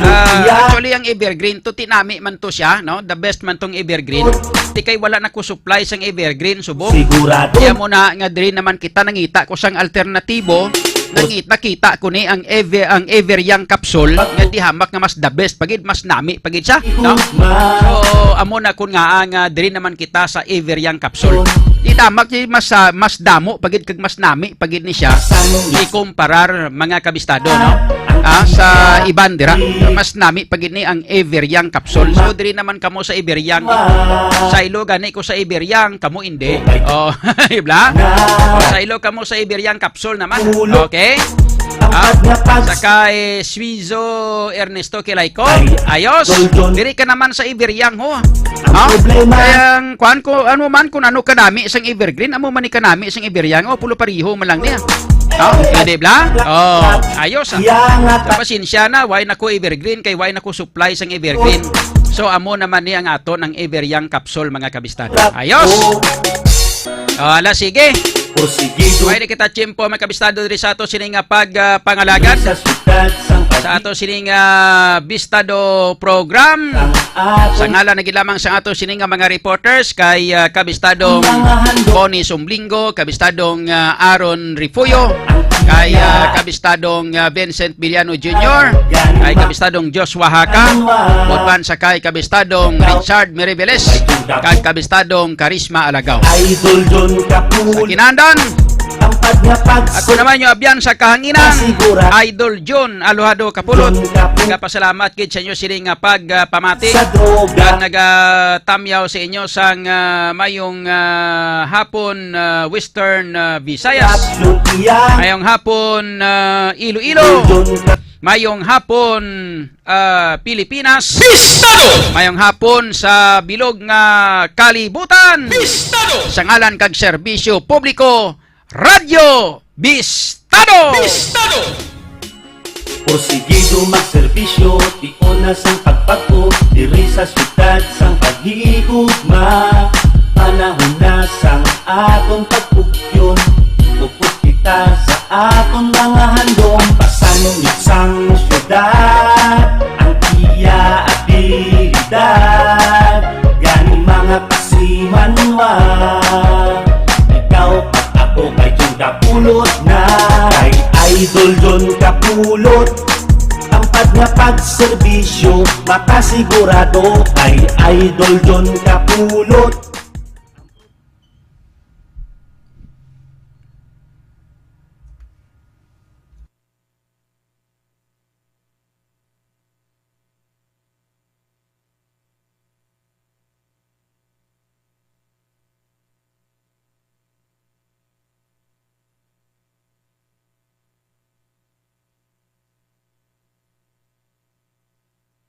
Ah, actually, ang Evergreen to, tinami man to siya, no? The best man tong Evergreen. Di kay wala na ko supply sang Evergreen, subong. Sigurado. Kaya mo na nga diri naman kita nangita ko sang alternatibo. Nangita, kita ko ni ang Ever, ang Ever Young Capsule nga di hamak nga mas the best pa gid, mas nami pa gid siya, no? So, amo na kun nga ang, ah, diri naman kita sa Ever Young Capsule. Di hamak di mas, ah, mas damo pa gid kag mas nami pa gid ni siya ikumparar, mga kabistado, no? Ah, sa iban dira, mas nami pa gid ni ang Ever Young Capsule. So, diri naman kamo sa Ever Young. Sa ilo gani ko sa Ever Young, kamo hindi. Oh, ibla? Oh, sa ilo kamo sa Ever Young Capsule naman. Okay? Ah, sa kay Suizo Ernesto Kilayco. Ayos. Diri ka naman sa Ever Young, ho. Ha? Kaya ang kuan ko, ano man, kung ano kanami sang Evergreen, amo man ni kanami sang Ever Young. Oh, pulo pariho man lang niya. Oh, di bla? Oh, ayos, ah. Pasensya na, why na ko Evergreen, kay why na ko supply sang Evergreen. So, amo naman ni ang aton ang Ever Young Capsule, mga kabistado. Ayos. Oh, ala, sige. Pwede kita tiyempo, mga kabistado, diri sa ato sini nga pag, ah, pangalagad. Sa ato sini nga Bistado Program. Sa ngalan na gid lamang sa ato sini nga mga reporters, kay ah, kabistadong Bonnie Sumblingo, kabistadong ah, Aaron Refugio, kay ah, kabistadong ah, Vincent Villano Junior, kay kabistadong Joshua Haka, butman sa kay kabistadong Richard Meriveles, kag kabistadong Karisma Alagaw. Idol John Kapulot. Kinandan, tampad nga pag- Ako naman yung abyan sa kahanginan, Sigura. Idol John Aluhado Kapulot. John Kapulot. Nagapasalamat gid sa inyo sini nga pagpamati. Sa droga. Kag nagatamyaw sa inyo sang ah, mayong ah, hapon, ah, Western ah, Visayas. Tapyo iya. Mayong hapon, ah, Iloilo. Idol John Kapulot. Mayong hapon, ah, Pilipinas. Pistado! Mayong hapon sa bilog nga kalibutan. Pistado! Sa ngalan kag serbisyo publiko, Radyo Bistado! Bistado! Porsigido magserbisyo, tion na sang pagpag-o, diri sa syudad sang paghigugma. Panahon na sang aton pagpugyon, upod kita sa aton mga handom. Pasanong sang syudad ang iya abilidad. Gani mga kasimanwa, ikaw kag ako kay John Kapulot na. Kay Idol John Kapulot, tampad nga pagserbisyo, makasigurado kay Idol John Kapulot.